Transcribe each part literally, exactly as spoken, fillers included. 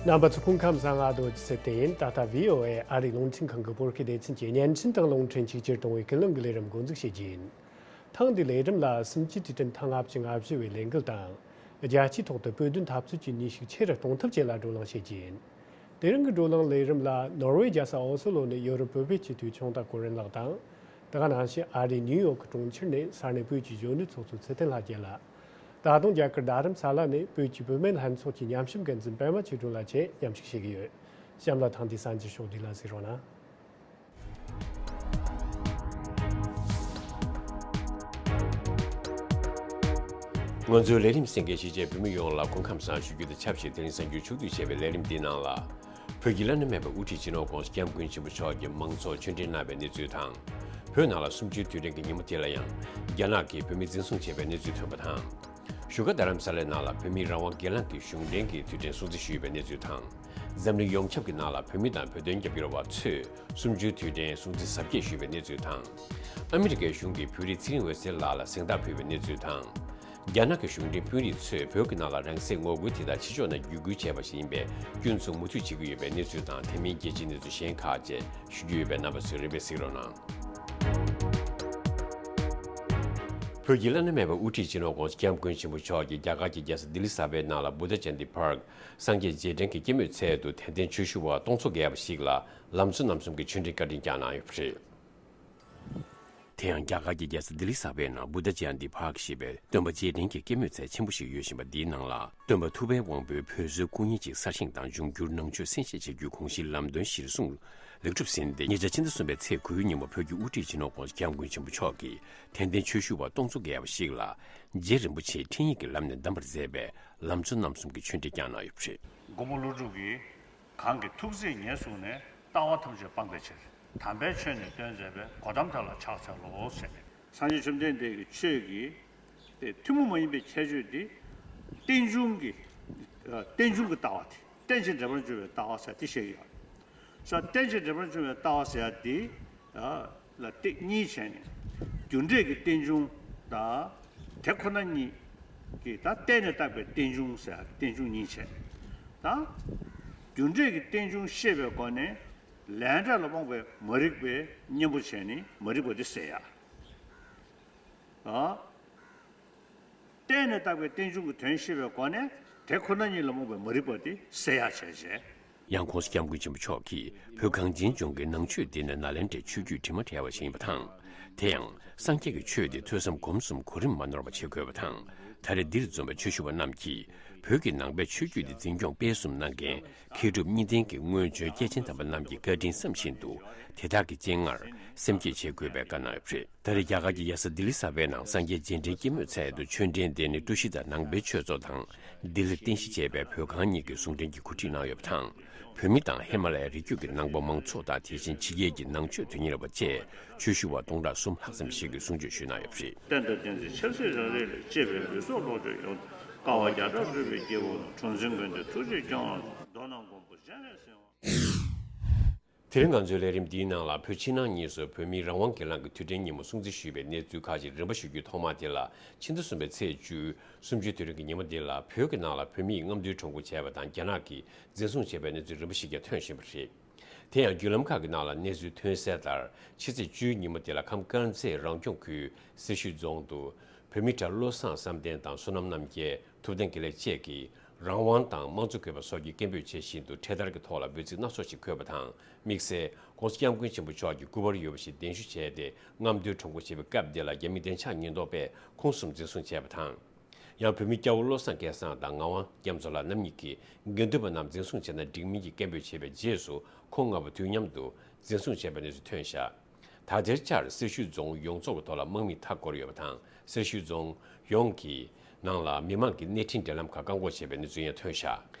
རྣམ་པ་ཚོ་སྐུ་ཁམས་བཟང་། ང་རྡོ་རྗེ་ཚེ་བརྟན་ཡིན། ད་ལྟ་བྷི་ཨོ་ཨེ་ཨ་རིའི་རླུང་འཕྲིན་ཁང་གི་བོད་སྐད་སྡེ་ཚན་གྱི་བརྙན་འཕྲིན་དང་རླུང་འཕྲིན་ཆིག་སྒྱུར་གཏོང་བའི་ཀུན་གླེང་གི་ལས་རིམ་འགོ་འཛུགས་བྱེད་ཀྱི་ཡིན། ཐེངས་འདིའི་ལས་རིམ་ལ་གསུམ་བཅུའི་དུས་དྲན་ཐེངས་ལྔ་བཅུ་ང་བཞི་བའི་ལས་འགུལ་དང་། རྒྱལ་སྤྱིའི་ཐོག་ཏུ་བོད་དོན་འཐབ་རྩོད་ཀྱི་ནུས་ཤུགས་ཆེ་རུ་གཏོང་ཐབས་བཅས་ལ་བགྲོ་གླེང་བྱེད་ཀྱི་ཡིན། དེ་རིང་གི་བགྲོ་གླེང་ལས་རིམ་ལ་ནོར་ཝེ་རྒྱལ་ས་ཨོ་སི་ལོ་ནས་ཡོ་རོབ་བོད་པའི་སྤྱི་འཐུས་ཁྱུང་རྟ་ཀུན་རིན་ལགས་དང་། དེ་ག་ནང་བཞིན་ཨ་རིའི་ནིའུ་ཡོག་གི་གྲོང་ཁྱེར་ནས་ས་གནས་བོད་ཀྱི་གཞོན་ནུ་ཚོགས་གཙོ་ཚེ་བརྟན་ལྷ་རྒྱལ་ལགས། ད་དུང་རྒྱ་གར་རྡ་རམ་ས་ལ་ནས་བོད་ཀྱི་བུད་མེད་ལྷན་ཚོགས་ཀྱི་ཉམས་ཞིབ་འགན་འཛིན་པད་མ་ཆོས་སྒྲོན་ལགས་བཅས་མཉམ་ཞུགས་བྱེད་ཀྱི་ཡོད། གཤམ་ལ་ཐེངས་འདིའི་གསར་འགྱུར་ཕྱོགས་བསྡུས་ལ་གཟིགས་རོགས་གནང་། ང་ཚོའི་ལས་རིམ་གསན་མཁན་གཞིས་བྱེས་བོད་མི་ཡོངས་ལ་སྐུ་ཁམས་བཟང་ཞུ་རྒྱུ་དང་ཆབས་ཅིག་དེ་རིང་གསར་འགྱུར་ཕྱོགས་བསྡུས་བྱས་པའི་ལས་རིམ་འདིའི་ནང་ལ། བོད་ཀྱི་བླ་ན་མེད་པའི་དབུ་ཁྲིད་སྤྱི་ནོར་༧གོང་ས་༧སྐྱབས་མགོན་ཆེན་པོ་མཆོག་གིས་མང་ཚོགས་ཆོས་འབྲེལ་གནང་བའི་གནས་ཚུལ་དང་། བོད་ནང་ལ་གསུམ་བཅུའི་དུས་དྲན་གྱི་ཉིན་མོ་དེ་ལ་ཡང་། རྒྱ་ནག་གིས་བོད་མི་འཛིན་བཟུང་བྱས་པའི་གནས་ཚུལ་ཐོན་པ་དང་། བཞུགས་སྒར་རྡ་རམ་ས་ལའི་ནང་ལ་བོད་མིའི་རང་དབང་སྒེར་ལངས་ཀྱི་གཞུང་འབྲེལ་གྱི་དུས་དྲན་སྲུང་བརྩི་ཞུས་པའི་གནས་ཚུལ་དང་། འཛམ་གླིང་ཡོངས་ཁྱབ་ཀྱི་ནང་ལ་བོད་མི་དང་བོད་དོན་རྒྱབ་སྐྱོར་བ་ཚོས་གསུམ་བཅུའི་དུས་དྲན་སྲུང་བརྩི་གཟབ་རྒྱས་ཞུས་པའི་གནས་ཚུལ་དང་། ཨ་མི་རི་ཀའི་གཞུང་གིས་བོད་རིགས་ཚེ་རིང་འོད་ཟེར་ལགས་ལ་གཟེངས་རྟགས་ཕུལ་བའི་གནས་ཚུལ་དང་། རྒྱ་ནག་གི་གཞུང་འབྲེལ་དཔོན་རིགས་ཚོས་བོད་ཀྱི་ནང་ལ་རང་སྲིད་ངོ་རྒོལ་དེ་དག་ཕྱི་ཕྱོགས་ནས་བརྒྱུད་སྐུལ་བྱས་པ་ཞིག་ཡིན་པས་སྐྱོན་འཛུགས་མུ་མཐུད་བྱེད་ཀྱི་ཡོད་པའི་གནས་ཚུལ་དང་། དེ་མིན་རྒྱལ་སྤྱིའི་གནས་ཚུལ་གཞན་ཁག་བཅས་ཞུ་རྒྱུ་ཡོད་པས་རྣམ་པ་ཚོས་རིམ་པས་གཟིགས་རོགས་གནང་། བོད་ཀྱི་བླ་ན་མེད་པའི་དབུ་ཁྲིད་སྤྱི་ནོར་༧གོང་ས་༧སྐྱབས་མགོན་ཆེན་པོ་མཆོག་གིས་རྒྱ་གར་གྱི་རྒྱལ་ས་ལྡི་ལི་གསར་པའི་ནང་ལ་Buddha Jayanti Park སངས་རྒྱས་རྗེས་དྲན་གྱི་སྐྱེད་མོས་ཚལ་དུ་དད་ལྡན་ཆོས་ཞུ་བ་སྟོང་ཚོ་བརྒལ་བ་ཞིག་ལ་ལམ་གཙོ་རྣམ་གསུམ་གྱི་ཆོས་འབྲེལ་བཀའ་དྲིན་བསྐྱངས་གནང་ཡོད་པ་རེད། དེ་ཡང་རྒྱ་གར་གྱི་རྒྱལ་ས་ལྡི་ལི་གསར་པའི་ནང་Buddha Jayanti Park ཞེས་པའི་སྟོན་པ་རྗེས་དྲན་གྱི་སྐྱེད་མོས་ཚལ་ཆེན་པོ་ཞིག་ཡོད་བཞིན་པ་འདིའི་ནང་ལ། སྟོན་པ་ཐུབ་པའི་དབང་པོའི་བོད་བཟོའི་སྐུ་བརྙན་གཅིག་གསར་བཞེངས་དང་འབྱུང་འགྱུར་ནང་ཆོས་གསན་བཞེས་བྱ་རྒྱུའི་དགོངས་གཞིའི་ལམ་སྟོན་གཞིར་བཟུང་ལེགས་གྲུབ་ཟིན་ཏེ། ཉེ་ཆར་ཕྱི་ཟླ་གསུམ་པའི་ཚེས་དགུའི་ཉིན་མོ་བོད་ཀྱི་དབུ་ཁྲིད་སྤྱི་ནོར་༧གོང་ས་༧སྐྱབས་མགོན་ཆེན་པོ་མཆོག་གིས་དད་ལྡན་ཆོས་ཞུ་བ་སྟོང་ཚོ་བརྒལ་བ་ཞིག་ལ་རྗེ་རིན་པོ་ཆེའི་འཕྲིན་ཡིག་གི་ལམ་ནས་གདམས་པར་མཛད་པའི་ལམ་གཙོ་རྣམ་གསུམ་གྱི་ཆོས་འབྲེལ་བསྐྱངས་གནང་ཡོད་པ་རེད། མགོན་པོ་ཀླུ་སྒྲུབ་ཀྱིས། གང་གིས་ཐུགས་བརྩེས་ཉེར་བཟུང་ནས། ལྟ་བ་ཐམས་ཅད་སྤང་བའི་ཕྱིར། དམ་པའི་ཆོས་ནི་སྟོན་མཛད་པའི། གོ་ཏམ་དེ་ལ་ཕྱག་འཚལ་ལོ་ཟེར་ནས། སངས་རྒྱས་བཅོམ་ལྡན་འདས་ཀྱི་ཆོས་ཀྱི་དེ་ཐུན་མོང་མ་ཡིན་པའི་ཁྱད་ཆོས་དེ་རྟེན་འབྱུང་གི་རྟེན་འབྱུང་གི་ལྟ་བ་དེ་རྟེན་ཅིང་འབྲེལ་པར་འབྱུང་བའི་ལྟ་བ་ཟེར་དེ་བཤད་ཀྱི་ཡོད། ས་རྟེན་ཅིང་འབྲེལ་པར་འབྱུང་བའི་ལྟ་བ་ཟེར་ཡ་དེ་ལ་སྟེ་གཉིས་བྱས་ནས་རྒྱུ་འབྲས་ཀྱི་རྟེན་འབྱུང་དང་དེ་ཁོ་ན་ཉིད་ཀྱི་ད་བརྟེན་ནས་བཏགས་པའི་རྟེན་འབྱུང་ཟེར་ཡ་རྟེན་འབྱུང་གཉིས་བྱས། ད་རྒྱུ་འབྲས་ཀྱི་རྟེན་འབྱུང་ཤེས་པའི་སྒོ་ནས། ལས་འབྲས་ལ་རྨོངས་པའི་མ་རིག་པའི་གཉེན་པོ་བྱས་ནས་མ་རིག་པ་དེ་སེལ་ཡ། ཨ། བརྟེན་ནས་བཏགས་པའི་རྟེན་འབྱུང་གི་དོན་ཤེས་པའི་སྒོ་ནས་དེ་ཁོ་ན་ཉིད་ལ་རྨོངས་པའི་མ་རིག་པ་དེ་སེལ་ཡ་བྱས་བྱས། ཡང་༧གོང་ས་༧སྐྱབས་མགོན་ཆེན་པོ་མཆོག་གིས་བོད་གངས་ཅན་ལྗོངས་ཀྱི་ནང་ཆོས་སྡེ་ནས་ནཱ་ལེནྡྲའི་ཆོས་བརྒྱུད་དྲི་མ་བྲལ་བ་ཞིག་ཡིན་པ་དང་། དེ་ཡང་སངས་རྒྱས་ཀྱི་ཆོས་དེ་ཐོས་བསམ་སྒོམ་གསུམ་གོ་རིམ་མ་ནོར་བ་བྱེད་དགོས་པ་དང་། ད་རེས་འདིར་འཛོམས་པའི་ཆོས་ཞུ་བ་རྣམས་ཀྱིས་བོད་ཀྱི་ནང་པའི་ཆོས་བརྒྱུད་དེ་འཛིན་སྐྱོང་སྤེལ་གསུམ་གནང་མཁན། མཁས་གྲུབ་གཉིས་ལྡན་གྱི་སྔོན་བྱོན་སྐྱེས་ཆེན་དམ་པ་རྣམས་ཀྱི་བཀའ་དྲིན་བསམ་བཞིན་དུ་དེ་དག་གི་སྤྱན་སྔར་སེམས་བསྐྱེད་བྱེད་དགོས་པའི་བཀའ་གནང་ཡོད་པ་རེད། ད་རེས་རྒྱ་གར་གྱི་རྒྱལ་ས་ལྡི་ལི་གསར་པའི་ནང་སངས་རྒྱས་རྗེས་དྲན་སྐྱེད་མོས་ཚལ་དུ་ཆོས་འབྲེལ་འདི་ནི་ཀྲུའུ་ཞི་དང་ནང་པའི་ཆོས་ཚོགས་དང་ལྡི་ལིར་རྟེན་གཞི་བྱས་པའི་བོད་ཁང་གཉིས་ཀྱི་ཟུང་འབྲེལ་གྱིས་གོ་སྒྲིག་གནང་ཡོད་པ་དང་། བོད་མི་དང་ཧི་མ་ལ་ཡའི་རི་རྒྱུད་ཀྱི་ནང་པ་མང་ཚོགས་དང་། དེ་བཞིན་ཕྱི་རྒྱལ་གྱི་ནང་ཆོས་དོན་གཉེར་བ་བཅས་ཆོས་ཞུ་བ་སྟོང་ཕྲག་གསུམ་ལྷག་ཙམ་ཞིག་གིས་གསུང་ཆོས་ཞུས་གནང་ཡོད་པ་རེད། བསྟན་དང་བསྟན་འཛིན་ཆབ་སྲིད་རང་རིགས་ལ། གཅེས་པའི་ལུས་སྲོག་བློ་གྲོས་ཡོངས། དཀའ་བ་བརྒྱ་ཕྲག་སྒྲུབ་པའི་སྐྱེས་བུ་ལ། གྲོང་འཛིན་མགོན་དེ་ཐུགས་རྗེས་སྐྱོང་། མདོར་ན་མགོན་པོ་སྤྱན་རས་གཟིགས་དབང་། དེ་རིང་ང་ཚོའི་ལས་རིམ་འདིའི་ནང་ལ་བོད་ཕྱི་ནང་གཉིས་སུ་བོད་མིའི་རང་དབང་སྒེར་ལངས་ཀྱི་དུས་དྲན་ཉིན་མོ་སྲུང་བརྩི་ཞུས་པའི་གནས་ཚུལ་ཁག་ཅིག་རིམ་པ་ཞུ་རྒྱུའི་ཐོག་མ་དེ་ལ། ཕྱི་ཟླ་གསུམ་པའི་ཚེས་བཅུ། གསུམ་བཅུའི་དུས་དྲན་གྱི་ཉིན་མོ་འདི་ལ་བོད་ཀྱི་ནང་ལ་བོད་མིས་རྔམ་སྟོན་ཁྲོམ་སྐོར་བྱས་པ་དང་། རྒྱ་ནག་གིས་འཛིན་བཟུང་བྱས་པའི་གནས་ཚུལ་རིམ་པ་ཞིག་ཀྱང་ཐོན་བཞིན་པ་རེད། དེ་ཡང་བརྒྱུད་ལམ་ཁག་གི་ནང་ལ་གནས་ཚུལ་ཐོན་གསལ་ལྟར། ཕྱི་ཚེས་བཅུའི་ཉིན་མོ་དེ་ལ་ཁམས་དཀར་མཛེས་རང་སྐྱོང་ཁུལ་སེར་ཤུལ་རྫོང་དུ། བོད་མི་གྲྭ་བློ་བཟང་བསམ་གཏན་དང་བསོད་ནམས་རྣམ་རྒྱལ། ཐུབ་བསྟན་དགེ་ལེགས་བཅས་ཀྱིས་རང་དབང་དང་དམངས་གཙོ་དགོས་པ་སོགས་ཀྱི་སྐད་འབོད་བྱེད་བཞིན་དུ་འཕྲེད་དར་གྱི་ཐོག་ལ་འབོད་ཚིག་སྣ་ཚོགས་ཤིག་འཁོད་པ་དང་། དམིགས་བསལ་༧གོང་ས་༧སྐྱབས་མགོན་ཆེན་པོ་མཆོག་གི་སྐུ་པར་ཡོད་པ་ཞིག་གདན་ཞུ་བྱས་ཏེ་རྔམ་སྟོན་ཁྲོམ་སྐོར་བྱེད་པའི་སྐབས་དེ་ལ་རྒྱ་མི་བདེ་འཇགས་ཉེན་རྟོག་པས་ཁོང་གསུམ་འཛིན་བཟུང་བྱས་པ་དང་། ཡང་བོད་མི་སྐྱ་བོ་བློ་བཟང་སྐལ་བཟང་དང་ངག་དབང་རྒྱ་མཚོ་ལགས་རྣམ་གཉིས་ཀྱིས་དགེ་འདུན་པ་རྣམས་འཛིན་བཟུང་བྱས་ན་འགྲིག་མིན་གྱི་སྐད་འབོད་བྱས་པའི་རྗེས་སུ་ཁོང་ལྔ་པོ་དུས་མཉམ་དུ་འཛིན་བཟུང་བྱས་པའི་གནས་ཚུལ་ཐོན་བཞག་ད་དེར་བཅར་སེར་ཤུལ་རྫོང་ཡོངས་རྫོགས་ཀྱི་ཐོག་ལ་དམག་མིས་མཐའ་བསྐོར་ཡོད་པ་དང་། སེར་ཤུལ་རྫོང་ཡོངས་ཀྱི་ནང་ལ་མི་མང་གི་གནས་འཕྲིན་འབྲེལ་ལམ་ཁག་བཀག་འགོག་བྱས་པའི་གནས་ཚུལ་ཡང་ཐོན་བཞག་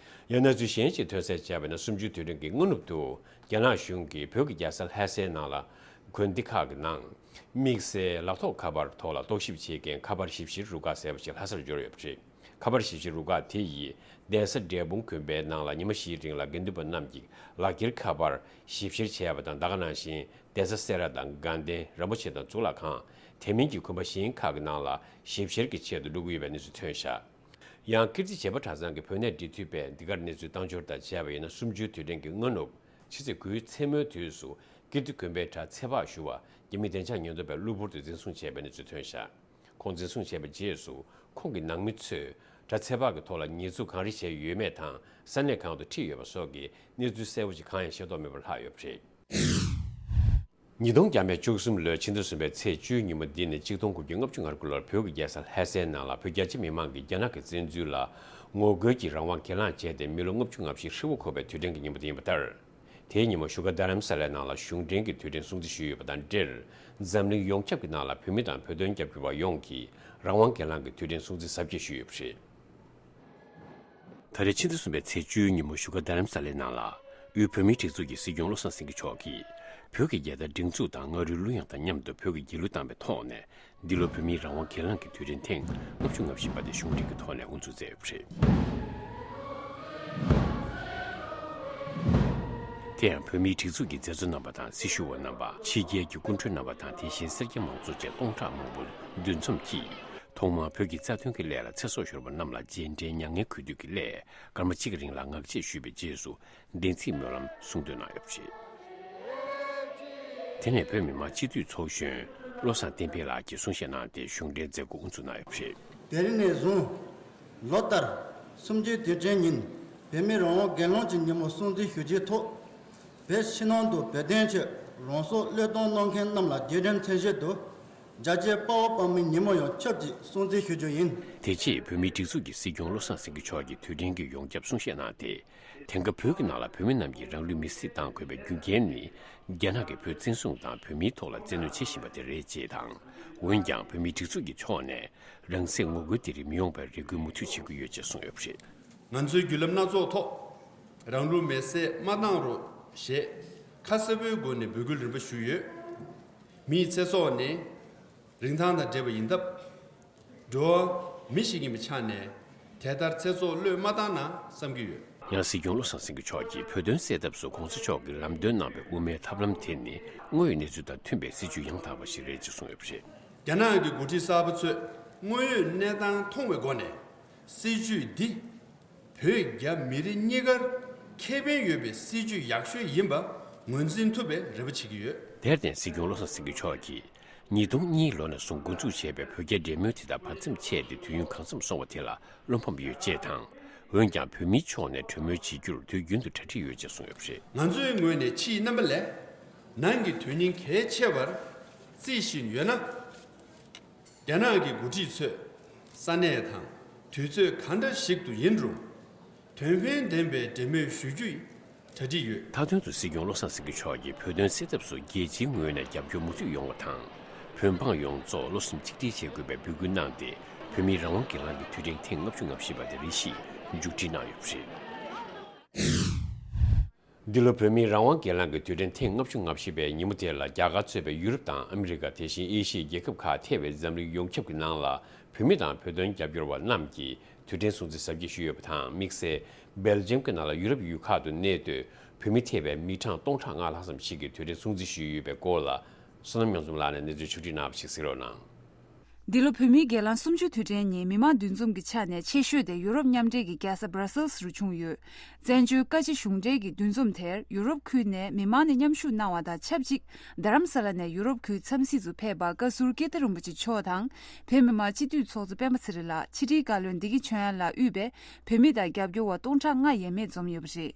ཡང་གནས་ཚུལ་གཞན་ཞིག་ཐོན་གསལ་བྱས་པ་ན། གསུམ་བཅུའི་དུས་དྲན་གྱི་སྔ་ནུབ་ཏུ་རྒྱ་ནག་གཞུང་གིས་བོད་ཀྱི་རྒྱལ་ས་ལྷ་སའི་ནང་ལ་དགོན་སྡེ་ཁག་གི་ནང་དམིགས་བསལ་ལག་ཐོགས་ཁ་པར་ཐོག་ལ་རྟོག་ཞིབ་བྱེད་མཁན་ཁ་པར་ཞིབ་བཤེར་རུ་ཁག་ཟེར་བ་ཞིག་ལྷ་སར་འབྱོར་ཡོད་པ་རེད། ཁ་པར་ཞིབ་བཤེར་རུ་ཁག་དེ་ཡིས་གདན་ས་འབྲས་སྤུངས་དགོན་པའི་ནང་ལ་ཉི་མ་བཞིའི་རིང་ལ་དགེ་འདུན་པ་རྣམས་ཀྱི་ལག་འཁྱེར་ཁ་པར་ཞིབ་བཤེར་བྱས་པ་དང་། ད་ག་ནང་བཞིན་གདན་ས་སེ་ར་དང་དགའ་ལྡན་རིན་པོ་ཆེ་དང་གཙུག་ལག་ཁང་། དེ་མིན་གྱི་དགོན་པ་གཞན་ཁག་གི་ནང་ལ་ཞིབ་བཤེར་གྱི་ཆེད་དུ་འགྲོ་གི་ཡོད་པའི་གནས་ཚུལ་ཐོན་བཞག་ཡང་ཀིརྟི་བྱེས་པ་གྲྭ་ཚང་གི་བོད་གནས་འབྲེལ་མཐུད་པས་འདི་གར་གནས་ཚུལ་བཏང་འབྱོར་དང་བཅས་པ་ཡིན་ན། གསུམ་བཅུའི་དུས་དྲན་གྱི་སྔ་ནུབ་ཕྱི་ཚེས་དགུའི་མཚན་མོའི་དུས་སུ་ཀིརྟི་དགོན་པའི་གྲྭ་ཚེ་དཔག་ཞུ་བ་རྒྱ་མི་བདེ་འཇགས་ཉེན་རྟོག་པས་གློ་བུར་དུ་འཛིན་བཟུང་བྱས་པའི་གནས་ཚུལ་ཐོན་བཞག་ཁོང་འཛིན་བཟུང་བྱས་པའི་རྗེས་སུ་ཁོང་གི་ནང་མི་ཚོས་གྲྭ་ཚེ་དཔག་གི་ཐོག་ལ་ཉེས་འཛུགས་གང་རེ་བྱས་ཡོད་མེད་དང་ས་གནས་གང་དུ་ཁྲིད་ཡོད་པ་སོགས་ཀྱི་གནས་ཚུལ་གསལ་པོ་ཞིག་གང་ཡང་ཤེས་རྟོགས་མེད་པར་ལྷག་ཡོད་པ་རེད། ཉིས་སྟོང་བརྒྱ་མེད་བཅུ་གསུམ་ལོའི་ཕྱི་ཟླ་གསུམ་པའི་ཚེས་བཅུའི་ཉིན་མོ་འདི་ནི་ཆིག་སྟོང་དགུ་བརྒྱ་ལྔ་བཅུ་ང་དགུ་ལོར་བོད་ཀྱི་རྒྱལ་ས་ལྷ་སའི་ནང་ལ་བོད་རྒྱ་ཆེ་མི་མང་གིས་རྒྱ་ནག་གི་བཙན་འཛུལ་ལ་ངོ་རྒོལ་གྱིས་རང་དབང་གྱེན་ལངས་བྱས་ཏེ་མི་ལོ་ལྔ་བཅུ་ང་བཞི་ཧྲིལ་བོ་འཁོར་བའི་དུས་དྲན་གྱི་ཉིན་མོ་དེ་ཡིན་པ་ལྟར། དེའི་ཉིན་མོ་བཞུགས་སྒར་རྡ་རམ་ས་ལའི་ནང་ལ་གཞུང་འབྲེལ་གྱི་དུས་དྲན་སྲུང་བརྩི་ཞུས་ཡོད་པ་དང་འབྲེལ། འཛམ་གླིང་ཡོངས་ཁྱབ་ཀྱི་ནང་ལ་བོད་མི་དང་བོད་དོན་རྒྱབ་སྐྱོར་བ་ཡོངས་ཀྱིས་རང་དབང་གྱེན་ལངས་ཀྱི་དུས་དྲན་སྲུང་བརྩི་གཟབ་རྒྱས་ཞུས་ཡོད་པ་རེད། ད་རེས་ཕྱི་ཟླ་གསུམ་པའི་ཚེས་བཅུའི་ཉིན་མོ་བཞུགས་སྒར་རྡ་རམ་ས་ལའི་ནང་ལ། དབུས་བོད་མིའི་སྒྲིག་འཛུགས་ཀྱི་སྲིད་སྐྱོང་བློ་བཟང་སེང་གེ་མཆོག་གིས། བོད་ཀྱི་རྒྱལ་དར་སྒྲེང་འཛུགས་དང་རྔ་རོལ་གླུ་དབྱངས་དང་མཉམ་དུ་བོད་ཀྱི་རྒྱལ་གླུ་བཏང་བའི་ཐོག་ནས། འདི་ལོ་བོད་མིའི་རང་དབང་གྱེན་ལངས་ཀྱི་དུས་དྲན་ཐེངས་ལྔ་བཅུ་ང་བཞི་པ་དེ་གཞུང་འབྲེལ་གྱི་ཐོག་ནས་དབུ་འཛུགས་མཛད་ཡོད་པ་རེད། དེ་ཡང་བོད་མིའི་སྒྲིག་འཛུགས་ཀྱི་མཛད་གཙོ་རྣམ་པ་དང་སྲི་ཞུ་བ་རྣམ་པ། ཕྱི་རྒྱལ་གྱི་སྐུ་མགྲོན་རྣམ་པ་དང་། དེ་བཞིན་སེར་སྐྱ་མང་ཚོགས་བཅས་སྟོང་ཕྲག་མང་པོ་འདུ་འཛོམས་ཀྱིས། ཐོག་མར་བོད་ཀྱི་རྩ་དོན་གྱི་སླད་ལ་ཚེ་སྲོག་ཤོར་བ་རྣམས་ལ་རྗེས་དྲན་མྱ་ངན་གུས་འདུད་ཀྱི་སླད། སྐར་མ་གཅིག་གི་རིང་ལ་ངག་བཅད་ཞུས་པའི་རྗེས་སུ། བདེན་ཚིག་སྨོན་ལམ་གསུང་འདོན་གནང་ཡོད་པ་རེད། དེ་ནས་བོད་མི་མང་སྤྱི་འཐུས་ཚོགས་གཞོན་བློ་བཟང་བསྟན་འཕེལ་ལགས་ཀྱིས་གསུང་བཤད་གནང་སྟེ་གཞུང་འབྲེལ་མཛད་སྒོ་དབུ་འཛུགས་གནང་ཡོད་པ་རེད། དེ་རིང་ནས་བཟུང་ལོ་ལྟར་གསུམ་བཅུའི་དུས་དྲན་ཉིན་བོད་མི་རང་དབང་སྒེར་ལངས་ཀྱི་ཉིན་མོ་སྲུང་བརྩི་ཞུ་རྒྱུའི་ཐོག་བོད་ཕྱི་ནང་དུ་བོད་དོན་ཆེད་རང་སྲོག་བློས་གཏོང་གནང་མཁན་རྣམས་ལ་རྗེས་དྲན་མཚོན་ཆེད་དུ། རྒྱ་ཆེའི་དཔའ་བོ་དཔའ་མོའི་ཉིན་མོ་ཡང་ཆབས་ཅིག་སྲུང་བརྩི་ཞུ་རྒྱུ་ཡིན། དེ་རྗེས་བོད་མིའི་སྒྲིག་འཛུགས་ཀྱི་སྲིད་སྐྱོང་བློ་བཟང་སེང་གེ་མཆོག་གིས་དུས་དྲན་གྱི་ཡོངས་ཁྱབ་གསུང་བཤད་གནང་སྟེ། དེང་སྐབས་བོད་ཀྱི་ནང་ལ་བོད་མི་རྣམས་ཀྱིས་རང་ལུས་མེར་སྲེག་བཏང་དགོས་པའི་རྒྱུ་རྐྱེན་ནི། རྒྱ་ནག་གིས་བོད་བཙན་བཟུང་དང་བོད་མིའི་ཐོག་ལ་བཙན་གནོན་བྱེད་བཞིན་པ་དེ་རེད་ཅེས་དང་། འོན་ཀྱང་བོད་མིའི་སྒྲིག་འཛུགས་ཀྱི་ཕྱོགས་ནས་རང་སྲེག་ངོ་རྒོལ་དེ་རིགས་མི་ཡོང་བའི་རེ་སྐུལ་མུ་མཐུད་བྱེད་ཀྱི་ཡོད་ཅེས་གསུངས་ཡོད་པ་རེད། ང་ཚོའི་བརྒྱུད་ལམ་སྣ་ཚོགས་ཐོག་རང་ལུས་མེར་སྲེག་མ་བཏང་རོགས་ཞེས་ཁ་གསལ་པོའི་སྒོ་ནས་འབོད་སྐུལ་རིམ་པ་ཞུས་ཡོད། མིའི་ཚེ་སྲོག་ནི་རིན་ཐང་དང་འབྲེལ་བ་ཡིན་སྟབས། འགྲོ་བ་མི་ཞིག་ཡིན་པའི་ཆ་ནས་དེ་ལྟར་ཚེ་སྲོག་བློས་མ་བཏང་ན་བསམ་གྱི་ཡོད། ཡང་སྲིད་སྐྱོང་བློ་བཟང་སེང་གེ་མཆོག་གིས་བོད་དོན་སེལ་ཐབས་སུ་༸གོང་ས་མཆོག་གིས་ལམ་སྟོན་གནང་བའི་དབུ་མའི་ཐབས་ལམ་དེ་ནི་དངོས་ཡོད་གནས་ཚུལ་དང་མཐུན་པའི་སྲིད་བྱུས་ཡང་དག་པ་ཞིག་རེད་ཅེས་གསུངས་ཡོད་པ་རེད། རྒྱ་ནག་གི་འགོ་ཁྲིད་གསར་པ་ཚོས་དངོས་ཡོད་གནས་སྟངས་མཐོང་བའི་སྒོ་ནས་སྲིད་བྱུས་འདི། བོད་རྒྱ་མི་རིགས་གཉིས་ཀར་ཁེ་ཕན་ཡོད་པའི་སྲིད་བྱུས་ཡག་ཤོས་ཡིན་པ་ངོས་འཛིན་ཐུབ་པའི་རེ་བ་བྱེད་ཀྱི་ཡོད། དེར་བརྟེན་སྲིད་སྐྱོང་བློ་བཟང་སེང་གེ་མཆོག་གིས་ཉིས་སྟོང་གཉིས་ལོ་ནས་བཟུང་འགོ་འཛུགས་བྱས་པའི་བོད་རྒྱ་འབྲེལ་མོལ་དེ་དག་བར་མཚམས་ཆད་དེ་དུས་ཡུན་གང་འཚམ་སོང་བ་དེ་ལ་བློ་ཕམ་ཡོད་ཅེས་དང་། འོན་ཀྱང་བོད་མིའི་ཕྱོགས་ནས་གྲོས་མོལ་བྱེད་རྒྱུར་དུས་རྒྱུན་དུ་གྲ་སྒྲིག་ཡོད་ཅེས་གསུངས་ཡོད་པ་རེད། ང་ཚོའི་ངོས་ནས་ཕྱིའི་རྣམ་པ་ལས་ནང་གི་དོན་སྙིང་གལ་ཆེ་བར་བརྩི་བཞིན་ཡོད་ན། རྒྱ་ནག་གི་འགོ་ཁྲིད་ཚོས་ས་གནས་དང་དུས་ཚོད་གང་འདྲ་ཞིག་ཏུ་ཡིན་རུང་། དོན་ཕན་ལྡན་པའི་འབྲེལ་མོལ་ཞུ་རྒྱུའི་གྲ་སྒྲིག་ཡོད། མཐའ་དོན་དུ་སྲིད་སྐྱོང་བློ་བཟང་སེང་གེ་མཆོག་གིས་བོད་དོན་སེལ་ཐབས་སུ་རྒྱལ་སྤྱིའི་ངོས་ནས་རྒྱབ་སྐྱོར་མུ་མཐུད་ཡོང་བ་དང་། བོད་འབངས་ཡོངས་རྫོགས་བློ་སེམས་གཅིག་སྒྲིལ་བྱེད་དགོས་པའི་འབོད་སྐུལ་གནང་སྟེ། བོད་མིའི་རང་དབང་སྒེར་ལངས་ཀྱི་དུས་དྲན་ཐེངས་ལྔ་བཅུ་ང་བཞི་པ་དེ་རེ་ཞིག་མཇུག་སྒྲིལ་གནང་ཡོད་པ་རེད། འདི་ལོ་བོད་མིའི་རང་དབང་སྒེར་ལངས་ཀྱི་དུས་དྲན་ཐེངས་ལྔ་བཅུ་ང་བཞི་པའི་ཉིན་མོ་དེ་ལ་རྒྱ་གར་གཙོས་པའི་ཡུ་རོབ་དང་ཨ་མི་རི་ཀ། དེ་བཞིན་ཨེ་ཤི་ཡའི་རྒྱལ་ཁབ་ཁག་ཐེ་བའི་འཛམ་གླིང་ཡོངས་ཁྱབ་ཀྱི་ནང་ལ་བོད་མི་དང་བོད་དོན་རྒྱབ་སྐྱོར་བ་རྣམས་ཀྱིས་དུས་དྲན་སྲུང་བརྩི་གཟབ་རྒྱས་ཞུས་ཡོད་པ་དང་། དམིགས་བསལ་སྦེལ་ཇམ་གྱི་ནང་ལ་ཡུ་རོབ་ཡུལ་ཁག་ཏུ་གནས་སྡོད་བོད་མི་ཐེ་བའི་མི་གྲངས་སྟོང་ཕྲག་ལྔ་ལྷག་ཙམ་ཞིག་གིས་དུས་དྲན་སྲུང་བརྩི་ཞུས་ཡོད་པའི་སྐོར་ལ། བསོད་ནམས་མྱང་འཛོམས་ལགས་ནས་གནས་ཚུལ་ཕྱོགས་བསྒྲིགས་གནང་བ་ཞིག་གཟིགས་རོགས་གནང་། འདི་ལོ་བོད་མིའི་སྒེར་ལངས་གསུམ་བཅུའི་དུས་དྲན་ཉིན་མི་མང་འདུ་འཛོམས་ཀྱི་ཆ་ནས་ཆེ་ཤོས་དེ་ཡུ་རོབ་མཉམ་འབྲེལ་གྱི་རྒྱལ་ས་Brussels་རུ་བྱུང་ཡོད། བཙན་བྱོལ་བཀའ་སྤྱི་གཞུང་འབྲེལ་གྱི་འདུ་འཛོམས་དེར་ཡུ་རོབ་ཁུལ་ནས་མི་མང་ནས་མཉམ་ཞུགས་གནང་བ་དང་ཆབས་ཅིག་རྡ་རམ་ས་ལ་ནས་ཡུ་རོབ་ཁུལ་འཚམས་གཟིགས་སུ་ཕེབས་པ་བཀའ་ཟུར་ཀིརྟི་རིན་པོ་ཆེ་མཆོག་དང་། བོད་མི་མང་སྤྱི་འཐུས་ཚོགས་གཙོ་སྤེན་པ་ཚེ་རིང་ལགས། ཕྱི་དྲིལ་བཀའ་བློན་བདེ་སྐྱིད་ཆོས་དབྱངས་ལགས་དབུས་པའི་བོད་མི་དང་རྒྱབ་སྐྱོར་བ་སྟོང་ཕྲག་ལྔ་ཡས་མས་འཛོམས་ཡོད་པ་རེད།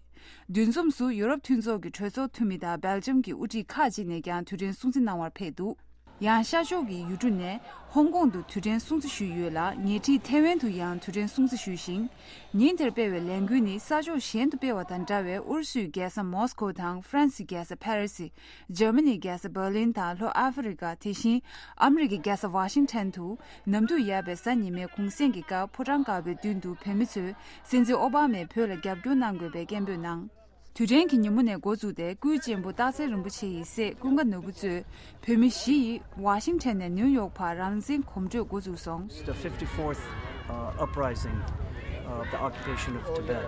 འདུ་འཛོམས་སུ་ཡུ་རོབ་མཐུན་ཚོགས་ཀྱི་གྲོས་ཚོགས་འཐུས་མི་དང་སྦེལ་ཇམ་གྱི་དབུ་ཁྲིད་ཁག་ཅིག་ནས་ཀྱང་དུས་དྲན་སྲུང་བརྩི་གནང་བར་ཕེབས་འདུག་ཡང་ཤར་ཕྱོགས་ཀྱི་ཡུལ་གྲུ་ནས་ཧོང་ཀོང་དུ་དུས་དྲན་སྲུང་བརྩི་ཞུས་ཡོད་ལ། ཉེ་འཁྲིས་ཐེ་ཝན་དུ་ཡང་དུས་དྲན་སྲུང་བརྩི་ཞུས་ཤིང་། ཉིན་དེར་སྤེལ་བའི་ལས་འགུལ་ནི་ས་ཕྱོགས་གཞན་དུ་སྤེལ་བ་དང་འདྲ་བའི་ཨུ་རུ་སུའི་རྒྱལ་ས་མོ་སི་ཀོ་དང་ཧྥ་རན་སིའི་རྒྱལ་ས་ཕ་རི་སི། འཇར་མ་ནིའི་རྒྱལ་ས་བྷར་ལིན་དང་ལྷོ་ཨ་ཧྥེ་རི་ཀ། དེ་བཞིན་ཨ་མི་རི་ཀའི་རྒྱལ་ས་ཝ་ཤིང་ཊོན་དུ་ནམ་དུས་ཡར་བའི་གཟའ་ཉི་མའི་གུང་གསེང་གི་སྐབས་ཕོ་བྲང་དཀར་པོའི་མདུན་དུ་བོད་མི་ཚོས་སྲིད་འཛིན་ཨོ་བྷ་མས་བོད་ལ་རྒྱབ་སྐྱོར་གནང་དགོས་པའི་སྐད་འབོད་གནང་། དུས་དྲན་གྱི་ཉིན་མོ་ནས་འགོ་བཙུགས་ཏེ་སྐུའི་གཅེན་པོ་སྟག་འཚེར་རིན་པོ་ཆེ་ཡི་སྲས་ཀུན་དགའ་ནོར་བུ་གཙོས་བོད་མི་བཞི་ཡིས་ཝ་ཤིང་ཊོན་ནས་ནིའུ་ཡོག་བར་རང་བཙན་གོམ་བགྲོད་འགོ་བཙུགས་སོང་། The fifty-fourth, uh, uprising of the occupation of Tibet.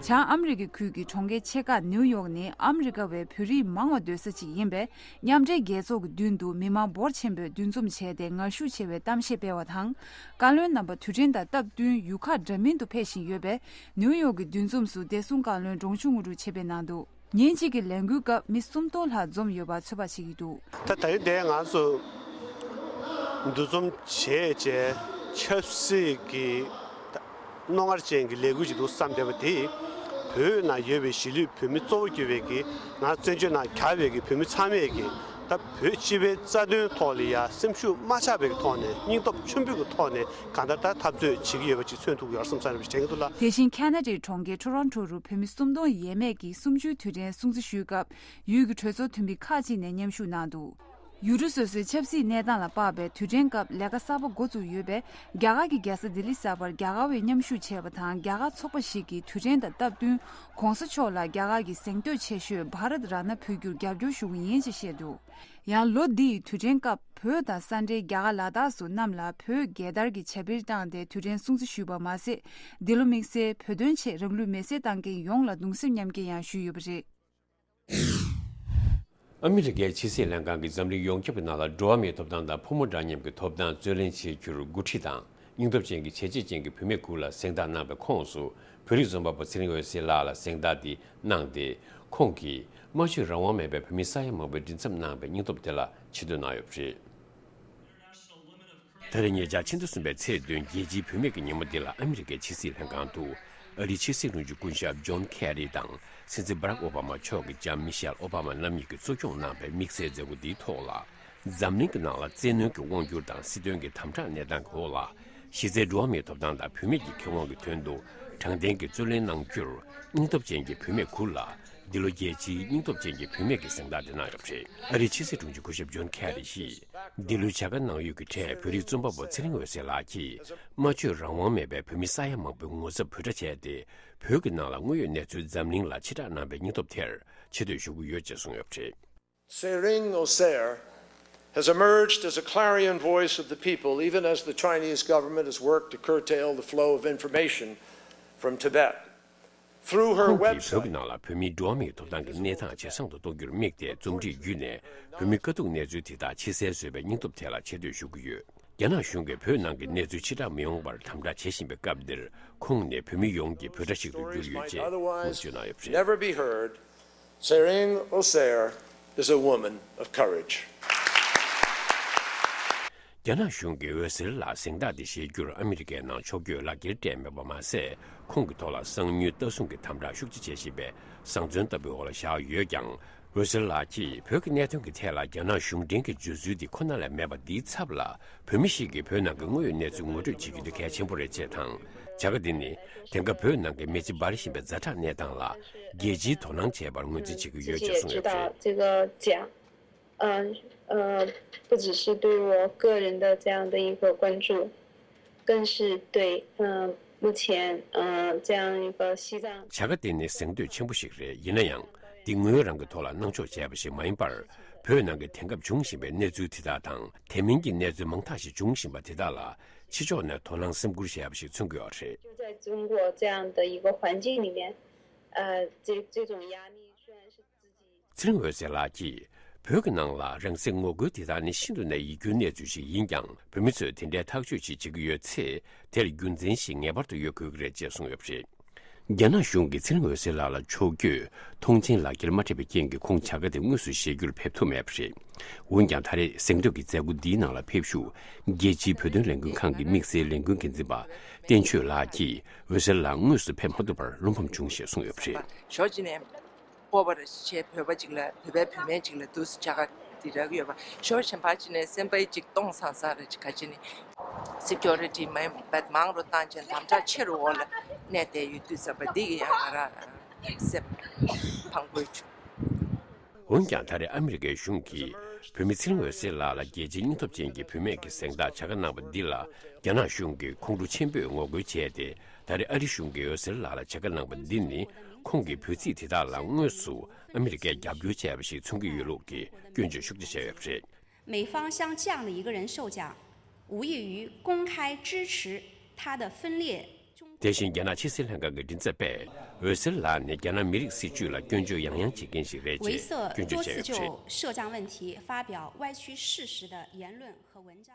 བྱང་ཨ་མི་རི་ཀའི་ཁུལ་གྱི་གྲོང་ཁྱེར་ཆེ་ཁག་ནིའུ་ཡོག་ནི་ཨ་མི་རི་ཀ་བའི་བོད་རིགས་མང་བ་སྡོད་ས་ཅིག་ཡིན་པས། མཉམ་འབྲེལ་རྒྱལ་ཚོགས་ཀྱི་མདུན་དུ་མི་མང་འབོར་ཆེན་པོས་འདུ་འཛོམས་བྱས་ཏེ་ངར་ཤུགས་ཆེ་བའི་གཏམ་བཤད་སྤེལ་བ་དང་། བཀའ་བློན་རྣམ་པ་དུས་དྲན་དང་སྟབས་བསྟུན་ཡུལ་ཁག་འདྲ་མིན་དུ་ཕེབས་བཞིན་ཡོད་པས། ནིའུ་ཡོག་གི་འདུ་འཛོམས་སུ་བདེ་སྲུང་བཀའ་བློན་འབྲོང་ཆུང་དངོས་གྲུབ་ཆེད་ཕེབས་གནང་འདུག་ཉིན་གཅིག་གི་ལས་འགུལ་སྐབས་མི་སུམ་སྟོང་ལྷག་འཛོམས་ཡོད་པ་ཚོད་དཔག་བྱེད་ཀྱི་འདུག་ད་ད་རིང་འདིར་ང་ཚོ་འདུ་འཛོམས་བྱས་རྗེས་ཆབ་སྲིད་ཀྱི་རྣོ་ངར་ཅན་གྱི་ལས་འགུལ་ཞིག་འདུག་བསམ་བསྡད་པ་དེས། བོད་ནང་ཡོད་པའི་གཞིས་ལུས་བོད་མི་གཙོ་བོ་གྱུར་པའི་གི་ང་བཙན་བྱོལ་ནང་གྱར་བའི་གི་བོད་མི་ཚང་མས་གི་ད་བོད་སྤྱི་པའི་རྩ་དོན་ཐོག་ལ་ཡ་སེམས་ཤུགས་མ་ཆག་པའི་གི་ཐོག་ནས་སྙིང་སྟོབས་ཆེན་པོའི་གི་ཐོག་ནས་གང་ལྟར་ད་འཐབ་རྩོད་བྱེད་ཀྱི་ཡོད་པ་ཅིག་མཚོན་ཐུབ་ཀྱི་ཡོད་རེད་བསམ་བསམ་རེ་བྱེད་ཀྱི་འདུག་ལ། དེ་བཞིན་ཁ་ན་ཌའི་གྲོང་ཁྱེར་ཊོ་རོན་ཊོ་རུ་བོད་མི་སུམ་སྟོང་ཡས་མས་ཀྱིས་གསུམ་བཅུའི་དུས་དྲན་སྲུང་བརྩི་ཞུས་སྐབས། ཡུལ་གྱི་གྲོས་ཚོགས་འཐུས་མི་ཁག་ཅིག་ནས་མཉམ་ཞུགས་གནང་འདུག་ཡུལ་གྲུ་སོ་སོའི་ཆབ་སྲིད་གནས་སྟངས་ལ་དཔག་པའི་དུས་དྲན་སྐབས་ལས་ཀ་གསར་པ་འགོ་བཙུགས་ཡོད་པས། རྒྱ་གར་གྱི་རྒྱལ་ས་ལྡི་ལི་གསར་པར་རྒྱ་གར་བས་མཉམ་ཞུགས་བྱས་པ་དང་། རྒྱ་གར་ཚོགས་པ་ཞིག་གིས་དུས་དྲན་དང་སྟབས་བསྟུན་༧གོང་ས་མཆོག་ལ་རྒྱ་གར་གྱི་གཟེངས་བསྟོད་ཆེ་ཤོས་བྷ་རཏ་རཏྣ་ཕུལ་རྒྱུར་རྒྱབ་སྐྱོར་ཞུ་གི་ཡིན་ཞེས་བཤད་འདུག་ཡང་ལོ་འདིའི་དུས་དྲན་སྐབས་བོད་དང་ས་འབྲེལ་རྒྱ་གར་ལ་དྭགས་སུ་གནམ་ལ་བོད་རྒྱལ་དར་གྱི་བྱ་འཕུར་བཏང་སྟེ་དུས་དྲན་སྲུང་བརྩི་ཞུས་པ་མ་ཟད། འདི་ལོ་དམིགས་བསལ་བོད་དོན་ཆེད་རང་ལུས་མེར་སྲེག་བཏང་མཁན་ཡོངས་ལ་གདུང་སེམས་མཉམ་སྐྱེད་ཡང་ཞུས་ཡོད་པ་རེད། ཨ་མི་རི་ཀའི་ཕྱི་སྲིད་ལྷན་ཁང་གིས་འཛམ་གླིང་ཡོངས་ཁྱབ་ཀྱི་ནང་ལ་འགྲོ་བ་མིའི་ཐོབ་ཐང་དང་ཕོ་མོ་འདྲ་མཉམ་གྱི་ཐོབ་ཐང་རྩོད་ལེན་བྱེད་རྒྱུར་འགོ་ཁྲིད་དང་སྙིང་སྟོབས་ཅན་གྱི་བྱས་རྗེས་ཅན་གྱི་བུད་མེད་དགུ་ལ་གཟེངས་རྟགས་གནང་བའི་ཁོངས་སུ་བོད་རིགས་རྩོམ་པ་པོ་ཚེ་རིང་འོད་ཟེར་ལགས་ལ་གཟེངས་རྟགས་འདི་གནང་སྟེ། ཁོང་གིས་སྨྲ་བརྗོད་རང་དབང་མེད་པའི་བོད་མི་ས་ཡ་མང་པོའི་མགྲིན་ཚབ་གནང་བའི་སྙིང་སྟོབས་དེ་ལ་ཆེ་བསྟོད་གནང་ཡོད་པ་རེད། ད་རེས་ཉེ་ཆར་ཕྱི་ཟླ་གསུམ་པའི་ཚེས་བདུན་རྒྱལ་སྤྱིའི་བུད་མེད་ཀྱི་ཉིན་མོ་འདི་ལ་ཨ་མི་རི་ཀའི་ཕྱི་སྲིད་ལྷན་ཁང་དུ་ཨ་རིའི་ཕྱི་སྲིད་དྲུང་ཆེ་སྐུ་ཞབས་ཇོན་ཁེ་རི་དང་སྲིད་འཛིན་བྷ་རག་ཨོ་བྷ་མ་མཆོག་གི་ལྕམ་མི་ཤེལ་ཨོ་བྷ་མ་རྣམ་གཉིས་ཀྱིས་གཙོ་སྐྱོང་གནང་བའི་དམིགས་བསལ་མཛད་སྒོ་འདིའི་ཐོག་ལ། འཛམ་གླིང་གི་ནང་ལ་བཙན་གནོན་གྱི་དབང་སྒྱུར་དང་སྲིད་དོན་གྱི་དམ་དྲག་གནས་སྟངས་ཀྱི་འོག་ལ། གཞི་རྩའི་འགྲོ་བ་མིའི་ཐོབ་ཐང་དང་བུད་མེད་ཀྱི་ཁེ་དབང་གི་དོན་དུ་དྲང་བདེན་གྱི་རྩོད་ལེན་གནང་རྒྱུར་སྙིང་སྟོབས་ཅན་གྱི་བུད་མེད་དགུ་ལ། འདི་ལོ་རྒྱལ་སྤྱིའི་སྙིང་སྟོབས་ཅན་གྱི་བུད་མེད་ཀྱི་གཟེངས་རྟགས་དེ་གནང་ཡོད་པ་རེད། ཨ་རིའི་ཕྱི་སྲིད་དྲུང་ཆེ་སྐུ་ཞབས་ཇོན་ཁེ་རི་ཡིས། འདི་ལོའི་བྱ་དགའ་གནང་ཡུལ་གྱི་གྲས་བོད་རིགས་རྩོམ་པ་པོ་ཚེ་རིང་འོད་ཟེར་ལགས་ཀྱིས། སྨྲ་བརྗོད་རང་དབང་མེད་པའི་བོད་མི་ས་ཡ་མང་པོའི་ངོ་ཚབ་འབོད་སྒྲ་བྱས་ཏེ། བོད་ཀྱི་ནང་ལ་དངོས་ཡོད་གནས་ཚུལ་འཛམ་གླིང་ལ་ཕྱེ་བསྒྲགས་གནང་བའི་སྙིང་སྟོབས་དེར་ཆེ་བསྟོད་ཞུ་གི་ཡོད་ཅེས་གསུངས་ཡོད་པ་རེད། Tsering Oser has emerged as a clarion voice of the people, even as the Chinese government has worked to curtail the flow of information from Tibet. Through her website, ཁོང་གིས་བོད་ཀྱི་ནང་ལ་བོད་མིའི་འགྲོ་བ་མིའི་ཐོབ་ཐང་གི་གནས་སྟངས་ཇེ་བཟང་དུ་གཏོང་རྒྱུར་དམིགས་ཏེ་རྩོམ་སྒྲིག་བརྒྱུད་ནས་བོད་མིའི་དཀའ་སྡུག་གནས་ཚུལ་དེ་དག་ཕྱི་གསལ་བཟོས་པའི་སྙིང་སྟོབས་དེ་ལ་ཆེ་བསྟོད་ཞུ་གི་ཡོད། རྒྱ་ནག་གཞུང་གིས་བོད་ནང་གི་གནས་ཚུལ་ཕྱིར་བསྒྲགས་མི་ཡོང་བར་དམ་དྲག་བྱེད་བཞིན་པའི་སྐབས་འདིར། ཁོང་ནི་བོད་མི་ཡོངས་ཀྱི་འབོད་སྒྲ་ཞིག་ཏུ་གྱུར་ཡོད་ཅེས་ངོ་སྤྲོད་གནང་ཡོད་པ་རེད། Never be heard, Tsering Oser is a woman of courage. རྒྱ་ནག་གཞུང་གིས་འོད་ཟེར་ལ་གཟེངས་རྟགས་འདི་བཞེས་རྒྱུར་ཨ་མི་རི་ཀའི་ནང་ཕྱོགས་བསྐྱོད་ལག་འཁྱེར་སྤྲད་མེད་པ་མ་ཟད། ཁོང་གི་ཐོག་ལ་གསང་མྱུལ་ལྟ་སྲུང་གི་དམ་དྲག་ཤུགས་ཆེ་བྱེད་བཞིན་པའི་བཟང་བཙོན་ལྟ་བུའི་འོག་ལ་བཞག་ཡོད་ཀྱང་། འོད་ཟེར་ལགས་ཀྱིས་བོད་ཀྱི་གནད་དོན་གྱི་ཐད་ལ་རྒྱ་ནག་གཞུང་འབྲེལ་གྱི་བརྗོད་ཚུལ་འདི་ཁོ་ན་ལས་མེད་པ་འདིའི་ཚབ་ལ། བོད་མི་ཞིག་གིས་བོད་ནང་གི་དངོས་ཡོད་གནས་ཚུལ་ངོ་སྤྲོད་བྱེད་རྒྱུ་འདི་གལ་ཆེན་པོ་རེད་ཅེས་དང་། བྱ་དགའ་འདི་ནི་དེང་སྐབས་བོད་ནང་གི་མེ་ལྕེ་འབར་བཞིན་པའི་ཛ་དྲག་གནས་སྟངས་ལ་རྒྱལ་སྤྱིའི་དོ་སྣང་བྱས་པར་ངོས་འཛིན་བྱེད་ཀྱི་ཡོད་ཅེས་གསུངས་ཡོད་པ་རེད། 这个奖，呃呃，不只是对我个人的这样的一个关注，更是对嗯、呃目前嗯、呃这样一个西藏。 བྱ་དགའ་དེ་ནི་གཟེངས་བསྟོད་ཆེན་པོ་ཞིག་རེད། ཡིན་ན་ཡང་། འདི་ངོས་རང་གི་ཐོག་ལ་གནང་ཕྱོགས་བྱས་པ་ཞིག་མ་ཡིན་པར། བོད་ནང་གི་དེང་སྐབས་འབྱུང་བཞིན་པའི་གནས་ཚུལ་དེ་དག་དང་། དེ་མིན་གྱི་གནས་ཚུལ་མང་དག་ཞིག་འབྱུང་བཞིན་པ་དེ་དག་ལ་ཕྱི་ཕྱོགས་ནས་དོ་སྣང་སེམས་ཁུར་བྱས་པ་ཞིག་མཚོན་གྱི་ཡོད་རེད། 就在中国这样的一个环境里面，呃，这这种压力虽然是自己 ཚེ་རིང་འོད་ཟེར་ལགས་ཀྱིས། བོད་ཀྱི་ནང་ལ་རང་སྲེག་ངོ་རྒོལ་དེ་དག་ནི་ཤིན་ཏུ་ནས་ཡིད་སྐྱོའི་གནས་ཚུལ་ཞིག་ཡིན་ཀྱང་། བོད་མི་ཚོས་དེ་འདྲའི་ཐག་གཅོད་ཅིག་བྱེད་ཀྱི་ཡོད་ཚེ། དེར་རྒྱུ་མཚན་ཞིག་ངེས་པར་དུ་ཡོད་དགོས་ཀྱི་རེད་ཅེས་གསུངས་ཡོད་པ་རེད། རྒྱ་ནག་གཞུང་གིས་ཚེ་རིང་འོད་ཟེར་ལགས་ལ་ཕྱོགས་བསྐྱོད་ཐོངས་མཆན་ལག་འཁྱེར་མ་སྤྲད་པའི་རྐྱེན་གྱིས། ཁོང་བྱ་དགའ་དེ་དངོས་སུ་བཞེས་རྒྱུར་ཕེབས་ཐུབ་མེད་པ་རེད། འོན་ཀྱང་། ད་རེས་གཟེངས་བསྟོད་ཀྱི་མཛད་སྒོ་འདིའི་ནང་ལ་ཕེབས་ཞུགས། རྒྱལ་སྤྱིའི་བོད་དོན་ལས་འགུལ་ཁང་གི་དམིགས་བསལ་ལས་འགུལ་འགན་འཛིན་པ་བསྟན་ཆོས་ལགས་ཀྱིས། འོད་ཟེར་ལགས་དངོས་སུ་ཕེབས་མ་ཐུབ་པར་བློ་ཕམ་བྱུང་ཞེས་གསུངས་ཡོད་པ་རེད། ཞོར་གཅིག་ནས། སྤོབས་པ་རེ་ཞིག་བྱས། བོད་པ་ཅིག་ལ། བོད་པའི་བུད་མེད་ཅིག་ལ་འདུག་སེ་བྱ་དགའ་འདི་རག་ཡོད་པ། ཞོར་གཞན་པ་ཅིག་ནས་སེམས་པ་ཅིག་སྟོང་སང་སང་རེ་ཅིག་ག་ཅི་ནི་སི་ཀུ་རི་ཊི་མེད་པ་མང་རུ་བཏང་བྱས། དམ་དྲག་ཆེ་རུ་འོག་ལ་གནས་བསྡད་ཡོད་དུས་ཙམ་པ་འདི་གི་ཡང་ང་རང་སེམས་ཕངས་པོ་བྱུང་། འོན་ཀྱང་། ད་རེས་ཨ་མི་རི་ཀའི་གཞུང་གིས་བོད་མི་ཚེ་རིང་འོད་ཟེར་ལགས་ལ་རྒྱལ་སྤྱིའི་སྙིང་སྟོབས་ཅན་གྱི་བུད་མེད་ཀྱི་གཟེངས་རྟགས་བྱ་དགའ་གནང་བ་འདི་ལ། རྒྱ་ནག་གཞུང་གིས་ཁོང་ཁྲོ་ཆེན་པོས་ངོ་རྒོལ་བྱས་ཏེ། ད་རེས་ཨ་རི་གཞུང་གིས་འོད་ཟེར་ལགས་ལ་བྱ་དགའ་གནང་བ་འདི་ནི། ཁོང་གི་འབོད་ཚིག་དེ་དག་ལ་དངོས་སུ་ཨ་མི་རི་ཀས་རྒྱབ་སྐྱོར་བྱས་པ་ཞིག་མཚོན་གྱི་ཡོད་ལུགས་ཀྱི་སྐྱོན་བརྗོད་ཤུགས་ཆེ་བྱས་ཡོད་པ་རེད། 美方向这样的一个人授奖，无异于公开支持他的分裂中国。དེ་བཞིན་རྒྱ་ནག་ཕྱི་སྲིད་ལྷན་ཁང་གི་མགྲིན་ཚབ་པས་འོད་ཟེར་ལགས་ནས་རྒྱ་ནག་མི་རིགས་སྲིད་བྱུས་ལ་སྐྱོན་བརྗོད་ཡང་ཡང་བྱེད་མཁན་ཞིག་རེད་ཅེས་སྐྱོན་བརྗོད་བྱས་ཡོད་པ་རེད། 为色多次就涉疆问题发表歪曲事实的言论和文章。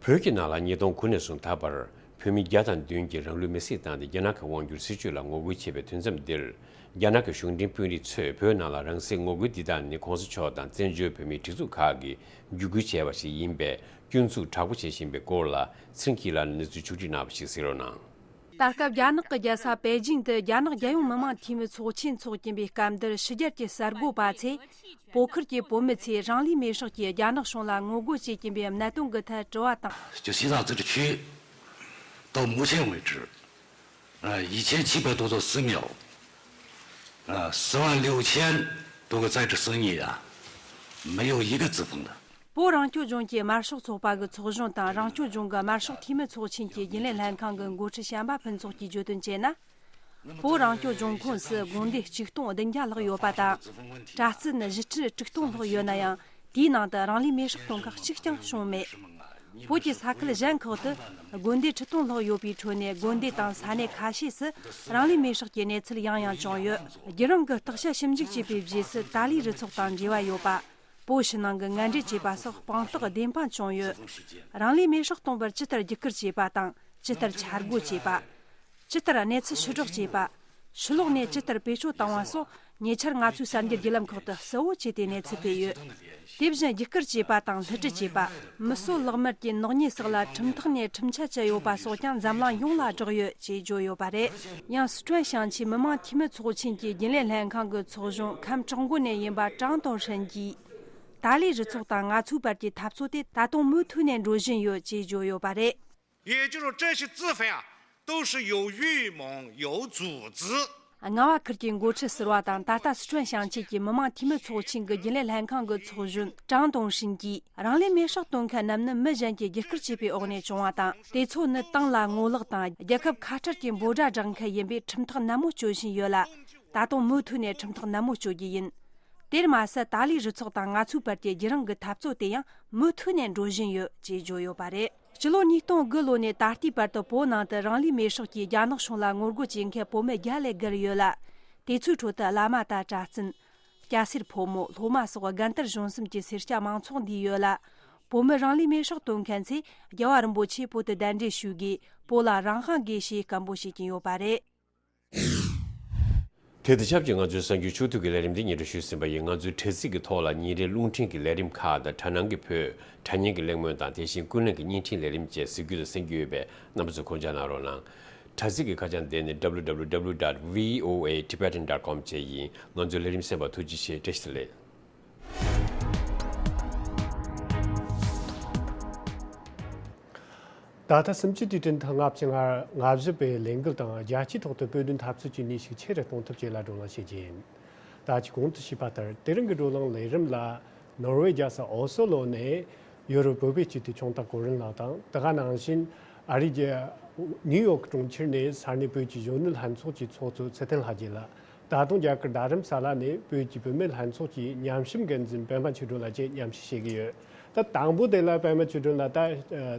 བོད་ཀྱི་ནང་ལ་ཉིས་སྟོང་དགུ་ནས་བཟུང་ད་བར་བོད་མི་བརྒྱ་དང་བདུན་གྱིས་རང་ལུས་མེར་སྲེག་བཏང་སྟེ་རྒྱ་ནག་གི་དབང་སྒྱུར་སྲིད་བྱུས་ལ་ངོ་རྒོལ་བྱས་པའི་དུས་མཚམས་འདིར། རྒྱ་ནག་གི་གཞུང་འབྲེལ་དཔོན་རིགས་ཚོས་བོད་ནང་ལ་རང་སྲེག་ངོ་རྒོལ་འདི་དག་ནི་གོང་ས་མཆོག་དང་བཙན་བྱོལ་བོད་མིའི་སྒྲིག་འཛུགས་ཁག་གིས་བརྒྱུད་སྐུལ་བྱས་པ་ཞིག་ཡིན་པས་སྐྱོན་འཛུགས་དྲག་པོ་བྱེད་བཞིན་པའི་སྐོར་ལ་ཚེ་རིང་སྐྱིད་ལགས་ནས་གནས་ཚུལ་ཕྱོགས་སྒྲིག་གནང་བ་ཞིག་གཟིགས་རོགས་གནང་། ད་སྐབས་རྒྱ་ནག་གི་རྒྱལ་ས་པེ་ཅིང་དུ་རྒྱ་ནག་རྒྱལ་ཡོངས་མི་དམངས་འཐུས་མི་ཚོགས་ཆེན་འཚོགས་ཀྱིན་པའི་སྐབས་འདིར་ཕྱི་རྒྱལ་གྱི་གསར་འགོད་པ་ཚོས་བོད་ཁུལ་གྱི་བོད་མི་ཚོས་རང་ལུས་མེར་སྲེག་གིས་རྒྱ་ནག་གཞུང་ལ་ངོ་རྒོལ་བྱེད་ཀྱིན་པའི་གནད་དོན་གྱི་ཐད་དྲི་བ་དང་། 就西藏自治区，到目前为止，呃，一千七百多座寺庙，呃，四万六千多个在职僧尼啊，没有一个自封的。 བོད་རང་སྐྱོང་ལྗོངས་ཀྱི་དམར་ཤོག་ཚོགས་པ་གི་ཚོགས་གཞོན་དང་རང་སྐྱོང་ལྗོངས་ཀྱི་དམར་ཤོག་འཐུས་མི་ཚོགས་ཆེན་གྱི་རྒྱུན་ལས་ལྷན་ཁང་གི་འགོ་ཁྲིད་བྱམས་པ་ཕུན་ཚོགས་ཀྱིས་བརྗོད་དོན་བྱས་ན། བོད་རང་སྐྱོང་ལྗོངས་ཁོངས་སུ་དགོན་སྡེ་ཆིག་སྟོང་བདུན་བརྒྱ་ལྷག་ཡོད་པ་དང་། གྲྭ་བཙུན་བཞི་ཁྲི་དྲུག་སྟོང་ལྷག་ཡོད་ན་ཡང་། དེའི་ནང་དུ་རང་ལུས་མེར་སྲེག་གཏོང་ཁག་གཅིག་ཀྱང་བྱུང་མེད། བོད་ཀྱི་ས་ཁུལ་གཞན་ཁག་ཏུ་དགོན་སྡེ་ཁྲི་སྟོང་ལྷག་ཡོད་པའི་ཁྲོད་ནས་དགོན་སྡེ་དང་ས་གནས་ཁ་ཤས་སུ་རང་ལུས་མེར་སྲེག་གི་གནས་ཚུལ་ཡང་ཡང་བྱུང་ཡོད། རྒྱུན་རིང་གི་བརྟག་དཔྱད་ཞིབ་འཇུག་བྱས་པའི་རྗེས་སུ་ཏཱ་ལའི་རུ་ཚོགས་དང་འབྲེལ་བ་ཡོད་པ། བོད་ཕྱི་ནང་གི་ངན་འབྲེལ་བྱས་པ་སོགས་དཔང་རྟགས་བདེན་དཔང་བྱུང་ཡོད། རང་ལུས་མེར་སྲེག་གཏོང་བར་ཇི་ལྟར་རྒྱུག་སྐུལ་བྱས་པ་དང་ཇི་ལྟར་འཆར་སྒོ་བྱས་པ། ཇི་ལྟར་གནས་ཚུལ་ཕྱིར་སྒྲོག་བྱས་པ། ཕྱི་ལོགས་ནས་ཇི་ལྟར་བེད་སྤྱོད་བཏང་བ་སོགས་ཉེ་ཆར་ང་ཚོའི་གསར་འགྱུར་བརྒྱུད་ལམ་ཁག་ཏུ་གསལ་བོ་བྱས་ཏེ་གནས་ཚུལ་སྤེལ་ཡོད། དེ་བཞིན་རྒྱུག་སྐུལ་བྱས་པ་དང་སླུ་བྲིད་བྱས་པ། མི་གསོད་ལག་དམར་གྱི་ནག་ཉེས་སོགས་ལ་ཁྲིམས་ཐག་ནས་ཁྲིམས་ཆད་བཅད་ཡོད་པ་སོགས་ཀྱང་འཛམ་གླིང་ཡོངས་ལ་བསྒྲགས་ཡོད་ཅེས་བརྗོད་ཡོད་པ་རེད། ཡང་སི་ཁྲོན་ཞིང་ཆེན་མི་དམངས་འཐུས་མི་ཚོགས་ཆེན་གྱི་རྒྱུན་ལས་ལྷན་ཁང་གི་ཚོགས་གཞོན་ཁམས་བྲག་འགོ་ནས་ཡིན་པ་ཀྲང་ཏུང་ཧྲིན་གྱིས། ཏཱ་ལའི་རུ་ཚོགས་དང་ང་ཚོའི་བར་གྱི་འཐབ་རྩོད་དེ་ད་དུང་མུ་མཐུད་ནས་འགྲོ་བཞིན་ཡོད་ཅེས་བརྗོད་ཡོད་པ་རེད། 也就是这些自焚啊，都是有预谋、有组织。 རྔ་བ་ཁུལ་གྱི་འགོ་ཁྲིད་ཟུར་པ་དང་ད་ལྟ་སི་ཁྲོན་ཞིང་ཆེན་གྱི་མི་དམངས་འཐུས་མི་ཚོགས་ཆེན་གྱི་རྒྱུན་ལས་ལྷན་ཁང་གི་ཚོགས་གཞོན་ཀྲང་ཏུང་ཧྲིན་གྱིས། རང་ལུས་མེར་སྲེག་གཏོང་མཁན་རྣམས་ནི་མི་གཞན་གྱིས་རྒྱུག་སྐུལ་བྱས་པའི་འོག་ནས་བྱུང་བ་དང་། དེ་ཚོ་ནི་ཏང་ལ་ངོ་ལོག་དང་རྒྱལ་ཁབ་ཁ་བྲལ་གྱི་འབོད་སྒྲ་བསྒྲགས་མཁན་ཡིན་པས་ཁྲིམས་ཐག་ནན་མོ་གཅོད་བཞིན་ཡོད་ལ། ད་དུང་མུ་མཐུད་ནས་ཁྲིམས་ཐག་ནན་མོ་གཅོད་རྒྱུ་ཡིན། དེར་མ་ཟད་ཏཱ་ལའི་རུ་ཚོགས་དང་ང་ཚོའི་བར་གྱི་རྒྱུན་རིང་གི་འཐབ་རྩོད་དེ་ཡང་མུ་མཐུད་ནས་འགྲོ་བཞིན་ཡོད་ཅེས་བརྗོད་ཡོད་པ་རེད། སྤྱི་ལོ་ཉིས་སྟོང་དགུ་ལོ་ནས་ད་ལྟའི་བར་དུ་བོད་ནང་དུ་རང་ལུས་མེར་སྲེག་གིས་རྒྱ་ནག་གཞུང་ལ་ངོ་རྒོལ་བྱེད་མཁན་བོད་མི་བརྒྱ་ལས་བརྒལ་ཡོད་ལ། དེ་ཚོའི་ཁྲོད་དུ་བླ་མ་དང་གྲྭ་བཙུན། སྐྱ་སེར་ཕོ་མོ་སློབ་མ་སོགས་རྒན་དར་གཞོན་གསུམ་གྱི་སེར་སྐྱ་མང་ཚོགས་འདུས་ཡོད་ལ། བོད་མི་རང་ལུས་མེར་སྲེག་གཏོང་མཁན་ཚོས་རྒྱལ་བ་རིན་པོ་ཆེ་བོད་དུ་གདན་འདྲེན་ཞུས་དགོས། བོད་ལ་རང་དབང་དགོས་ཞེས་སྐད་འབོད་བྱེད་ཀྱིན་ཡོད་པ་རེད། དེ་དང་ཆབས་ཅིག་ང་ཚོའི་གསར་འགྱུར་ཕྱོགས་བསྡུས་ཀྱི་ལས་རིམ་འདི་སྙན་སྒྲོན་ཞུས་ཟིན་པ་ཡིན། ང་ཚོའི་དྲ་ཚིགས་ཀྱི་ཐོག་ལ་ཉིན་རེའི་རླུང་འཕྲིན་གྱི་ལས་རིམ་ཁག་དང་དྲ་ནང་གི་བོད་དྲ་བརྙན་གྱི་གླེང་མོལ་དང་དེ་བཞིན་ཀུན་གླེང་གི་བརྙན་འཕྲིན་ལས་རིམ་བཅས་གཟིགས་རྒྱུ་དང་གསན་རྒྱུ་ཡོད་པས་རྣམ་པ་ཚོས་དགོངས་འཇགས་གནང་རོགས་གནང་། དྲ་ཚིགས་ཀྱི་ཁ་བྱང་དེ་ནི་W W W dot V O A Tibetan dot com བཅས་ཡིན། ང་ཚོའི་ལས་རིམ་གསན་པར་ཐུགས་རྗེ་ཆེ། བཀྲ་ཤིས་བདེ་ལེགས། ད་ལྟ་སུམ་ཅུ་དུས་དྲན་ཐེངས་ལྔ་བཅུ་ང་བཞི་པའི་ལས་འགུལ་དང་རྒྱལ་སྤྱིའི་ཐོག་ཏུ་བོད་དོན་འཐབ་རྩོད་ཀྱི་ནུས་ཤུགས་ཆེ་རུ་གཏོང་ཐབས་བཅས་ལ་བགྲོ་གླེང་བྱེད་རྒྱུ་ཡིན། ད་ཅི་གོང་དུ་ཞུས་པ་ལྟར་དེ་རིང་གི་བགྲོ་གླེང་ལས་རིམ་ལ་ནོར་ཝེ་རྒྱལ་ས་ཨོ་སོ་ལོ་ནས་ཡོ་རོབ་བོད་པའི་སྤྱི་འཐུས་ཆུང་བདག་གོ་རིན་ལགས་དང་དེ་ག་ནང་བཞིན་ཨ་རིའི་རྒྱལ་ནིའུ་ཡོག་གྲོང་ཁྱེར་ནས་ས་གནས་བོད་ཀྱི་གཞོན་ནུ་ལྷན་ཚོགས་ཀྱི་ཚོགས་གཙོ་ཚེ་བརྟན་ལྷ་རྒྱལ་ལགས། ད་དུང་རྒྱ་གར་རྡ་རམ་ས་ལ་ནས་བོད་ཀྱི་བུད་མེད་ལྷན་ཚོགས་ཀྱི་ཉམས་ཞིབ་འགན་འཛིན་པད་མ་ཆོས་སྒྲོན་ལགས་བཅས་མཉམ་ཞུགས་བྱེད་ཀྱི་ཡོད། ད་དང་པོ་དེ་ལ་པད་མ་ཆོས་སྒྲོན་ལགས་ད་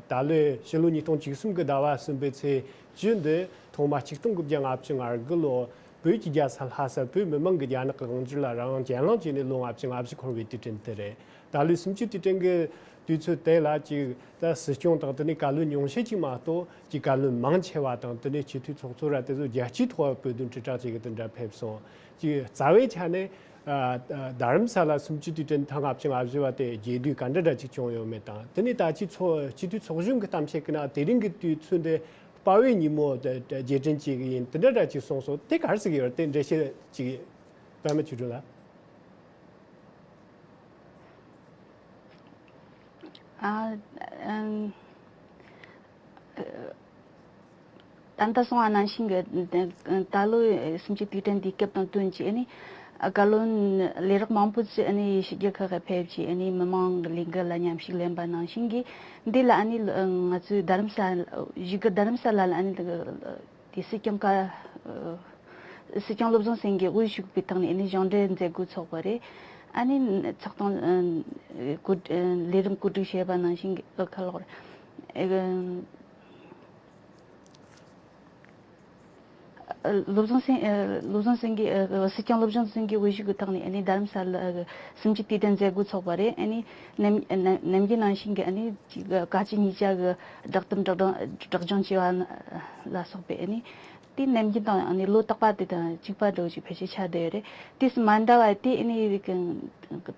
ད་ལོའི་ཕྱི་ལོ་ཉིས་སྟོང་བཅུ་གསུམ་གྱི་ཟླ་བ་གསུམ་པའི་ཚེས་བཅུ་འདི་ཐོག་མ་ཆིག་སྟོང་དགུ་བརྒྱ་ལྔ་བཅུ་ང་དགུ་ལོ་བོད་ཀྱི་རྒྱལ་ས་ལྷ་སར་བོད་མི་མང་གིས་རྒྱ་ནག་གི་དབང་སྒྱུར་ལ་རང་དབང་གྱེན་ལངས་བྱས་ནས་ལོ་ལྔ་བཅུ་ང་བཞི་འཁོར་བའི་དུས་དྲན་དེ་རེད། ད་ལོའི་སུམ་ཅུ་དུས་དྲན་གྱི་དུས་ཚོད་དེ་ལ་ཅིག་ད་སྲིད་སྐྱོང་དང་དེ་ནས་བཀའ་བློན་ཉུང་ཤས་ཅིག་མ་གཏོགས་ཅིག་བཀའ་བློན་མང་ཆེ་བ་དང་དེ་ནས་སྤྱི་འཐུས་ཚོགས་གཙོ་ར་དེ་ཚོ་རྒྱལ་སྤྱིའི་ཐོག་བོད་དོན་དྲིལ་བསྒྲགས་བྱེད་ཀྱི་དེ་འདྲ་ཕེབས་སོང་། ཅིག་རྩ་བའི་ཆ་ནས་ཨ་རྡ་རམ་ས་ལ་སུམ་ཅུ་དུས་དྲན་ཐེངས་ལྔ་བཅུ་ང་བཞི་བ་དེ་རྒྱས་བསྡུས་ག་འདྲ་འདྲ་ཅིག་བྱུང་ཡོད་མེད་དང་དེ་ནས་ད་ཅིག་ཚོགས་སྤྱི་འཐུས་ཚོགས་གཞོན་གྱི་གཏམ་བཤད་ཀྱི་ནང་དེ་རིང་གི་དུས་ཚོད་འདི་དཔའ་བོའི་ཉིན་མོ་དེ་རྗེས་དྲན་བྱེད་ཀྱི་ཡིན་དེ་འདྲ་འདྲ་ཅིག་གསུངས་སོང་། དེ་ག་རེ་ཟེར་གྱི་ཡོད་རེད། དེ་འགྲེལ་བཤད་ཅིག་པད་མ་ཆོས་སྒྲོན་ལགས། ཨ་ཨམ། ད་ལྟ་གསུངས་པ་ནང་བཞིན་གྱི་ད་ལོའི་སུམ་ཅུ་དུས་དྲན་འདིའི་སྐབས་དང་བསྟུན་གྱིས་ཨ་ནི་བཀའ་བློན་ལས་རིགས་མང་པོ་ཅིག་ཨ་ནི་ཕྱི་རྒྱལ་ཁག་གི་ཕེབས་ཀྱིས་ཨ་ནི་མི་མང་གི་ལས་འགུལ་ལ་མཉམ་ཞུགས་ལེན་པ་ནང་བཞིན་གྱི་འདི་ལ་ཨ་ནི་ང་ཚོའི་རྡ་རམ་ས་བཞུགས་སྒར་རྡ་རམ་ས་ལ་ལ་ཨ་ནི་དེ་སྲིད་སྐྱོང་ཀ་སྲིད་སྐྱོང་བློ་བཟང་སེང་གེ་དབུ་བཞུགས་པའི་ཐོག་ནས་ཨ་ནི་གཞུང་འབྲེལ་མཛད་སྒོ་ཚོགས་པ་རེད། ཨ་ནི་ཚོགས་ཐོག་ལས་རིམ་གོ་སྒྲིག་བྱས་པ་ནང་བཞིན་གྱི་ཨོ་ཁ་ལོག་རེད། བློ་བཟང་སེང་། བློ་བཟང་སེང་གེ། སྲིད་སྐྱོང་བློ་བཟང་སེང་གེའི་འོས་གཞི་གི་ཐོག་ནས་ཨ་ནི་རྡ་རམ་ས་ལ་གི་གསུམ་བཅུའི་དུས་དྲན་མཛད་སྒོ་འཚོགས་པ་རེད། ཨ་ནི་ནམ་ནམ་རྒྱུན་ནང་བཞིན་གྱི་ཨ་ནི་བཀའ་སྤྱི་གཉིས་ཆ་གི་བསྒྲགས་གཏམ་བསྒྲགས་སྒྲུང་བསྒྲགས་སྦྱང་བྱས་པ་ལ་སོགས་པའི་ཨ་ནི། དེ་ནམ་རྒྱུན་དང་ཨ་ནི་ལོ་རྟག་པ་དེ་དང་གཅིག་པ་འདྲ་བོ་ཅིག་ཕལ་ཆེར་ཆགས་བསྡད་ཡོད་རེད། དེས་མ་འདྲ་བ་དེ་ཨ་ནི་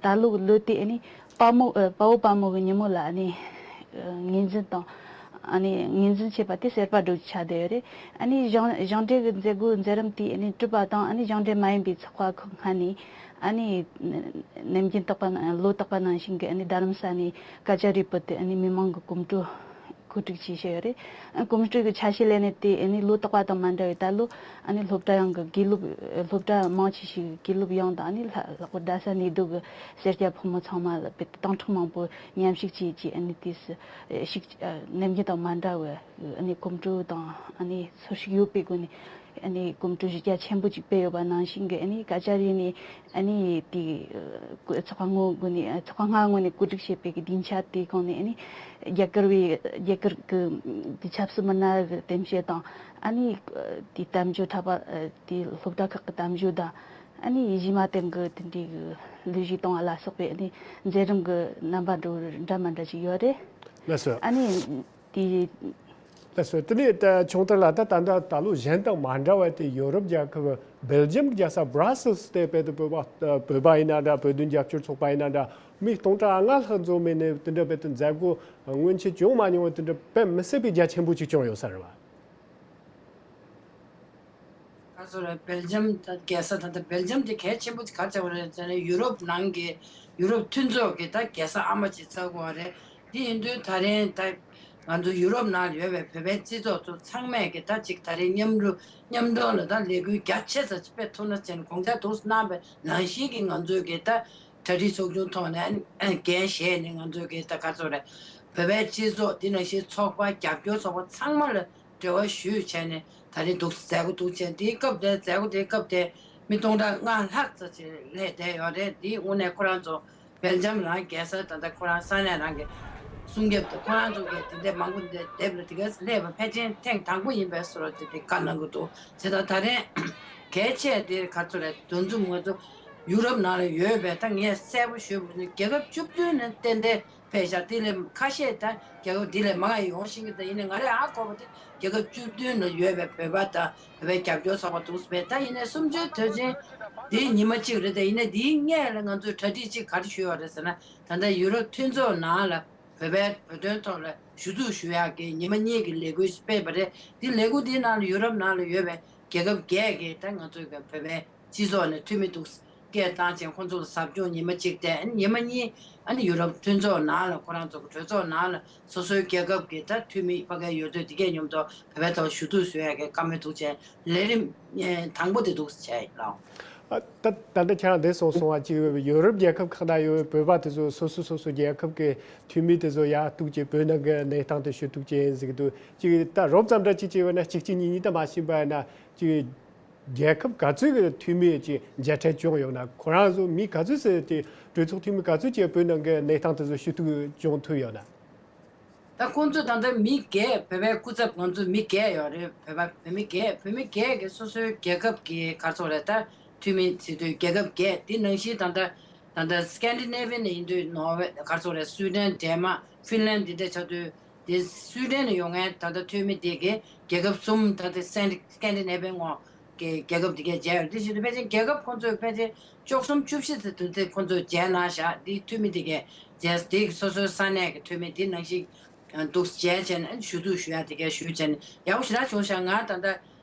ད་ལོ་གི་ལོ་དེ་ཨ་ནི་དཔའ་མོ། དཔའ་བོ་དཔའ་མོ་གི་ཉིན་མོ་ལ་ཨ་ནི་ངོས་འཛིན་དང་། ཨ་ནི་ངོས་འཛིན་བྱས་པ་དེ་གསར་པ་འདྲ་བོ་ཆགས་བསྡད་ཡོད་རེད། ཨ་ནི་གཞུང་གཞུང་འབྲེལ་གྱི་མཛད་སྒོ་མཛད་རིམ་དེ་ཨ་ནི་གྲུབ་པ་དང་ཨ་ནི་གཞུང་འབྲེལ་མ་ཡིན་པའི་ཚོགས་པ་ཁག་ཁག་ནས་ཨ་ནི་ནམ་རྒྱུན་རྟག་པ་ནང་ལོ་རྟག་པ་ནང་བཞིན་གྱི་ཨ་ནི་རྡ་རམ་ས་ནས་སྐད་ཆ་རེ་བུད་དེ་ཨ་ནི་མི་མང་གི་གོམ་བགྲོད་གོ་སྒྲིག་བྱས་བཞག་ཡོད་རེད། ཨ། གོམ་བགྲོད་ཀྱི་ཆ་ཤས་ལེན་ནས་དེ་ཨ་ནི་ལོ་རྟག་པ་དང་མ་འདྲ་བའི་ད་ལོ་ཨ་ནི་སློབ་གྲྭ་ཡོངས་ཀྱི་དགེ་སློབ། སློབ་གྲྭ་མང་ཆེ་ཞིག་གི་དགེ་སློབ་ཡོངས་དང་ཨ་ནི་ལྷག་ལྷག་པར་རྡ་ས་གནས་སྡོད་ཀྱི་སེར་སྐྱ་ཕོ་མོ་ཚང་མ་ལ་དཔེ་སྟོང་ཕྲག་མང་པོ་མཉམ་ཞུགས་བྱས་ཀྱི་ཨ་ནི་དེ་སུ་ཞིག་ནམ་རྒྱུན་དང་མ་འདྲ་བའི་ཨ་ནི་གོམ་བགྲོད་དང་ཨ་ནི་ཚོར་ཤུགས་ཡོད་པའི་སྒོ་ནས། ཨ་ནི་གོམ་བགྲོད་གཞི་རྒྱ་ཆེན་པོ་ཅིག་སྤེལ་ཡོད་པ་ནང་བཞིན་གྱི་ཨ་ནི་སྐད་ཆ་རེ་ནས་ཨ་ནི་དེ་ཚོགས་ཁང་ངོས་ནས། ཚོགས་ཁང་ལྔ་ངོས་ནས་གོ་སྒྲིག་བྱས་པའི་གི་སྡིངས་ཆ་དེའི་སྒང་ནས་ཨ་ནི་རྒྱ་གར་བའི་རྒྱ་གར་གྱི་དེ་ཆབ་སྲིད་མི་སྣ་གི་གཏམ་བཤད་དང་ཨ་ནི་དེ་གཏམ་བརྗོད་འཁྲབ་པ། དེ་སློབ་གྲྭ་ཁག་གི་གཏམ་བརྗོད་དང་ཨ་ནི་གཞས་མ་སྟེང་གི་དེ་འདྲའི་གི་གླུ་གཞས་གཏོང་བ་ལ་སོགས་པའི་ཨ་ནི་མཛད་རིམ་གྱི་རྣམ་པ་འདྲ་བོ་འདྲ་མ་འདྲ་ཅིག་ཡོད་རེད། ལགས་སོ། ཨ་ནི་དེ། ལགས་སོ། དེ་ནས་ད་ཆུང་དར་ལགས། ད་ད་ལྟ་ད་ལོ་གཞན་དང་མ་འདྲ་བ་དེ་ཡོ་རོབ་རྒྱལ་ཁབ་སྦེལ་ཇམ་གྱི་རྒྱལ་ས་བྷ་ར་སེལ་སི་དེ་དཔེ་དེ་བོད་པ་བོད་པ་ཡིན་ན་འདྲ། བོད་དོན་རྒྱབ་སྐྱོར་ཚོགས་པ་ཡིན་ན་འདྲ། མི་སྟོང་ཕྲག་ལྔ་ལྷག་འཛོམས་ནས་དེ་འདྲ་དཔེ་དེ་མཛད་སྒོ་སྔོན་ཆད་བྱུང་མ་མྱོང་བ་དེ་འདྲ་དཔེ་མི་སྲིད་པའི་རྒྱ་ཆེན་པོ་ཅིག་བྱུང་ཡོད་ས་རེད་བ། ག་ཚོད་རེད། སྦེལ་ཇམ་ད་རྒྱལ་ས། ད་ལྟ་སྦེལ་ཇམ་དེ་གལ་ཆེན་པོ་ག་རེ་བྱས་པ་རེད་ཟེར་ན། ཡུ་རོབ་ནང་གི་ཡུ་རོབ་མཐུན་ཚོགས་ཀྱི་ད་རྒྱལ་ས་ཨ་མ་ཅིག་ཚར་དགོས་པ་རེད། དེ་ཡིན་དུས་ད་རིང་ད་ང་ཚོ་ཡུ་རོབ་ནང་ལ་ཡོད་པའི་བོད་པའི་སྤྱི་ཚོགས་ཚོ་ཚང་མས་ཀྱི་ད་ཅིག་ད་རིང་མཉམ་རུབ་མཉམ་དྲུང་ལ་ད་ལས་འགུལ་རྒྱ་ཆེ་ས་ཅིག་སྤེལ་ཐུབ་ན་བྱས་ནས་དགོངས་འཆར་འདུག་གནང་བའི་ནང་བཞིན་གྱི་ང་ཚོས་ཀྱི་ད་གྲ་སྒྲིག་ཚོགས་ཆུང་ཐོག་ནས་འགན་བཞེས་ནས་ང་ཚོས་ཀྱི་ད་ག་ཚོད་རེད། བོད་པའི་སྤྱི་ཚོགས་དེ་ནང་བཞིན་ཚོགས་པ་རྒྱབ་སྐྱོར་ཚོགས་པ་ཚང་མ་ལ་འབྲེལ་བ་ཞུས་བྱས་ནས་ད་རིང་འདུག་མཛད་སྒོ་འདུག་བྱས། དེའི་སྐབས་དེ་མཛད་སྒོ་དེའི་སྐབས་དེ་མི་སྟོང་ཕྲག་ལྔ་ལྷག་ཙམ་ཅིག་སླེབས་བསྡད་ཡོད་རེད། དེའི་དངོས་གནས་ཁོ་རང་ཚོ་སྦེལ་ཇམ་རང་རྒྱལ་ས་ད་ལྟ་ཁོ་རང་ས་གནས་རང་གི་སྲུང་སྐྱོབ་དེ་ཁོ་རང་ཚོ་གི་དེ་འདྲའི་མང་པོ་འདི་སླེབས་ལ་དེ་ག་སླེབས་པ་ཕལ་ཆེར་ཐེངས་དང་པོ་ཡིན་པའི་བཟོ་འདྲ་དེ་དེ་བཀའ་གནང་གི་འདུག་བྱས་ཙང་ད་རིང་གལ་ཆེ་དེ་ག་ཚོད་རེད། འདུ་འཛོམས་ང་ཚོ་ཡུ་རོབ་ནང་ལ་ཡོད་པའི་ད་ངས་གསལ་པོ་ཞུས་པ་ནི་རྒྱལ་ཁབ་བཅུ་བདུན་ནས་ཏན་ཏན་ཕེབས་ཤག་དེ་ལས་ཁ་ཤས་ད་རྒྱལ་ཁབ་འདི་ལས་མང་ཡོང་བཞིན་གྱི། ད་ཡིན་ནའི་ང་རས་ཧ་གོ་བ་དེ་རྒྱལ་ཁབ་བཅུ་བདུན་ལ་ཡོད་པའི་བོད་པ་དང་བོད་པའི་རྒྱབ་སྐྱོར་ཚོགས་པ་འདུག་སེ་བས། ད་ཡིན་ནའི་གསུམ་བཅུའི་དུས་ཆེན་འདིའི་ཉི་མ་གཅིག་རེད། ད་ཡིན་ནའི་འདིའི་སྔས་ལ་ང་ཚོས་གྲ་སྒྲིག་གཅིག་ག་རེ་ཞུས་པ་རེད་ཟེར་ན། ད་ལྟ་ཡུ་རོབ་མཐུན་ཚོགས་ནང་ལ་བོད་པའི་བོད་དོན་ཐོག་ལ་ཞུ་གཏུག་ཞུ་ཡག་གི་ཉི་མ་གཉིས་ཀྱི་ལས་འགུལ་ཞིག་སྤེལ་བ་རེད། འདི་ལས་འགུལ་འདིའི་ནང་ལ་ཡུ་རོབ་ནང་ལ་ཡོད་པའི་རྒྱལ་ཁབ་བརྒྱད་ཀྱི་ད་ང་ཚོའི་བོད་པའི་སྤྱི་ཚོགས་ནས་འཐུས་མི་འདུག་སྐད་བཏང་བྱས་ཁོང་ཚོ་ལ་ཟབ་སྦྱོང་ཉི་མ་གཅིག་སྟེ། ཨ་ནི་ཉི་མ་གཉིས་ཨ་ནི་ཡུ་རོབ་མཐུན་ཚོགས་ནང་ལ་ཁོ་རང་ཚོ་གི་གྲོས་ཚོགས་ནང་ལ་སོ་སོའི་རྒྱལ་ཁབ་ཀྱི་ད་འཐུས་མི་ཕ་གིའི་ཡོད་དུས་དེ་གའི་མཉམ་དུ་བོད་པའི་ཐོག་ཞུ་གཏུག་ཞུ་ཡ་གི་བཀའ་མོལ་འདུག་བྱས། ལས་རིམ་དང་པོ་དེ་འདུག་བྱས་ལགས། ཨ། ད་ད་ལྟ་ཁྱེད་རང་འདི་གསུངས་སོང་བ་ཅིག་ཡོ་རོབ་རྒྱལ་ཁབ་ཁག་ན་ཡོད་པའི་བོད་པ་དེ་ཚོ་སོ་སོ་སོ་སོ་རྒྱལ་ཁབ་ཀྱི་འཐུས་མི་དེ་ཚོ་ཡར་གཏུགས་བྱས་བོད་ནང་གི་གནས་སྟངས་དེ་ཞུ་གཏུག་བྱས་ཡིན་ཟེར་གི་འདུག་ཅིག་ད་རོབ་ཙམ་འདྲ་ཅིག་བྱས་པ་ན་གཅིག་གཅིག་གཉིས་གཉིས་ད་མ་ཕྱིན་པ་ཡིན་ན་ཅིག་རྒྱལ་ཁབ་ག་ཚོད་ཀྱི་འཐུས་མི་ཅིག་མཇལ་འཕྲད་བྱུང་ཡོད་ན། ཁོ་རང་ཚོ་མི་ག་ཚོད་ཟེར་ཏེ་གྲོས་ཚོགས་འཐུས་མི་ག་ཚོད་ཅིག་བོད་ནང་གི་གནས་སྟངས་དེ་ཚོ་ཞུ་གཏུག་བྱུང་ཐུབ་ཡོད་ན། ད་ཁོང་ཚོ་ད་ལྟ་མི་བརྒྱད། བོད་པའི་སྐུ་ཚབ་ང་ཚོ་མི་བརྒྱད་ཡོད་རེད། བོད་པ་བོད་མི་བརྒྱད། བོད་མི་བརྒྱད་ཀྱི་སོ་སོའི་རྒྱལ་ཁབ་ཀྱི་ག་ཚོད་རེད། ད་འཐུས་མི་ཟེར་དུས་རྒྱལ་ཁབ་བརྒྱད། དེ་ནང་བཞིན་ད་ལྟ་ད་ལྟ་སི་ཀན་ཌི་ནེ་བི་ཡན་ནས་ཡིན་དུས་ནོར་ཝེ། ག་ཚོད་རེད། སུའི་ཌེན། ཌེན་མཱག། ཧྥིན་ལན། འདི་འདྲ་ཆགས་དུས། དེ་སུའི་ཌེན་ནས་ཡོང་མཁན་ད་ལྟ་འཐུས་མི་དེ་གའི་རྒྱལ་ཁབ་གསུམ། ད་ལྟ་སེན་སི་ཀན་ཌི་ནེ་བི་ཡན་ངོས་ཀྱི་རྒྱལ་ཁབ་དེ་གའི་མཇལ་ཡོད། དེ་བཞིན་དུ་ཕལ་ཆེར་རྒྱལ་ཁབ་ཁོང་ཚོས་ཕལ་ཆེར་བཅུ་གསུམ་བཅུ་བཞི་ཙམ་དུ་དེ་ཁོང་ཚོས་མཇལ་གནང་བཞག་དེའི་འཐུས་མི་དེ་གའི་མཇལ། དེ་སོ་སོའི་ས་གནས་ཀྱི་འཐུས་མི་དེ་ནང་བཞིན་འདུག་མཇལ་བྱས་ནས་ཞུ་གཏུག་ཞུ་ཡ་དེ་གའི་ཞུས་བྱས་ནས་ཡག་པོ་ཞེ་དྲག་བྱུང་ཤག་ང་ད་ལྟ་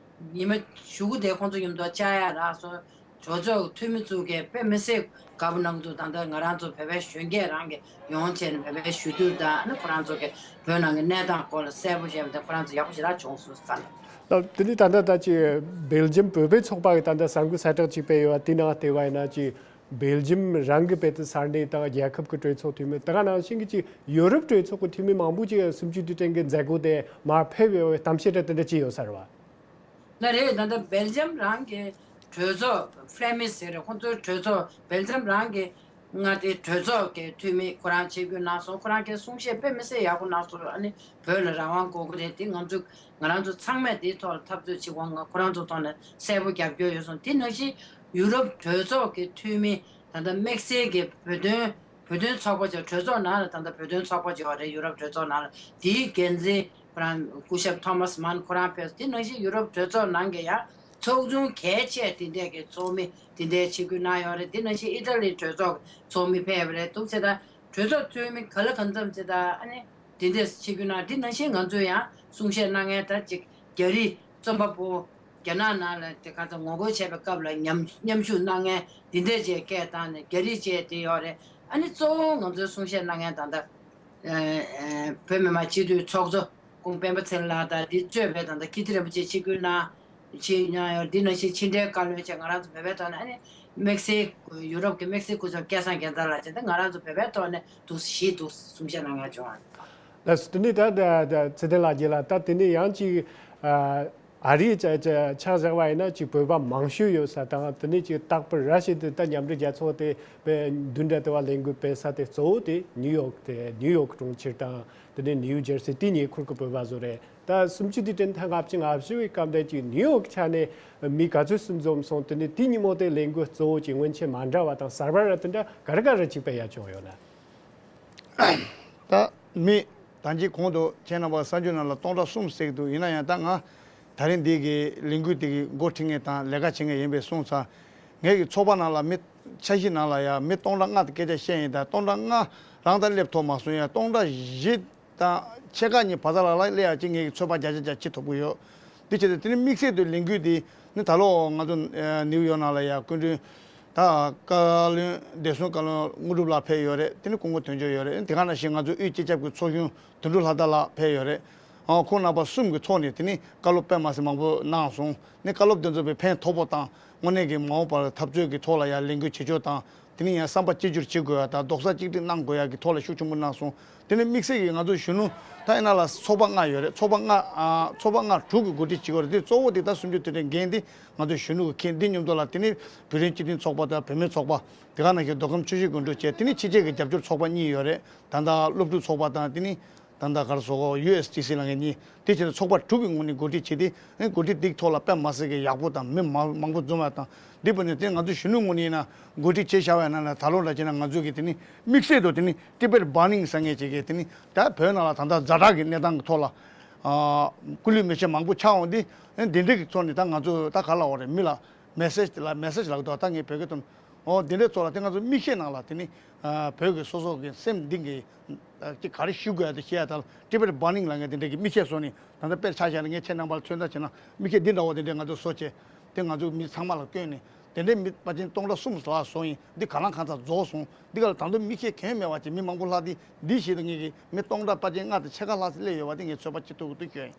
ཉི་མ་གཞུག་གུ་དེ་ཁོང་ཚོ་མཉམ་དུ་བཅར་ཡ་རག་སོང་། གྲོས་ཚོགས་འཐུས་མི་ཚོ་གིས་དཔེ་མི་སྲིད་དགའ་པོ་གནང་གི་འདུག་ད་ལྟ་ང་རང་ཚོ་བོད་པའི་གཞོན་སྐྱེས་རང་གིས་ཡོང་བྱས་ནས་བོད་པའི་ཞུ་གཏུག་དང་ནི་ཁོ་རང་ཚོ་གིས་བོད་ནང་གི་གནས་སྟངས་སྐོར་ལ་གསལ་པོ་བཤད་པ་དང་ཁོ་རང་ཚོ་ཡག་པོ་ཞེ་དྲག་བྱུང་སོང་ཟེར་ལ། ད་དེ་ནི་ད་ལྟ་ད་ཅི་སྦེལ་ཇམ་བོད་པའི་ཚོགས་པ་གི་ད་ལྟ་གསར་འགོད་གསལ་བསྒྲགས་ཅིག་སྤེལ་ཡོད་པ་དེ་ནང་བལྟས་པ་ཡིན་ན། ཅི་སྦེལ་ཇམ་རང་གི་བོད་དུ་ས་གནས་དང་རྒྱལ་ཁབ་ཀྱི་གྲོས་ཚོགས་འཐུས་མི། ད་ག་ནང་བཞིན་གྱི་ཅི་ཡོ་རོབ་གྲོས་ཚོགས་ཀྱི་འཐུས་མི་མང་པོ་ཅིག་གསུམ་བཅུའི་དུས་དྲན་གྱི་མཛད་སྒོ་དེ་མར་ཕེབས་ཡོད་པའི་གཏམ་བཤད་འདྲ་དེ་འདྲ་ཅིག་ཡོད་ས་རེད་བ། ལགས་རེད། ད་ལྟ་སྦེལ་ཇམ་རང་གི་གྲོས་ཚོགས། ཕི་ལེ་མིས་ཟེར་རེད། ཁོང་ཚོའི་གྲོས་ཚོགས་སྦེལ་ཇམ་རང་གི་ མངའ་སྡེའི་གྲོས་ཚོགས་ཀྱི་འཐུས་མི་ཁོ་རང་ཆིབས་བསྒྱུར་གནང་སོང་། ཁོ་རང་གིས་གསུང་བཤད་དཔེ་མི་སྲིད་ཡག་པོ་གནང་སོང་། ཨ་ནི་བོད་ལ་རང་དབང་དགོས་ཀྱི་རེད། དེ་ང་ཚོ་ང་རང་ཚོ་ཚང་མས་དེའི་ཐོག་ལ་འཐབ་རྩོད་བྱེད་དགོས། ང་ཁོ་རང་ཚོ་ཐོག་ནས་གསལ་པོ་རྒྱབ་སྐྱོར་ཡོད་སོང་། དེ་ནང་བཞིན་ཡུ་རོབ་གྲོས་ཚོགས་ཀྱི་འཐུས་མི་ད་ལྟ་དམིགས་བསལ་གྱི་བོད་དོན་བོད་དོན་ཚོགས་པ་ཅིག་གྲོས་ཚོགས་ནང་ལ་ད་ལྟ་བོད་དོན་ཚོགས་པ་ཅིག་ཡོད་རེད། ཡུ་རོབ་གྲོས་ཚོགས་ནང་ལ་དེའི་འགན་འཛིན་ཁོ་རང་སྐུ་ཞབས་ཐོ་མཱས་མཱན་ཁོ་རང་ཕེབས། དེ་ནང་བཞིན་ཡུ་རོབ་གྲོས་ཚོགས་ནང་གི་ཡང་ཚོགས་ཆུང་གལ་ཆེ་དེ་འདྲས་ཀྱི་ཚོགས་མི་དེ་འདྲས་ཆིབས་བསྒྱུར་གནང་ཡོད་རེད། དེ་ནང་བཞིན་ཨི་ཊ་ལི་གྲོས་ཚོགས་ཚོགས་མི་ཕེབས་རེད་འདུག་ཟེར། ད་གྲོས་ཚོགས་འཐུས་མི་ག་ལ་གང་འཚམ་ཟེར། ད་ཨ་ནི་དེ་འདྲས་ཆིབས་བསྒྱུར་གནང་། དེ་ནང་བཞིན་ང་ཚོས་ཡང་གསུང་བཤད་གནང་མཁན་ད་ཅིག་རྒྱ་རིགས་རྩོམ་པ་པོ་རྒྱ་ནག་ནང་ལ་དེ་ག་ཚོད་ངོ་རྒོལ་བྱས་པའི་སྐབས་ལ་མཉམ་མཉམ་ཞུགས་གནང་མཁན་དེ་འདྲས་ཅིག་སྐད་བཏང་ནས་རྒྱ་རིགས་བཅས་དེ་ཡོད་རེད། ཨ་ནི་གཙོ་བོ་ང་ཚོའི་གསུང་བཤད་གནང་མཁན་ད་ལྟ་ཨ་ཨ་བོད་མི་མང་སྤྱི་འཐུས་ཚོགས་གཙོ་སྐུ་ངོ་སྤེན་པ་ཚེ་རིང་ལགས་དང་དེ་གཙོས་པའི་ད་ལྟ་ཀིརྟི་རིན་པོ་ཆེ་ཆིབས་བསྒྱུར་གནང་ཆིབས་གནང་ཡོད། འདི་ནང་བཞིན་ཕྱི་འབྲེལ་བཀའ་བློན་བཅས་ང་རང་ཚོ་བོད་པའི་ཐོག་ནས་ཨ་ནི་དམིགས་བསལ་ཡུ་རོབ་ཀྱི་དམིགས་བསལ་སྐུ་ཚབ་སྐལ་བཟང་རྒྱལ་མཚན་ལགས་བཅས་ད་ང་རང་ཚོ་བོད་པའི་ཐོག་ནས་འདུག་ཞེས་འདུག་གསུང་བཤད་གནང་ཡ་བྱུང་བ། ལགས་སོ། དེ་ནས་ད་ད་ད་ཚེ་བརྟན་ལགས་ཀྱིས་ལ་ད་དེ་ནས་ཡང་ཅིག་ཨ་ཨ་རིའི་ཆ་ཆ་ཆ་བཞག་པ་ཡིན་ན་ཅིག་བོད་པ་མང་ཤོས་ཡོད་ས་དང་། དེ་ནས་ཅིག་རྟག་པར་ར་ཤི་ཏི་ད་མཉམ་འབྲེལ་རྒྱལ་ཚོགས་དེ་བའི་མདུན་དུ་དེ་བ་ལས་འགུལ་སྤེལ་ས་དེ་གཙོ་བོ་དེ་ནིའུ་ཡོག་དེ་ནིའུ་ཡོག་གྲོང་ཁྱེར་དང་། དེ་ནས་ནིའུ་ཇར་སི་དེ་ཉེ་འཁོར་གྱི་བོད་པ་ཚོ་རེད། ད་སུམ་ཅུ་དུས་དྲན་ཐེངས་ལྔ་བཅུ་ང་བཞི་བའི་སྐབས་དེ་ཅིག་ནིའུ་ཡོག་ཆ་ནས་མི་ག་ཚོད་ཙམ་འཛོམས་སོང་། དེ་ནས་དེ་ཉིན་མོ་དེ་ལས་འགུལ་གཙོ་བོ་ཅིག་སྔོན་ཆད་མ་འདྲ་བ་དང་གསར་པ་ར་དེ་འདྲ་ག་རེ་ག་རེ་ཅིག་སྤེལ་ཡ་བྱུང་ཡོད་ན། ད་མི་ད་ཅི་གོང་དུ་ཁྱེད་རྣམ་པ་གསར་འགྱུར་ནང་ལ་སྟོང་ཕྲག་གསུམ་ཟེར་གྱི་འདུག་ཡིན་ན་ཡང་ད་ང་ད་རིང་འདི་གི་ལས་འགུལ་དེ་གི་འགོ་ཁྲིད་མཁན་དང་ལས་ཀ་བྱེད་མཁན་ཡིན་པས་སོང་ཙང་། ངེད་ཀྱི་ཚོགས་པ་ནང་ལ་མི་འཆར་གཞི་ནང་ལ་ཡང་མི་སྟོང་ཕྲག་ལྔ་དེ་སྐད་ཆ་བཤད་ཡིན། ད་སྟོང་ཕྲག་ལྔ་རང་ད་སླེབས་ཐུབ་མ་སོང་། ཡང་སྟོང་ཕྲག་བཞི་དང་ཕྱེད་ཀ་གཉིས་བར་མཚམས་ལ་ལ་སླེབས་ཡག་ཅིག་ངེད་ཀྱི་ཚོད་དཔག་བརྒྱ་ཆ་བརྒྱ་བྱེད་ཐུབ་ཀྱི་ཡོད། དེ་བྱས་ཏེ་དེ་ནི་དམིགས་བསལ་དུ་ལས་འགུལ་འདི་ནི་ད་ལོ་ང་ཚོ་ཨ་ནིའུ་ཡོག་ནང་ལ་ཡང་སྐུ་མགྲོན་ད་བཀའ་བློན་བདེ་སྲུང་བཀའ་བློན་དངོས་གྲུབ་ལགས་ཕེབས་ཡོད་རེད། དེ་ནི་སྐུ་ངོ་དོན་གཅོད་ཡོད་རེད། དེ་ག་ནང་བཞིན་ང་ཚོ་དབུས་སྤྱི་ཁྱབ་ཀྱི་ཚོགས་གཞོན་དོན་གྲུབ་ལྷ་དར་ལགས་ཕེབས་ཡོད་རེད། ཨ་ཁོང་རྣམ་པ་གསུམ་གྱི་ཐོག་ནས་དེ་ནི་བཀའ་སློབ་དཔེ་མ་སྲིད་མང་པོ་གནང་སོང་། ནི་བཀའ་སློབ་དེ་ཚོ་བས་ཕན་ཐོགས་པོ་དང་དངོས་གནས་ཀྱི་མ་འོངས་པར་འཐབ་རྩོད་ཀྱི་ཐོག་ལ་ཡང་ལས་འགུལ་བྱེད་ཕྱོགས་དང་། དེ་ནས་ཡང་བསམ་པ་གཅིག་གྱུར་བྱེད་དགོས་ཡ་དང་རྡོག་རྩ་གཅིག་སྒྲིལ་གནང་དགོས་ཡ་གི་ཐོག་ལ་ཤུགས་ཆེན་པོ་གནང་སོང་། དེ་ནས་དམིགས་བསལ་གྱིས་ང་ཚོ་གཞོན་ནུ་ད་ཨེ་ན་ལ་ཚོགས་པ་ལྔ་ཡོད་རེད། ཚོགས་པ་ལྔ་ཨ་ཚོགས་པ་ལྔ་དྲུག་གི་འགོ་ཁྲིད་བྱེད་དགོས་རེད། དེ་གཙོ་བོ་དེ་ད་སུམ་ཅུ་དུས་དྲན་འགན་དེ་ང་ཚོ་གཞོན་ནུ་གི་འཁྱེར། འདི་མཉམ་དུ་ལ་དེ་ནས་བོད་རིགས་སྤྱི་མཐུན་ཚོགས་པ་དང་བུད་མེད་ཚོགས་པ། དེ་ག་ནང་བཞིན་མདོ་ཁམས་ཆུ་བཞི་སྒང་དྲུག་བཅས། དེ་ནས་ཕྱི་རྒྱལ་གྱི་རྒྱབ་སྐྱོར་ཚོགས་པ་གཉིས་ཡོད་རེད། ད་ལྟ་སློབ་ཕྲུག་ཚོགས་པ་དང་དེ་ནས་ད་ལྟ་ག་རེ་ཟེར་དགོས། ཡུ་ཨེས་ཊི་སི་ལབ་མཁན་གཉིས། དེ་བྱས་ཏེ་ཚོགས་པ་དྲུག་གི་ངོས་ནས་འགོ་ཁྲིད་བྱས་ཏེ་ཨེ་འགོ་ཁྲིད་འདིའི་ཐོག་ལ་དཔེ་མ་སྲིད་ཀྱི་ཡག་པོ་དང་མི་མང་མང་པོ་འཛོམས་པ་དང་། འདི་བར་ནས་དེ་ང་ཚོ་གཞོན་ནུ་ངོས་ནས་ཡིན་ན་འགོ་ཁྲིད་བྱས་བཞག་པ་ཡིན་ན་ད་ལོ་འདྲ་བྱས་ན་ང་ཚོ་གི་དེ་ནི་དམིགས་བསལ་དུ་དེ་ནི་ཊི་བེཊ་བར་ནིང་ཟེར་མཁན་ཅིག་གི་དེ་ནི་ད་བོད་ནང་ལ་ད་ལྟ་ཛ་དྲག་གི་གནས་སྟངས་ཀྱི་ཐོག་ལ་ཨ་སྐུ་ལུས་མེ་མཆོད་མང་པོ་ཆགས་འོང་དུས། ཨེ་འདི་འདྲ་གི་ཐོག་ནས་ད་ང་ཚོ་ད་ག་ལབ་དགོས་རེད། མི་ལ་མེ་སེ་ཇི་ལ་མེ་སེ་ཇི་ལབ་འདུག་ད་ངས་བོད་སྐད་ཐོག་ནས། འོ་འདི་འདྲའི་ཚོགས་ལ་དེ་ང་ཚོ་མིག་ཤེལ་ནང་ལ་དེ་ནི་ཨ་བོད་ཀྱི་སོ་སོ་གི་སེམས་གཏིང་གི་ཨ་ཅིག་ག་རེ་ཞུ་དགོས་ཡ་དེ་ཤེས་ཡ་ད་ཊི་བེཊ་བར་ནིང་ལབ་མཁན་དེ་འདྲ་གི་མིག་ཤེལ་བཟོས་ནས། ད་ལྟ་དཔེར་ཆ་བཞག་ན་ངས་ཁྱེད་རྣམ་པར་མཚོན་ལྟ་བྱས་ན་མིག་ཤེལ་འདི་འདྲ་བོ་དེ་འདྲ་ང་ཚོ་བཟོ་བྱས། དེ་ང་ཚོ་མི་ཚང་མ་ལ་བསྐོན་ནས་དེ་འདྲའི་མི་དཔའ་ཆེན་སྟོང་ཕྲག་གསུམ་ལྷག་བཟོ་ཡིན། འདི་ག་ལ་གང་ཚ་རྫོགས་སོང་། འདི་ག་ལ་ད་དུང་མིག་ཤེལ་གྱོན་མེད་པ་ཅིག་མི་མང་པོ་ལྷག་སྟེ། འདི་ཞིག་ཏུ་ངེད་ཀྱི་མི་སྟོང་ཕྲག་དཔའ་ཆེན་ལྔ་དང་ཕྱེད་ཀ་ལྷག་ཙམ་སླེབས་ཡོད་པ་དེ་ངས་ཚོད་དཔག་བྱེད་ཐུབ་ཀྱི་འདུག་ཞུ་ཡིན།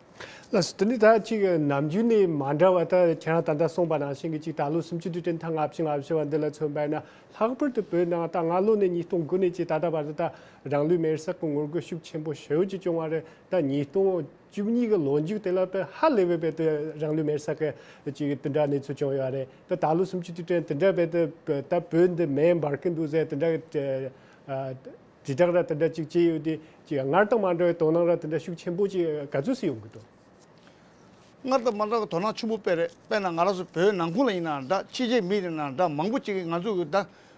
ལགས་སོ། དེ་ནི་ད་ཅིག་ནམ་རྒྱུན་ནས་མ་འདྲ་བ། ད་ཁྱེད་རང་ད་ལྟ་གསུངས་པ་ནང་བཞིན་གྱི་ཅིག་ད་ལོ་སུམ་ཅུ་དུས་དྲན་ཐེངས་ལྔ་བཅུ་ང་བཞི་བ་འདི་ལ་མཚོན་པ་ཡིན་ན། ལྷག་པར་དུ་བོད་ནང་ད་སྔ་ལོ་ནས་ཉིས་སྟོང་དགུ་ནས་ཅིག་ད་ལྟ་བར་དུ་ད་རང་ལུས་མེར་བསྲེགས་ཀྱི་ངོ་རྒོལ་ཤུགས་ཆེན་པོ་ཞེ་པོ་ཅིག་བྱུང་བ་རེད། ད་ཉིས་སྟོང་བཅུ་གཉིས་ཀྱི་ལོ་མཇུག་དེ་ལ་དཔེ་ཧ་ལས་པའི་དཔེ་དེ་རང་ལུས་མེར་བསྲེགས་ཀྱི་ཅིག་དེ་འདྲ་གནས་ཚུལ་བྱུང་ཡོད་རེད། ད་ད་ལོ་སུམ་ཅུ་དུས་དྲན་དེ་འདྲ་དཔེ་དེ་ད་བོད་འདི་མེ་འབར་གྱི་འདུག་ཟེར་དེ་འདྲ་གི་དྲིལ་བསྒྲགས་ར་དེ་འདྲ་ཅིག་བྱས་ཡོད་དེ། ཅིག་སྔར་དང་མ་འདྲ་བའི་དོ་སྣང་ར་དེ་འདྲ་ཤུགས་ཆེན་པོ་ཅིག་ག་ཚོད་ཙམ་ཡོང་གི་འདུག་སྔར་དང་མ་འདྲ་བའི་དོ་སྣང་ཆེན་པོ་དཔེ་རེད། དཔེར་ན་ང་རང་ཚོ་བོད་ནང་ཁུལ་ལ་ཡིན་ན་འདྲ། ཕྱི་རྒྱལ་མི་ཡིན་ན་འདྲ། མང་པོ་ཅིག་གིས་ང་ཚོ་གི་ད་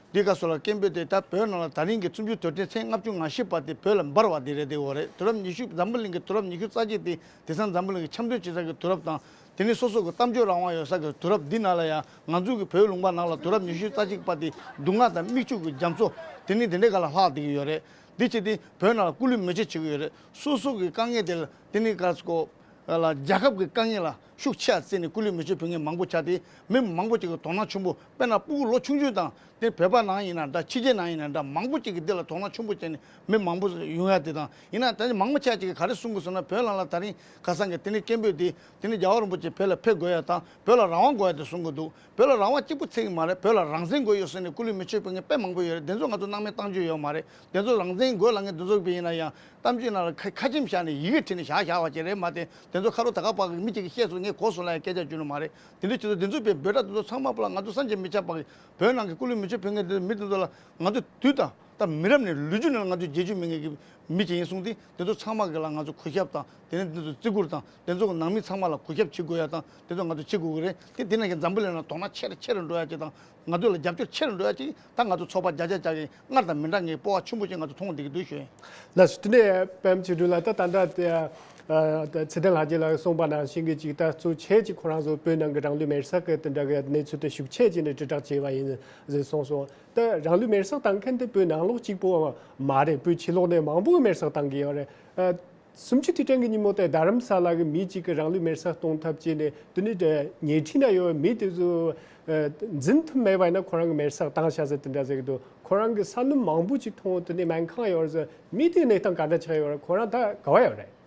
འདི་ག་སོ་ལ་སྐད་འབོད་དེ། ད་བོད་ནང་ལ་ད་རིང་གི་སུམ་ཅུ་དུས་དྲན་ཐེངས་ལྔ་བཅུ་ང་བཞི་པ་དེ་བོད་ལ་འབར་བ་དེ་རེད། དེ་འོ་རེད། དུས་རབས་ཉི་ཤུ། འཛམ་བུ་གླིང་གི་དུས་རབས་ཉི་ཤུ་རྩ་གཅིག་དེ་དེང་སང་འཛམ་བུ་གླིང་གི་འཆམ་མཐུན་བྱེད་ས་གི་དུས་རབས་དང་། དེ་ནི་སོ་སོ་གི་གཏམ་བརྗོད་རང་དབང་ཡོད་ས་གི་དུས་རབས་འདི་ནང་ལ་ཡང་ང་ཚོ་གི་བོད་ལུང་པ་ནང་ལ་དུས་རབས་ཉི་ཤུ་རྩ་གཅིག་པ་དེ་སྡུག་བསྔལ་དང་མིག་ཆུ་གི་རྒྱ་མཚོ་དེ་ནི་དེ་འདྲའི་སྒང་ལ་ལྷག་བསྡད་ཀྱི་ཡོད་རེད། འདི་བྱས་ཏེ་བོད་ནང་ལ་སྐུ་ལུས་མེ་མཆོད་བྱེད་ཀྱི་ཡོད་རེད། སོ་སོ་གི་དཀའ་ངལ་དེ་ལ་དེ་ནི་ག་རེ་ཟེར་དགོས། ལ་རྒྱལ་ཁབ་ཀྱི་དཀའ་ངལ་ལ་ཤུགས་ཆེ་བརྩིས་ནས་སྐུ་ལུས་མེ་མཆོད་ཕུལ་མཁན་མང་པོ་ཆགས་ཏེ། མི་མང་པོ་ཅིག་གིས་དོ་སྣང་ཆེན་པོ། དཔེར་ན་སྤུ་གུ་ལོ་ཆུང་ཆུང་དང་དེ་བོད་པ་ནང་ཡིན་ན་འདྲ། ཕྱི་རྒྱལ་ནང་ཡིན་ན་འདྲ། མང་པོ་ཅིག་གིས་འདི་ལ་དོ་སྣང་ཆེན་པོ་བྱས་ནས་མི་མང་པོ་ཡོང་ཡ་དེ་དང་། ཡིན་ན་ད་ནི་མང་པོ་ཆེ་ཅིག་གིས་ག་རེ་གསུང་གི་སོང་ན། བོད་ནང་ལ་ད་རིང་ཁ་སང་གི་དེ་ནི་སྐད་འབོད་དེ་དེ་ནི་རྒྱལ་བ་རིན་པོ་ཆེ་བོད་ལ་ཕེབས་དགོས་ཡ་དང་བོད་ལ་རང་དབང་དགོས་ཡ་དེ་གསུང་གི་འདུག་བོད་ལ་རང་དབང་གཅིག་པུ་ཚད་ཀྱི་མ་རེད། བོད་ལ་རང་བཙན་དགོས་ཡོད་ཟེར་ནས་སྐུ་ལུས་མེ་མཆོད་ཕུལ་མཁན་དཔེ་མང་པོ་ཡོད་རེད། དེ་ཚོ་ང་ཚོ་སྣང་མེད་བཏང་རྒྱུ་ཡོད་མ་རེད། དེ་ཚོ་རང་བཙན་དགོས་ལབ་མཁན་དེ་ཚོ་ཡིན་ན་ཡང་གཏམ་བརྗོད་ནང་ལ་ཁ་ཁ་ཆེམས་བཞག་ནས་ཡི་གེ་བྲིས་ནས་བཞག་བཞག་པ་ཅིག་རེད་མ་གཏོགས། དེ་ཚོ་ཁ་རོག་ད་ག་པ་གི་མི་གཅིག་གིས་བཤད་སོང་། གོ་སོང་ལ་ཡང་སྐད་ཆ་བརྗོད་ནི་མ་རེད། དེ་འདྲའི་ཆེད་དུ་དེ་ཚོ་པའི་འབོད་སྒྲ་དེ་ཚོ་ཚང་མ་པོ་ལ་ང་ཚོ་བསམ་གྱིས་མི་ཁྱབ་པ་གི་བོད་ནང་གི་སྐུ་ལུས་མེ་མཆོད་ཕུལ་མཁན་དེ་ཚོ་མི་དེ་ཚོ་ལ་ང་ཚོ་དུས་དང་ད་མི་རབས་ནས་ལོ་རྒྱུས་ནང་ལ་ང་ཚོ་བརྗེད་རྒྱུ་མེད་མཁན་གྱི་མི་ཅིག་ཡིན་གསུངས་ཏེ། དེ་ཚོ་ཚང་མ་གི་ལ་ང་ཚོ་གུས་ཞབས་དང་དེ་ནས་དེ་ཚོ་བརྩི་བཀུར་དང་དེ་ཚོ་གི་ནང་མི་ཚང་མ་ལ་གུས་ཞབས་བྱེད་དགོས་ཡ་དང་དེ་ཚོ་ང་ཚོ་བྱེད་དགོས་གི་རེད། དེ་དེ་ནང་གི་འཛམ་བུ་གླིང་ལ་དོ་སྣང་ཆེ་རུ་ཆེ་རུ་འགྲོ་ཡ་ཅིག་དང་ང་ཚོ་ལ་རྒྱབ་སྐྱོར་ཆེ་རུ་འགྲོ་ཡ་ཅིག་ད་ང་ཚོ་ཚོགས་པ་བརྒྱ་ཆ་བརྒྱ་གི་སྔར་དང་མི་འདྲ་ངེས་སྤོབས་པ་ཆེན་པོ་ཅིག་ང་ཚོ་མཐོང་བསྡད་ཀྱི་འདུག་ཞུ་ཡིན། ལགས་སོ། དེ་ནས་པད་མ་ཆོས་སྒྲོན་ལགས། ད་ད་ལྟ་དེ་ཨ་ཚེ་བརྟན་ལྷ་རྗེ་ལགས་གསུངས་པ་ནང་བཞིན་གྱི་ཅིག་ད་གཙོ་ཆེ་ཅིག་ཁོ་རང་ཚོ་བོད་ནང་གི་རང་ལུས་མེར་སྲེག་གི་དེ་འདྲ་གི་གནས་ཚུལ་དེ་ཤུགས་ཆེ་ཅིག་ནས་དྲིལ་བསྒྲགས་བྱས་པ་ཡིན་ཟེར་གསུངས་སོང་། ད་རང་ལུས་མེར་སྲེག་བཏང་མཁན་དེ་བོད་ནང་ལོགས་གཅིག་པོ་མ་རེད། བོད་ཕྱི་ལོགས་ནས་མང་པོ་མེར་སྲེག་བཏང་གི་ཡོད་རེད། ཨ། གསུམ་བཅུ་དུས་དྲན་གྱི་ཉིན་མོ་དེ་རྡ་རམ་ས་ལ་གི་མི་གཅིག་གིས་རང་ལུས་མེར་སྲེག་གཏོང་ཐབས་བྱས་ནས་དེ་ནས་ཉེ་འཁྲིས་ན་ཡོད་མི་དེ་ཚོ་འཛིན་ཐུབ་མེད་པ་ཡིན་ན་ཁོ་རང་གི་མེར་སྲེག་བཏང་བཞག་ཟེར་དེ་འདྲ་ཟེར་གི་འདུག་ཁོ་རང་གི་ས་སྣུམ་མང་པོ་ཅིག་འཐུང་དེ་ནས་སྨན་ཁང་ཡོད་ཟེར། མི་དེའི་གནས་སྟངས་ག་འདྲ་ཆགས་ཡོད་རེད། ཁོ་རང་ད་ག་བ་ཡོད་རེད།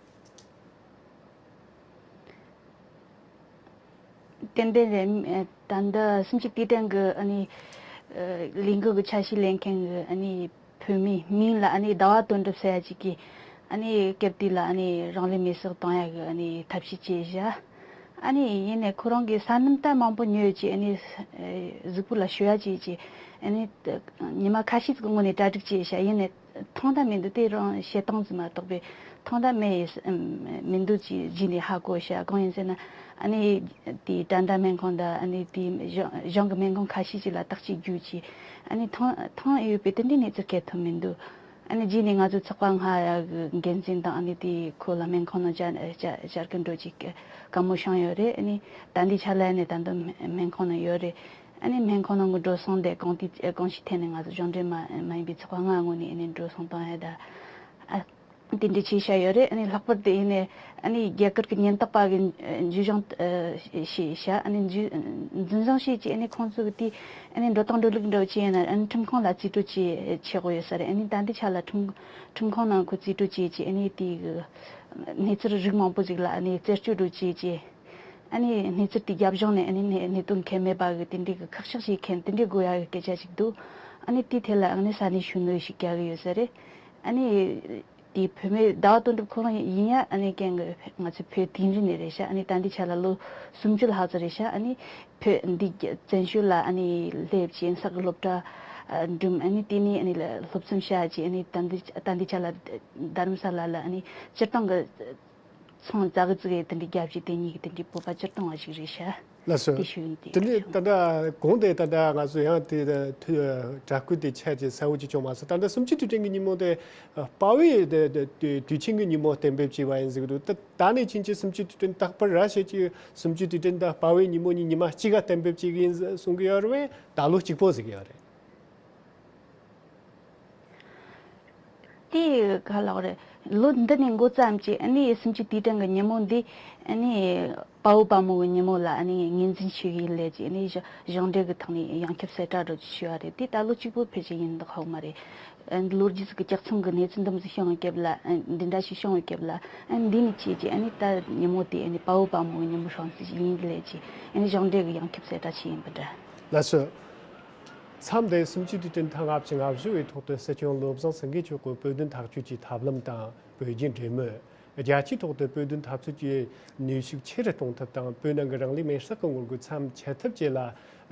ཏན་ཏན་རེད། ད་ལྟ་གསུམ་བཅུ་དུས་དྲན་གྱི་ཨ་ནི་ལས་འགུལ་གྱི་ཆ་ཤས་ལེན་མཁན་གྱི་ཨ་ནི་བོད་མི་མིང་ལ་ཨ་ནི་ཟླ་བ་དོན་གྲུབ་ཟེར་ཡ་ཅིག་གིས་ཨ་ནི་སྐབས་དེ་ལ་ཨ་ནི་རང་ལུས་མེར་སྲེག་བཏང་ཡ་གི་ཨ་ནི་ཐབས་ཤེས་བྱས་བཞག་ཨ་ནི་ཡིན་ནའི་ཁོ་རང་གི་ས་སྣུམ་ད་མང་པོ་ཉོས་ཅིག་ཨ་ནི་གཟུགས་པོ་ལ་བཤུ་ཡ་བྱས་ཅིག་ཨ་ནི་ཉི་མ་ཁ་ཤས་ཀྱི་སྔོན་ནས་གྲ་སྒྲིག་བྱས་བཞག་ཡིན་ནའི་ཐང་ད་མི་འདུག་དེ་རང་བཤད་སྟངས་ཙམ་མ་གཏོགས་པའི་ཐང་ད་མེད་ཡིན་མི་འདུག་ཅེས་རྗེས་ནས་ཧ་གོ་ཤག་གང་ཡིན་ཟེར་ན་ཨ་ནི་དེའི་དྲ་འདྲ་སྨན་ཁང་དང་ཨ་ནི་དེའི་གཞུང་གཞུང་གི་སྨན་ཁང་ཁ་ཤས་ཅིག་ལ་བརྟག་དཔྱད་བརྒྱུད་ཅིག་ཨ་ནི་ཐང་ཐང་ཡོད་པའི་དེ་འདྲའི་གནས་ཚུལ་སྐད་ཐོན་མི་འདུག་ཨ་ནི་རྗེས་ནས་ང་ཚོ་ཚོགས་པ་ལྔ་གི་འགན་འཛིན་དང་ཨ་ནི་དེའི་ཁོ་ལ་སྨན་ཁང་ནང་བཅར་བཅར་བཅར་གི་འགྲོ་ཅིག་བཀའ་མོལ་བྱུང་ཡོད་རེད། ཨ་ནི་ད་ལྟའི་ཆ་ལ་ཨ་ནི་ད་དུང་སྨན་ཁང་ནང་ཡོད་རེད། ཨ་ནི་སྨན་ཁང་ནང་གི་འགྲོ་སོང་དེ་གང་དེ་གང་ཞིག་ཐད་ནས་ང་ཚོ་སྦྱོང་འབྲེལ་མ་མ་ཡིན་པའི་ཚོགས་པ་ལྔ་ངོས་ནས་ཨ་ནི་འགྲོ་སོང་བཏང་ཡ་ད། ཨ། དེ་འདྲ་བྱས་བཞག་ཡོད་རེད། ཨ་ནི་ལྷག་པར་དུ་ཡིན་ནའི་ཨ་ནི་རྒྱ་གར་གྱི་ཉེན་རྟོག་པ་གི་འཇུ་བཟུང་བྱས་བཞག་ཨ་ནི་འཇུ་འཛིན་བཟུང་བྱས་ཀྱི་ཨ་ནི་ཁོང་ཚོ་གི་དེ་ཨ་ནི་འགྲོ་སྟངས་འགྲོ་ལུགས་འདྲ་བོ་ཅིག་ཡིན་ན་ཨ་ནི་ཁྲིམས་ཁང་ལ་རྩིས་སྤྲོད་བྱེད་བྱེད་དགོས་ཡོད་ས་རེད། ཨ་ནི་ད་ལྟའི་ཆ་ལ་ཁྲིམས་ཁྲིམས་ཁང་ནང་ཁོ་རྩིས་སྤྲོད་བྱས་ཀྱི་ཨ་ནི་དེ་གི་གནས་ཚུལ་རིགས་མང་པོ་ཞིག་ལ་ཨ་ནི་རྩད་གཅོད་འགྲོ་བྱས་ཀྱི་ཨ་ནི་གནས་ཚུལ་དེ་རྒྱབ་ལྗོངས་ནས་ཨ་ནི་གནས་གནད་དོན་གལ་མེད་པ་གི་དེ་འདྲའི་གི་ཁག་ཤགས་ཤིག་མཁན་དེ་འདྲའི་དགོས་ཡ་གི་སྐད་ཆ་ཞིག་འདུག་ཨ་ནི་དེའི་ཐད་ལ་ཨ་ནི་ས་གནས་གཞོན་ནུ་ཞིག་རྒྱག་གི་ཡོད་ས་རེད། ཨ་ནི་དེ་བུད་མེད་ཟླ་བ་དོན་གྲུབ་ཁོ་རང་ཡིན་ཡ་ཨ་ནི་རྐྱེན་གི་ང་ཚོ་བོད་དིང་རི་ནས་རེད་ཤག་ཨ་ནི་ད་ལྟའི་ཆ་ལ་ལོ་སུམ་ཅུ་ལྷག་ཙམ་རེད་ཤག་ཨ་ནི་བོད་འདི་བཙན་བྱོལ་ལ་ཨ་ནི་སླེབས་ཀྱི་ཡིན་ས་གི་སློབ་གྲྭ་འགྲིམ་ཨ་ནི་དེ་ནས་ཨ་ནི་སློབ་ཚན་བྱ་ཀྱི་ཨ་ནི་ད་ལྟའི་ད་ལྟའི་ཆ་ལ་རྡ་རམ་ས་ལ་ལ་ཨ་ནི་སྤྱིར་བཏང་གི་ཚོང་ཙག་གི་ཙིག་གི་དེ་འདྲའི་རྒྱབ་ཀྱི་དེ་གཉིས་ཀྱི་དེ་འདྲའི་བོད་པ་སྤྱིར་བཏང་བ་ཞིག་རེད་ཤག་ལགས་སོ། དེ་ཞུ་ཡིན་དེ་དེ་ནས་ད་ལྟ་གོང་དེ་ད་ལྟ་ང་ཚོ་ཡང་དེ་དུས་དྲ་སྐུལ་དེ་ཆད་ཀྱི་གསལ་བོ་ཅིག་བྱུང་མ་སོང་། ད་ལྟ་སུམ་ཅུ་དུས་དྲན་གྱི་ཉིན་མོ་དེ་དཔའ་བོའི་དེ་དེ་དེ་དུས་ཆེན་གྱི་ཉིན་མོ་གཏན་འབེབས་བྱས་པ་ཡིན་ཟེར་གི་འདུག་ད་ད་ནས་ཕྱིན་ཆད་སུམ་ཅུ་དུས་དྲན་རྟག་པར་ར་བྱེད་ཀྱི་སུམ་ཅུ་དུས་དྲན་དང་དཔའ་བོའི་ཉིན་མོ་གཉིས་ཉི་མ་གཅིག་ག་གཏན་འབེབས་བྱེད་ཀྱི་ཡིན་གསུང་གི་ཡོད་རེད་པས། ད་ལོ་གཅིག་པོ་ཟེར་གི་ཡོད་རེད། དེ་ག་ལགས་རེད། ལོ་འདི་ནས་འགོ་བརྩམས་ཀྱི་ཨ་ནི་སུམ་ཅུ་དུས་དྲན་གྱི་ཉིན་མོ་འདི་ཨ་ནི་དཔའ་བོ་དཔའ་མོ་གི་ཉིན་མོ་ལ་ཨ་ནི་ངོས་འཛིན་ཞུ་གི་ཡིན་ལས་ཀྱི་ཨ་ནི་གཞུང་འབྲེལ་གྱི་ཐོག་ནས་ཡོངས་ཁྱབ་གསལ་བསྒྲགས་འགྲོ་རྒྱུ་ཞུ་བ་རེད། དེ་ད་ལོ་གཅིག་པོ་ཕལ་ཆེར་ཡིན་མདོག་ཧོག་མ་རེད། ལོ་རྒྱུས་ཀྱི་ལྕགས་ཚང་གི་གནས་ཚུལ་འདི་མོ་ཞིག་བྱུང་བའི་སྐབས་ལ་འདི་འདྲ་ཞིག་བྱུང་བའི་སྐབས་ལ་འདི་ནས་བྱས་ཀྱི་ཨ་ནི་ད་ཉིན་མོ་དེ་ཨ་ནི་དཔའ་བོ་དཔའ་མོ་གི་ཉིན་མོ་སྲུང་བརྩི་ཞིག་ཡིན་ལས་ཀྱི་ཨ་ནི་གཞུང་འབྲེལ་གྱི་ཡོངས་ཁྱབ་གསལ་བསྒྲགས་ཞིག་ཡིན་པ་འདྲ། ལགས་སོ། མཚམས་འདིར་སུམ་ཅུ་དུས་དྲན་ཐེངས་ལྔ་བཅུ་ང་བཞི་བའི་ཐོག་ཏུ་སྲིད་སྐྱོང་བློ་བཟང་སེང་གེ་མཆོག་གིས་བོད་དོན་ཐག་གཅོད་ཀྱི་ཐབས་ལམ་དང་བོད་རྒྱའི་འབྲེལ་མོལ། རྒྱལ་སྤྱིའི་ཐོག་ཏུ་བོད་དོན་འཐབ་རྩོད་ཀྱི་ནུས་ཤུགས་ཆེ་རུ་གཏོང་ཐབས་དང་བོད་ནང་གི་རང་ལུས་མེར་སྲེག་གི་ངོ་རྒོལ་མཚམས་ཆད་ཐབས་བཅས་ལ་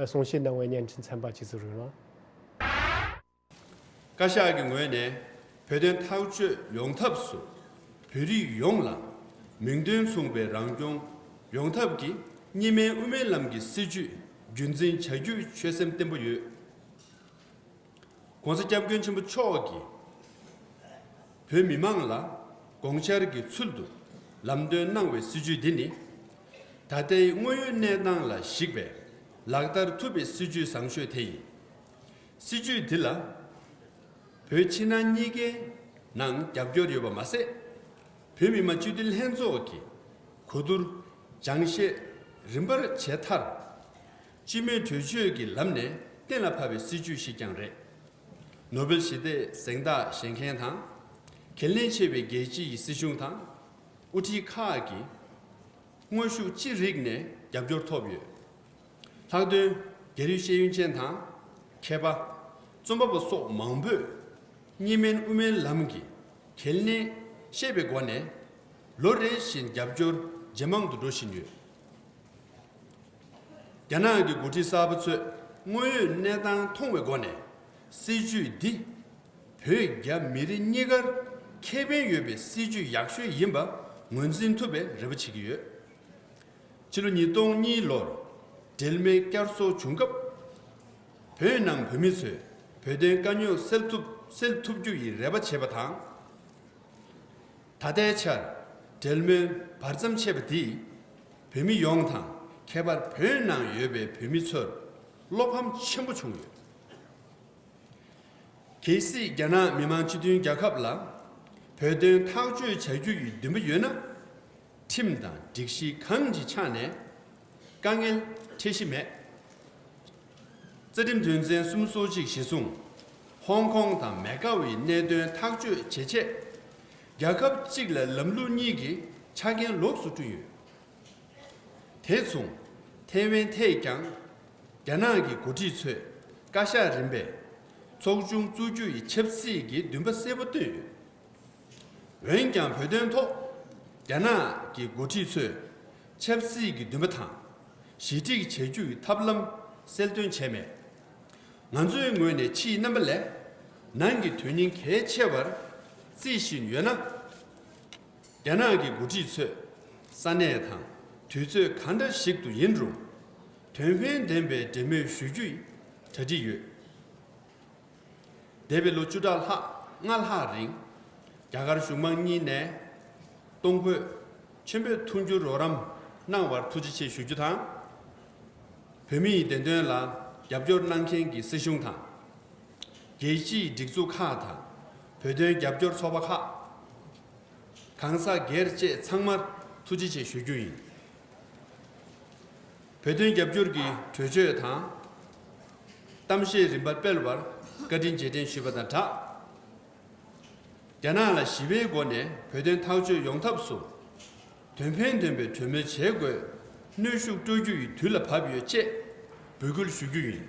གསུང་བཤད་གནང་བའི་བརྙན་འཕྲིན་ཚན་པ་གཅིག་གཟིགས་རོགས་གནང་། བཀའ་ཤག་གི་ངོས་ནས་བོད་དོན་ཐག་གཅོད་ཡོང་ཐབས་སུ་བོད་རིགས་ཡོངས་ལ་མིང་དོན་མཚུངས་པའི་རང་སྐྱོང་ཡོང་ཐབས་ཀྱི་གཉིས་སྨན་དབུ་མའི་ལམ་གྱི་སྲིད་བྱུས་རྒྱུན་འཛིན་བྱ་རྒྱུའི་ཆོད་སེམས་བརྟན་པོ་ཡོད། ༸གོང་ས་༸སྐྱབས་མགོན་ཆེན་པོ་མཆོག་གིས་བོད་མི་མང་ལ་དགོངས་འཆར་གྱི་ཚུལ་དུ་ལམ་སྟོན་གནང་བའི་སྲིད་བྱུས་འདི་ནི་ད་ལྟའི་དངོས་ཡོད་གནས་སྟངས་ལ་གཞིགས་པའི་ལག་བསྟར་ཐུབ་པའི་སྲིད་བྱུས་བཟང་ཤོས་དེ་ཡིན། སྲིད་བྱུས་འདི་ལ་བོད་ཕྱི་ནང་གཉིས་ཀའི་ནང་རྒྱབ་སྐྱོར་ཡོད་པ་མ་ཟད། བོད་མི་མང་སྤྱི་འཐུས་ལྷན་ཚོགས་ཀྱི་གོ་བསྡུར་སྦྱང་བཤད་རིམ་པར་བྱས་མཐར། སྤྱི་མོས་གྲོས་ཆོད་ཀྱི་ལམ་ནས་གཏན་ལ་ཕབ་པའི་སྲིད་བྱུས་ཤིག་ཀྱང་རེད། ནོ་བེལ་ཞི་བདེའི་གཟེངས་རྟགས་བཞེས་མཁན་དང་། གལ་གནད་ཆེ་བའི་རྒྱལ་སྤྱི་ཡི་སྲིད་གཞུང་དང་། དབུ་ཁྲིད་ཁག་གིས་དངོས་ཤུགས་ཅི་རིགས་ནས་རྒྱབ་སྐྱོར་ཐོབ་ཡོད། ལྷག་དོན་རྒྱལ་ཡོངས་ཤེས་ཡོན་ཅན་དང་། མཁས་པ། རྩོམ་པ་པོ་སོགས་མང་པོས་གཉིས་སྨན་དབུ་མའི་ལམ་གྱི་གལ་གནད་ཤེས་པའི་སྒོ་ནས་ལོ་རེ་བཞིན་རྒྱབ་སྐྱོར་ཇེ་མང་དུ་འགྲོ་བཞིན་ཡོད། རྒྱ་ནག་གི་འགོ་ཁྲིད་གསར་པ་ཚོས་དངོས་ཡོད་གནས་སྟངས་མཐོང་བའི་སྒོ་ནས་སྲིད་ཇུས་འདི་བོད་རྒྱ་མི་རིགས་གཉིས་ཀར་ཁེ་ཕན་ཡོད་པའི་སྲིད་ཇུས་ཡག་ཤོས་ཡིན་པ་ངོས་འཛིན་ཐུབ་པའི་རེ་བ་བྱེད་ཀྱི་ཡོད། ཕྱི་ལོ་ཉིས་སྟོང་གཉིས་ལོར་འབྲེལ་མོལ་བསྐྱར་གསོ་བྱུང་སྐབས། བོད་ནང་བོད་མི་ཚོས་བོད་དོན་དཀའ་རྙོག་སེལ་ཐུབ་སེལ་ཐུབ་རྒྱུ་ཡི་རེ་བ་བྱས་པ་དང་། ད་ལྟའི་ཆར་འབྲེལ་མོལ་བར་མཚམས་ཆད་པ་འདིས་བོད་མི་ཡོངས་དང་ཁྱད་པར་བོད་ནང་ཡོད་པའི་བོད་མི་ཚོར་བློ་ཕམ་ཆེན་པོ་བྱུང་ཡོད། གལ་སྲིད་རྒྱ་ནག་མི་དམངས་སྤྱི་མཐུན་རྒྱལ་ཁབ་ལ་བོད་དོན་ཐག་གཅོད་བྱ་རྒྱུ་ཡི་འདུན་པ་ཡོད་ན། ཁྲིམས་དང་སྒྲིག་གཞི་གང་གི་ཆ་ནས་དཀའ་ངལ་འཕྲད་གཞི་མེད། རྩ་ཁྲིམས་དོན་ཚན་སུམ་ཅུ་སོ་གཅིག་གཞིར་བཟུང་ཧོང་ཀོང་དང་མེ་ཀའོའི་གནད་དོན་ཐག་གཅོད་བྱེད་ཆེད་རྒྱལ་ཁབ་གཅིག་ལ་ལམ་ལུགས་གཉིས་ཀྱི་ཆ་རྐྱེན་ལོགས་སུ་བསྐྲུན་ཡོད། དེ་མཚུངས་ཐའེ་ཝན་ཐད་ཀྱང་རྒྱ་ནག་གི་འགོ་ཁྲིད་ཚོས་བཀའ་ཤག་རིམ་པས་ཚོགས་ཆུང་བཙུགས་རྒྱུ་ཡི་ཆབ་སྲིད་ཀྱི་འདུན་པ་གསལ་པོ་བཏོན་ཡོད། འོན་ཀྱང་བོད་དོན་ཐོག་རྒྱ་ནག་གི་འགོ་ཁྲིད་ཚོས་ཆབ་སྲིད་ཀྱི་འདུན་པ་དང་ཞི་འགྲིག་བྱ་རྒྱུའི་ཐབས་ལམ་གསལ་སྟོན་བྱས་མེད། ང་ཚོའི་ངོས་ནས་ཕྱིའི་རྣམ་པ་ལས་ནང་གི་དོན་སྙིང་གལ་ཆེ་བར་བརྩི་བཞིན་ཡོད་ན། རྒྱ་ནག་གི་འགོ་ཁྲིད་ཚོས་ས་གནས་དང་དུས་ཚོད་གང་འདྲ་ཞིག་ཏུ་ཡིན་རུང་དོན་ཕན་ལྡན་པའི་འབྲེལ་མོལ་ཞུ་རྒྱུའི་གྲ་སྒྲིག་ཡོད། འདས་པའི་ལོ་བཅུ་ཕྲག་ལྷག་ལྔ་ལྷག་རིང་རྒྱ་གར་གཞུང་མང་གཉིས་ནས་གཏོང་ཕོད་ཆེན་པོས་མཐུན་འགྱུར་རོགས་རམ་གནང་བར་ཐུགས་རྗེ་ཆེ་ཞུ་རྒྱུ་དང་། བོད་མིའི་བདེན་དོན་ལ་རྒྱབ་སྐྱོར་གནང་མཁན་གྱི་སྲིད་གཞུང་དང་། རྒྱལ་སྤྱིའི་སྒྲིག་འཛུགས་ཁག་དང་བོད་དོན་རྒྱབ་སྐྱོར་ཚོགས་པ་ཁག་གང་ཟག་སྒེར་བཅས་ཚང་མར་ཐུགས་རྗེ་ཆེ་ཞུ་རྒྱུ་ཡིན། བོད་དོན་རྒྱབ་སྐྱོར་གྱི་གྲོས་ཆོད་དང་གཏམ་བཤད་རིམ་པ་སྤེལ་བར་བཀའ་དྲིན་རྗེས་དྲན་ཞུས་པ་དང་སྦྲགས། རྒྱ་ནག་ལ་ཞི་བའི་སྒོ་ནས་བོད་དོན་ཐག་གཅོད་ཡོང་ཐབས་སུ་དོན་ཕན་ལྡན་པའི་གྲོས་མོལ་བྱེད་དགོས། གནོན་ཤུགས་སྤྲོད་རྒྱུ་ཡི་དུས་ལ་བབ་ཡོད་ཅེས་འབོད་སྐུལ་ཞུ་རྒྱུ་ཡིན།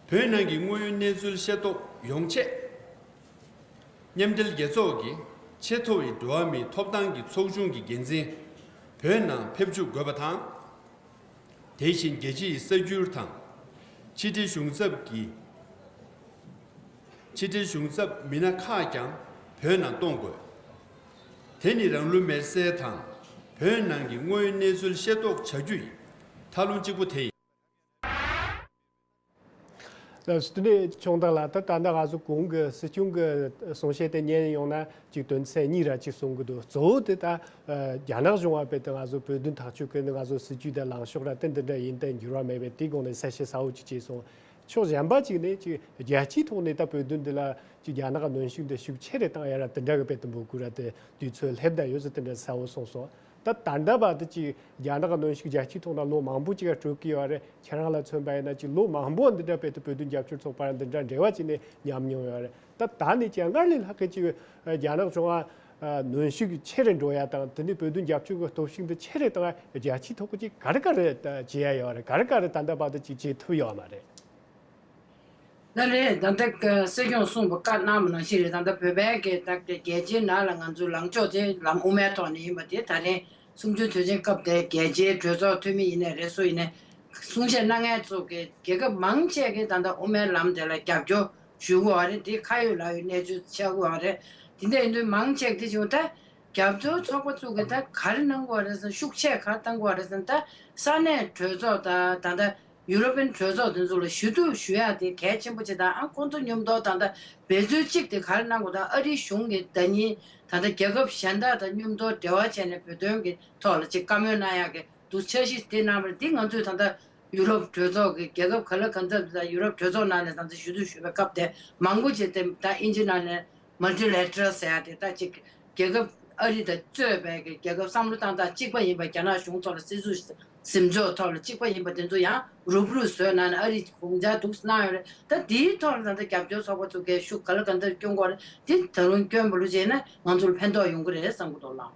བོད་ནང་གི་དངོས་ཡོད་གནས་ཚུལ་ཤེས་རྟོགས་ཡོང་ཆེད། མཉམ་འབྲེལ་རྒྱལ་ཚོགས་ཀྱི་ཆེས་མཐོ་བའི་འགྲོ་བ་མིའི་ཐོབ་ཐང་གི་ཚོགས་ཆུང་གི་འགན་འཛིན་བོད་ནང་ཕེབས་བཅུག་དགོས་པ་དང་། དེ་བཞིན་རྒྱལ་སྤྱིའི་གསར་འགྱུར་དང་ཕྱི་དྲིལ་གཞུང་ཚབ་ཀྱི་ཕྱི་དྲིལ་གཞུང་ཚབ་མི་སྣ་ཁག་ཀྱང་བོད་ནང་གཏོང་དགོས། དེ་ནི་རང་ལུས་མེར་སྲེག་དང་བོད་ནང་གི་དངོས་ཡོད་གནས་ཚུལ་ཤེས་རྟོགས་བྱ་རྒྱུ་ཡི་ཐབས་ལམ་གཅིག་པུ་དེ་ཡིན། ལགས་སོ། དེ་ནས་ཆུང་བདག་ལགས། ད་ད་ལྟ་ང་ཚོ་གོང་གི་སྲིད་སྐྱོང་གི་གསུང་བཤད་དེ་ཉན་ཡོང་ན་ཅིག་དོན་ཚན་གཉིས་ར་ཅིག་གསུང་གི་འདུག་གཙོ་བོ་དེ་ད་རྒྱ་ནག་གཞུང་བ་བས་ད་ང་ཚོ་བོད་དོན་ཐག་གཅོད་ཀྱི་ནི་ང་ཚོ་སྲིད་ཇུས་དང་ལངས་ཕྱོགས་ར་དེ་འདི་འདྲ་ཡིན་ཏེ་འགྱུར་བ་མེད་པས་དེའི་སྒང་ནས་གསལ་བཤད་གསལ་བོ་ཅིག་བྱས་སོང་། ཕྱོགས་གཞན་པ་ཅིག་ནས་ཅིག་རྒྱལ་སྤྱིའི་ཐོག་ནས་ད་བོད་དོན་འདི་ལ་ཅིག་རྒྱ་ནག་གནོན་ཤུགས་འདི་ཤུགས་ཆེ་རེ་བཏང་ཡ་ར་དེ་འདྲ་གི་དཔེ་དུ་འབོད་དགོས་ར་དེ་དུས་ཚོད་སླེབས་ད་ཡོད་ཟེར་དེ་འདྲ་གསལ་བོ་གསུངས་སོང་། ད་ད་ལྟ་བར་དུ་ཅིག་རྒྱ་ནག་གནོན་ཤུགས་རྒྱལ་སྤྱིའི་ཐོག་ན་ལོ་མང་པོ་ཅིག་སྤྲོད་ཀྱི་ཡོད་རེད། ཁྱེད་རང་ལ་མཚོན་པ་ཡིན་ན་ཅིག་ལོ་མང་པོ་འདི་འདྲ་བོད་དུ་བོད་དོན་རྒྱབ་སྐྱོར་ཚོགས་པ་ར་འདི་འདྲ་འབྲེལ་བ་བྱས་ནས་ཉམས་མྱོང་ཡོད་རེད། ད་ད་ནས་ཀྱང་སྔར་ལས་ལྷག་གི་ཅིག་རྒྱ་ནག་གཞུང་ཨ་གནོན་ཤུགས་ཆེ་རུ་འགྲོ་ཡ་དང་དེ་ནས་བོད་དོན་རྒྱབ་སྐྱོར་གྱི་སྟོབས་ཤུགས་འདི་ཆེ་རུ་བཏང་ཡ་རྒྱལ་སྤྱིའི་ཐོག་གི་ཅིག་ག་རེ་ག་རེ་བྱེད་ཡ་ཡོད་རེད། ག་རེ་ག་རེ་ད་ལྟ་བར་དུ་ཅིག་བྱེད་ཐུབ་ཡོད་མ་རེད། ད་རེད། ད་ལྟ་སྲིད་སྐྱོང་གསུངས་པ་བཀའ་གནང་བ་ནང་བཞིན་རེད། ད་ལྟ་བོད་པའི་གི་ད་ལྟ་རྒྱལ་སྤྱིའི་ནང་ལ་ང་ཚོའི་ལངས་ཕྱོགས་དེ་ལམ་དབུ་མའི་ཐོག་ནས་ཡིན་པ་དེ་ད་རེས་གསུམ་བཅུའི་དུས་ཆེན་སྐབས་དེ་རྒྱལ་སྤྱིའི་གྲོས་ཚོགས་འཐུས་མི་ཡིན་ནའི་རེད། སུ་ཡིན་ནའི་གསུང་བཤད་གནང་མཁན་ཚོ་གི་རྒྱལ་ཁབ་མང་ཆེ་གི་ད་ལྟ་དབུ་མའི་ལམ་དེ་ལ་རྒྱབ་སྐྱོར་ཞུ་གི་ཡོད་རེད། དེ་ཁ་ཡོད་ལག་ཡོད་གནས་ཚུལ་ཆགས་ཀྱི་ཡོད་རེད། དེ་འདྲ་ཡིན་དུས་མང་ཆེ་གི་དེ་བྱུང་ད། རྒྱབ་སྐྱོར་ཚོགས་པ་ཚོ་གི་ད་ག་རེ་གནང་དགོས་རེད་ཟེར། ཤུགས་ཆེ་ག་རེ་གཏང་དགོས་རེད་ཟེར་ན། ད་ས་གནས་གྲོས་ཚོགས་དང་ད་ལྟ་ཡུ་རོ་པན་གྲོས་ཚོགས་དེ་ཚོ་ལ་ཞུ་གཏུག་ཞུ་ཡག་དེ་གལ་ཆེན་པོ་ཆེ། ད་ཨ་ཁོང་ཚོ་མཉམ་དུ་ད་ལྟ་འབད་རྩོལ་གཅིག་དེ་ག་རེ་གནང་དགོས། ད་ཨ་རིའི་གཞུང་གི་ཟླ་ཉིན་ད་ལྟ་རྒྱལ་ཁབ་གཞན་དག་དང་མཉམ་དུ་འབྲེལ་བ་བྱས་ནས་བོད་དོན་གྱི་ཐོག་ལ་ཅིག་བཀའ་མོལ་གནང་ཡག་གི་འདུག་འཆར་གཞི་དེ་གནང་བ་རེད། དེ་ང་ཚོས་ད་ལྟ་ཡུ་རོབ་གྲོས་ཚོགས་ཀྱི་རྒྱལ་ཁབ་ག་ལ་གང་འཚམ་དང་ཡུ་རོབ་གྲོས་ཚོགས་ནང་ནས་ད་ལྟ་ཞུ་གཏུག་ཞུས་པའི་སྐབས་དེ་མང་པོ་ཅིག་དེ་ད་ཨིན་ཇི་ནང་ནས་Multilateral ཟེར་ཡ་དེ་ད་ཅིག་རྒྱལ་ཁབ་ཨ་རི་དང་གཙོས་པའི་གི་རྒྱལ་ཁབ་བསམ་བློ་བཏང་སྟངས་གཅིག་པ་ཡིན་པ། རྒྱ་ནག་གཞུང་ཐོག་ལ་སྲིད་ཇུས་ཟིན་ཚོད་ཐོག་ལ་གཅིག་པ་ཡིན་པ་དེ་ཚོ་ཡང་རུབ་རུབ་བཟོས་གནང་ནས་ཨ་རི་དགོངས་འཆར་འདུག་གནང་ཡོད་རེད། ད་དེའི་ཐོག་ལ་ད་ལྟ་རྒྱབ་སྐྱོར་ཚོགས་པ་ཚོ་གིས་ཤུགས་ག་ལ་གང་འཚམ་སྐྱོན་དགོས་རེད། དེ་ད་རུང་སྐྱོན་པ་ལོ་བྱས་ན་ང་ཚོར་ཕན་ཐོགས་ཡོང་གི་རེད་བསམ་གི་འདུག་ལགས།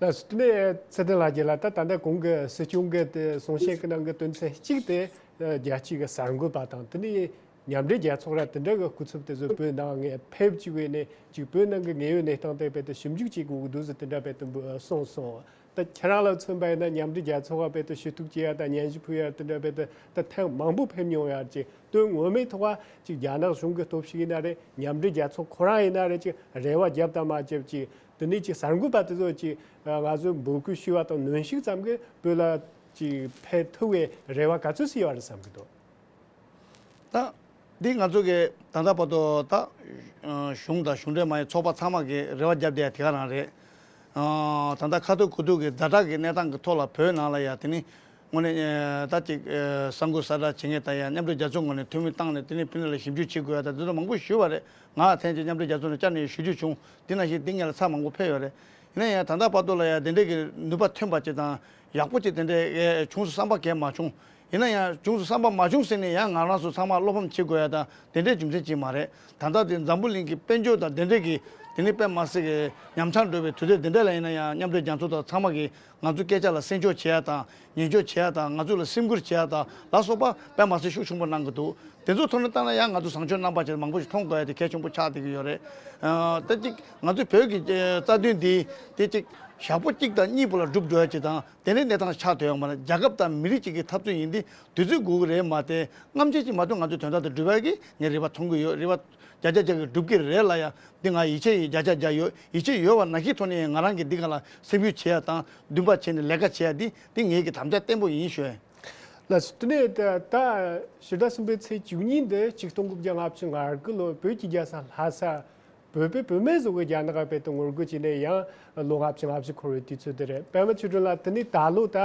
ལགས་སོ། དེ་ནས་ཚེ་བརྟན་ལགས་ཀྱིས་ལ་ད་ད་ལྟ་གོང་གི་སྲིད་སྐྱོང་གི་དེ་གསུང་བཤད་ཀྱི་ནང་གི་དོན་ཚན་གཅིག་དེ་རྒྱལ་སྤྱི་གི་གསར་འགོད་པ་དང་དེ་ནས་མཉམ་འབྲེལ་རྒྱལ་ཚོགས་ར་དེ་འདྲ་གི་སྐུ་ཚབ་དེ་ཚོ་བོད་ནང་ངས་ཕེབས་བཅུག་པའི་ནས་ཅིག་བོད་ནང་གི་དངོས་ཡོད་གནས་སྟངས་དེ་བེད་དུ་ཞིབ་འཇུག་བྱེད་དགོས་ཀྱི་འདུག་ཟེར་དེ་འདྲ་བེད་དུ་འབུ་གསུངས་སོང་། ད་ཁྱེད་རང་ལ་མཚོན་པ་ཡིན་ན་མཉམ་འབྲེལ་རྒྱལ་ཚོགས་ཀ་དཔེ་དེ་ཞུ་གཏུག་བྱེད་ཡ་དང་སྙན་ཞུ་ཕུལ་ཡ་དེ་འདྲ་དཔེ་དེ་ད་ཐེངས་མང་པོ་ཕེབས་མྱོང་ཡ་ཅིག་དོན་ངོ་མའི་ཐོག་ཅིག་རྒྱ་ནག་གཞུང་གི་སྟོབས་ཤུགས་ཡིན་ན་རེད། མཉམ་འབྲེལ་རྒྱལ་ཚོགས་ཁོ་རང་ཡིན་ན་རེད། ཅིག་རེ་བ་བརྒྱབ་དང་མ་བརྒྱབ་ཅིག་དེ་ནས་ཅིག་གསར་འགོད་པ་དེ་ཚོ་ཅིག་ང་ཚོས་འབོད་སྐུལ་ཞུས་པ་དང་གནོན་ཤུགས་ཙམ་གྱིས་བོད་ལ་ཅིག་ཕན་ཐོགས་པའི་རེ་བ་ག་ཚོད་ཅིག་ཡོད་རེད་བསམ་གྱི་འདུག་ད་འདི་ང་ཚོ་གི་ད་ལྟ་བར་དུ་ད་གཞུང་དང་གཞུང་འབྲེལ་མ་ཡིན་ཚོགས་པ་ཚང་མ་གི་རེ་བ་བརྒྱབ་བསྡད་ཡ་དེ་ག་རང་རེད། ད་ལྟ་ཁ་ཐུག་གུ་ཐུག་གི་ཛ་དྲག་གི་གནས་སྟངས་ཀྱི་ཐོག་ལ་བོད་ནང་ལ་ཡ་དེ་ནི་དངོས་གནས་ད་ཅིག་གསར་འགོད་གསལ་བསྒྲགས་བྱེད་མཁན་དང་ཡ་མཉམ་འབྲེལ་རྒྱལ་ཚོགས་ངོས་ནས་འཐུས་མི་བཏང་ནས་དེ་ནི་ཕི་ནི་ལ་ཞིབ་འཇུག་བྱེད་དགོས་ཡ་དང་དེ་ཚོ་མང་པོ་ཞུས་པ་རེད། ང་ཐེངས་གཅིག་མཉམ་འབྲེལ་རྒྱལ་ཚོགས་ནས་བཅར་ནས་ཞུ་རྒྱུ་བྱུང་། དེ་ནང་བཞིན་འདི་ངེད་ལ་ཚ་མང་པོ་ཕེབས་ཡོད་རེད། ཡིན་ན་ཡང་ད་ལྟ་བར་དུ་ལ་ཡང་དེ་འདྲས་ཀྱི་ནུས་པ་ཐོན་པ་ཅིག་དང་ཡག་པོ་ཅིག་དེ་འདྲས་བྱུང་སོང་བསམ་པ་གང་ཡང་མ་བྱུང་། ཡིན་ན་ཡང་བྱུང་སོང་བསམ་པ་མ་བྱུང་ཟེར་ནས་ཡང་ང་རང་ཚོ་ཚང་མ་བློ་ཕམ་བྱེད་དགོས་ཡ་དང་དེ་འདྲས་རྒྱུ་མཚན་ཅིག་མ་རེད། ད་ལྟ་དེ་འཛམ་བུ་གླིང་གི་དཔལ་འབྱོར་དང་དེ་འདྲས་ཀྱི་དེ་ནི་དཔེ་མ་སྲིད་ཀྱི་ཉམ་ཆག་འགྲོ་བའི་དུས་ཚོད་དེ་འདྲས་ལ་ཡིན་ན་ཡང་མཉམ་འབྲེལ་རྒྱལ་ཚོགས་དང་ཚང་མ་གིས་ང་ཚོ་སྐད་ཆ་ལ་གསན་འཇོག་བྱེད་ཡ་དང་ཉན་འཇོག་བྱེད་ཡ་དང་ང་ཚོ་ལ་སེམས་ཁུར་བྱེད་ཡ་དང་ལ་སོགས་པ་དཔེ་མ་སྲིད་ཤུགས་ཆེན་པོ་གནང་གི་འདུག་དེ་ཚོ་ཐོག་ནས་བལྟས་ན་ཡང་ང་ཚོ་བཟང་སྤྱོད་རྣམ་པ་ཅན་མང་པོ་ཞིག་མཐོང་དགོས་ཡ་དེ་གལ་ཆེན་པོ་ཆགས་བསྡད་ཀྱི་ཡོད་རེད། ཨ་ད་ཅིག་ང་ཚོའི་བོད་ཀྱི་ཨེ་རྩ་དོན་འདི་དེ་ཅིག་ཞག་པོ་གཅིག་དང་གཉིས་པོ་ལ་འགྲུབ་འགྲོ་ཡ་ཅིག་དང་དེ་འདྲའི་གནས་སྟངས་ཆགས་སྡོད་ཡོད་མ་རེད། རྒྱལ་ཁབ་དང་མི་རིགས་གཅིག་གི་འཐབ་རྩོད་ཡིན་དུས་དུས་ཚོད་འགོར་གི་རེད་མ་གཏོགས་སྔ་རྗེས་ཅིག་མ་གཏོགས་ང་ཚོའི་དོན་དག་དེ་འགྲུབ་ཡ་གི་ངས་རེ་བ་མཐོང་གི་ཡོད། རེ་བ་བརྒྱ་ཆ་བརྒྱ་གི་འགྲུབ་ཀྱི་རེད་ལ་ཡ། འདི་ང་ཡིད་ཆེས་ཡིན་བརྒྱ་ཆ་བརྒྱ་ཡོད། ཡིད་ཆེས་ཡོད་པ་ནང་བཞིན་ཐོག་ནས་ང་རང་གིས་འདི་ག་ལ་སེམས་ཤུགས་བྱེད་ཡ་དང་འདུན་པ་བྱས་ནས་ལས་ཀ་བྱེད་ཡ་འདི་འདི་ངེད་ཀྱི་དམ་བཅའ་བརྟན་པོ་ཡིན་ཞུ། ལགས་སོ། དེ་ནས་ད་ད་ཕྱི་ཟླ་གསུམ་པའི་ཚེས་བཅུ་གཉིས་འདི་ཆིག་སྟོང་དགུ་བརྒྱ་ལྔ་བཅུ་ང་དགུ་ལོ་བོད་ཀྱི་རྒྱལ་ས་ལྷ་ས་བོད་པའི་བུད་མེད་ཚོ་གི་རྒྱ་ནག་ག་བོད་དུ་ངོ་རྒོལ་བྱས་ནས་ཡང་ལོ་ལྔ་བཅུ་ང་བཞི་འཁོར་བའི་དུས་ཚོད་དེ་རེད། པད་མ་ཆོས་སྒྲོན་ལགས། དེ་ནས་ད་ལོ་ད་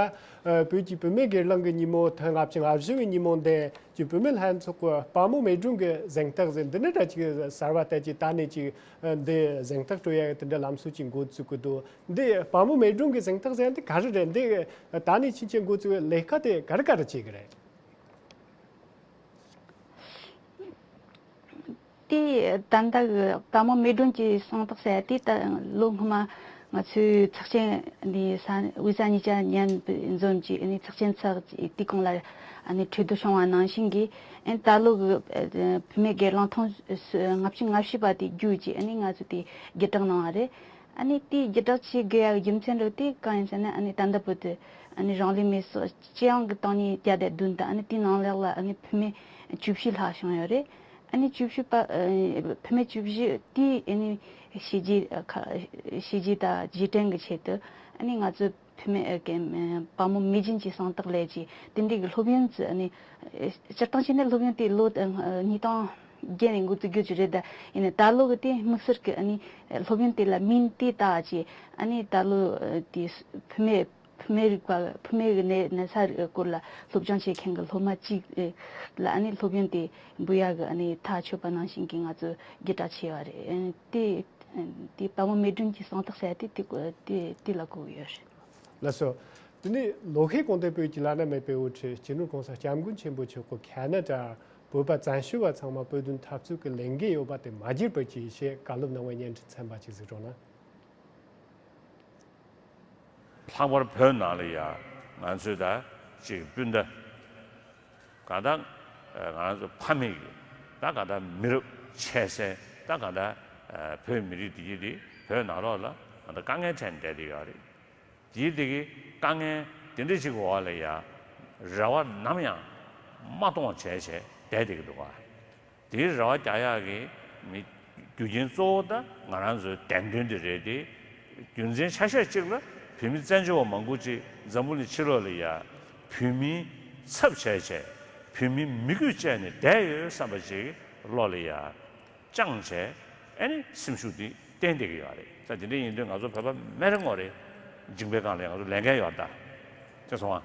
བོད་ཀྱི་བུད་མེད་སྒེར་ལངས་ཀྱི་ཉིན་མོ་དོན་ལྔ་བཅུ་ང་བཞི་བའི་ཉིན་མོ་འདི་ཀྱི་བུད་མེད་ལྷན་ཚོགས་ཀྱི་དཔའ་མོ་མེ་སྒྲོན་གྱི་གཟེངས་རྟགས་ཟེར་འདི་འདྲ་འདྲ་ཅིག་གསར་བ་ལྟ་ཅིག་ད་ནས་ཅིག་འདི་གཟེངས་རྟགས་སྤྲོད་ཡ་གི་དེ་འདྲ་ལམ་སྲོལ་ཅིག་འགོ་བཙུགས་ཀྱི་འདུག་འདི་དཔའ་མོ་མེ་སྒྲོན་གྱི་གཟེངས་རྟགས་ཟེར་ཡ་འདི་ག་རེ་རེད། འདི་ད་ནས་ཕྱིན་ཆད་འགོ་བཙུགས་པའི་ལས་ཀ་དེ་ག་རེ་ག་རེ་བྱེད་ཀྱི་རེད། དེ་ད་ལྟ་གི་དཔའ་མོ་མེ་སྒྲོན་གྱི་གཟེངས་རྟགས་ཟེར་ཡ་དེ་ད་ལོ་སྔོན་མ་ང་ཚོའི་ཚོགས་ཆེན་འདི་ས་དབུས་ས་གཉིས་ཆ་མཉམ་འཛོམས་ཀྱི་ཨ་ནི་ཚོགས་ཆེན་ཚོགས་ཀྱི་དེ་གོང་ལ་ཨ་ནི་གྲོས་བསྡུར་བྱུང་བ་ནང་བཞིན་གྱི་ཨ་ནི་ད་ལོ་གི་ཨ་བུད་མེད་སྒེར་ལངས་ཐེངས་ལྔ་བཅུ་ང་བཞི་པ་དེ་བརྒྱུད་ཀྱི་ཨ་ནི་ང་ཚོ་དེ་བརྒྱུད་བསྒྲགས་གནང་བ་རེད། ཨ་ནི་དེའི་བརྒྱུད་བསྒྲགས་བྱེད་དགོས་ཡ་རྒྱུ་མཚན་རེད་དེ་གང་ཡིན་ཟེར་ན་ཨ་ནི་ད་ལྟ་བར་དུ་ཨ་ནི་རང་ལུས་མེར་སྲེག་སྤྱི་ཡོངས་ཀྱི་སྟེང་ནས་བརྒྱ་དང་བདུན་དང་ཨ་ནི་དེའི་ནང་ལོགས་ལ་ཨ་ནི་བུད་མེད་བཅུ་བཞི་ལྷག་བྱུང་ཡོད་རེད། ཨ་ནི་བཅུ་བཞི་པ་ཨ་བུད་མེད་བཅུ་བཞི་དེའི་ཨ་ནི་བྱས་རྗེས་ཁ་བྱས་རྗེས་དང་རྗེས་དྲན་གྱི་ཆེད་དུ་ཨ་ནི་ང་ཚོ་བུད་མེད་ཨ་དཔའ་མོ་མེ་སྒྲོན་གྱི་གཟེངས་རྟགས་ལས་ཀྱི་དེ་འདྲའི་གི་སློབ་ཡོན་ཚོ་ཨ་ནི་སྤྱིར་བཏང་བྱས་ན་སློབ་ཡོན་དེ་ལོ་ཨ་ཉིས་སྟོང་བརྒྱད་ནས་འགོ་བཙུགས་རྒྱུ་ཅིག་རེད། ད་ཡིན་ན་ད་ལོ་གི་དེ་དམིགས་བསལ་གྱི་ཨ་ནི་སློབ་ཡོན་དེ་ལ་མིང་དེ་བཏགས་ཀྱི་ཨ་ནི་ད་ལོ་ཨ་དེ་བུད་མེད་བུད་མེད་རིག་པ་བུད་མེད་ཀྱི་གནས་གནས་ས་རིག་སྐོར་ལ་སློབ་སྦྱོང་བྱེད་མཁན་གྱི་སློབ་མ་གཅིག་ཨ་ལ་ཨ་ནི་སློབ་ཡོན་དེ་འབུལ་ཡག་གི་ཨ་ནི་ཐག་ཆོད་པ་ནང་བཞིན་གྱི་ང་ཚོ་བརྒྱུད་བསྒྲགས་བྱས་པ་རེད། ཨ་དེ་དེ་དཔའ་མོ་མེ་སྒྲོན་གྱི་གཟེངས་རྟགས་ཟེར་ཡ་དེ་དེ་དེ་དེ་ལ་གོ་གི་ཡོད་རེད། ལགས་སོ། དེ་ནས་ལོ་ཤས་གོང་དུ་བོད་ཀྱི་བླ་ན་མེད་པའི་དབུ་ཁྲིད་སྤྱི་ནོར་༸གོང་ས་༸སྐྱབས་མགོན་ཆེན་པོ་མཆོག་གིས་ཁ་ན་ཌར་བོད་པ་བཙན་བྱོལ་བ་ཚང་མ་བོད་དོན་འཐབ་རྩོད་ཀྱི་ལས་འགན་ཡོད་པ་དེ་མ་བརྗེད་པར་གྱིས་ཞེས་བཀའ་སློབ་གནང་བའི་བརྙན་འཕྲིན་ཚན་པ་ཅིག་གཟིགས་རོགས་གནང་། ལྷག་པར་བོད་ནང་ལ་ཡ་ང་ཚོའི་ད་ཅིག་སྤུན་ཟླ་ག་ད་ང་ཚོ་ཕ་མེས་ཀྱི་ད་ག་ད་མི་རབས་ཆད་སའི་ད་ག་ད་བོད་མི་རིགས་འདི་གི་འདི་བོད་ནང་ལོགས་ལ་ང་ད་དཀའ་ངལ་འཕྲད་བསྡད་དེ་ཡོད་རེད། དེའི་དེ་གི་དཀའ་ངལ་དེ་འདྲ་ཞིག་གི་འོག་ལ་ཡ་རེ་བ་ནམ་ཡང་མ་གཏོང་བྱས་བྱས་བསྡད་བསྡད་ཀྱི་འདུག་ག་དེའི་རེ་བ་རྒྱག་ཡག་གི་མི་རྒྱུ་རྐྱེན་གཙོ་བོ་ད་ང་རང་ཚོའི་བདེན་དོན་དེ་རེད་དེ། རྒྱུ་མཚན་ཆ་ཤས་གཅིག་ལ་བོད་མི་བཙན་བྱོལ་བ་མང་པོ་ཅིག་འཛམ་བུ་གླིང་ཕྱི་ལོགས་ལ་ཡ་བོད་མིའི་ཚབ་བྱས་བྱས་བོད་མིའི་མི་རྒྱུད་བཅད་ནས་བསྡད་ཡོད་བསམ་པ་ཅིག་བློ་ལ་ཡ་བཅངས་བྱས་ཨ་ནི་སེམས་ཤུགས་འདི་བརྟན་བསྡད་ཀྱི་ཡོད་རེད། ད་དེ་འདྲ་ཡིན་དུས་ང་ཚོ་བོད་པ་མི་རེ་ངོ་རེ་འཇིགས་པའི་སྒང་ལ་ང་ཚོ་ལས་འགན་ཡོད་ད། ཅེས་གསུངས་པ།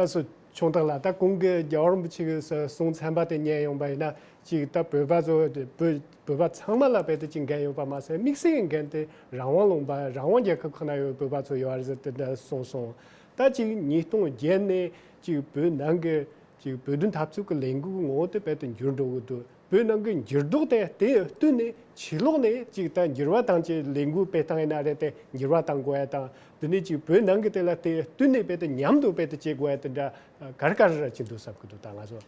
ལགས་སོ། ཆུང་བདག་ལགས། ད་གོང་གི་རྒྱལ་བ་རིན་པོ་ཆེ་གི་གསུང་ཚན་པ་དེ་ཉན་ཡོང་པ་ཡིན་ན་ཅིག་ད་བོད་པ་ཚོ་བོད་བོད་པ་ཚང་མ་ལ་རྦད་དེ་ཅིག་འགན་ཡོད་པ་མ་ཟད་དམིགས་བསལ་གྱི་འགན་དེ་རང་དབང་ལུང་པ་རང་དབང་རྒྱལ་ཁབ་ཁག་ན་ཡོད་བོད་པ་ཚོ་ཡོད་རེད་ཟེར་དེ་འདྲ་གསུངས་སོང་། ད་ཅིག་ཉིས་སྟོང་བརྒྱད་ནས་ཅིག་བོད་ནང་གི་ཅིག་བོད་དོན་འཐབ་རྩོད་ཀྱི་ལས་འགུལ་གྱི་ངོ་བོ་དེ་རྦད་དེ་འགྱུར་འགྲོ་གི་འདུག་བོད་ནང་གི་འགྱུར་ལྡོག་དེ་དེ་བསྟུན་ནས་ཕྱི་ལོགས་ནས་ཅིག་ད་འགྱུར་བ་བཏང་ཅིག་ལས་འགུལ་སྤེལ་སྟངས་ཡིན་ན་རེད་དེ་འགྱུར་བ་བཏང་དགོས་ཡ་དང་དེ་ནས་ཅིག་བོད་ནང་གི་དེ་ལ་དེ་བསྟུན་ནས་རྦད་དེ་མཉམ་དུ་རྦད་དེ་བྱེད་དགོས་ཡ་དེ་འདྲ་ག་རེ་ག་རེ་ར་ཅིག་འདུག་བསམ་གི་འདུག་ད་ང་ཚོ།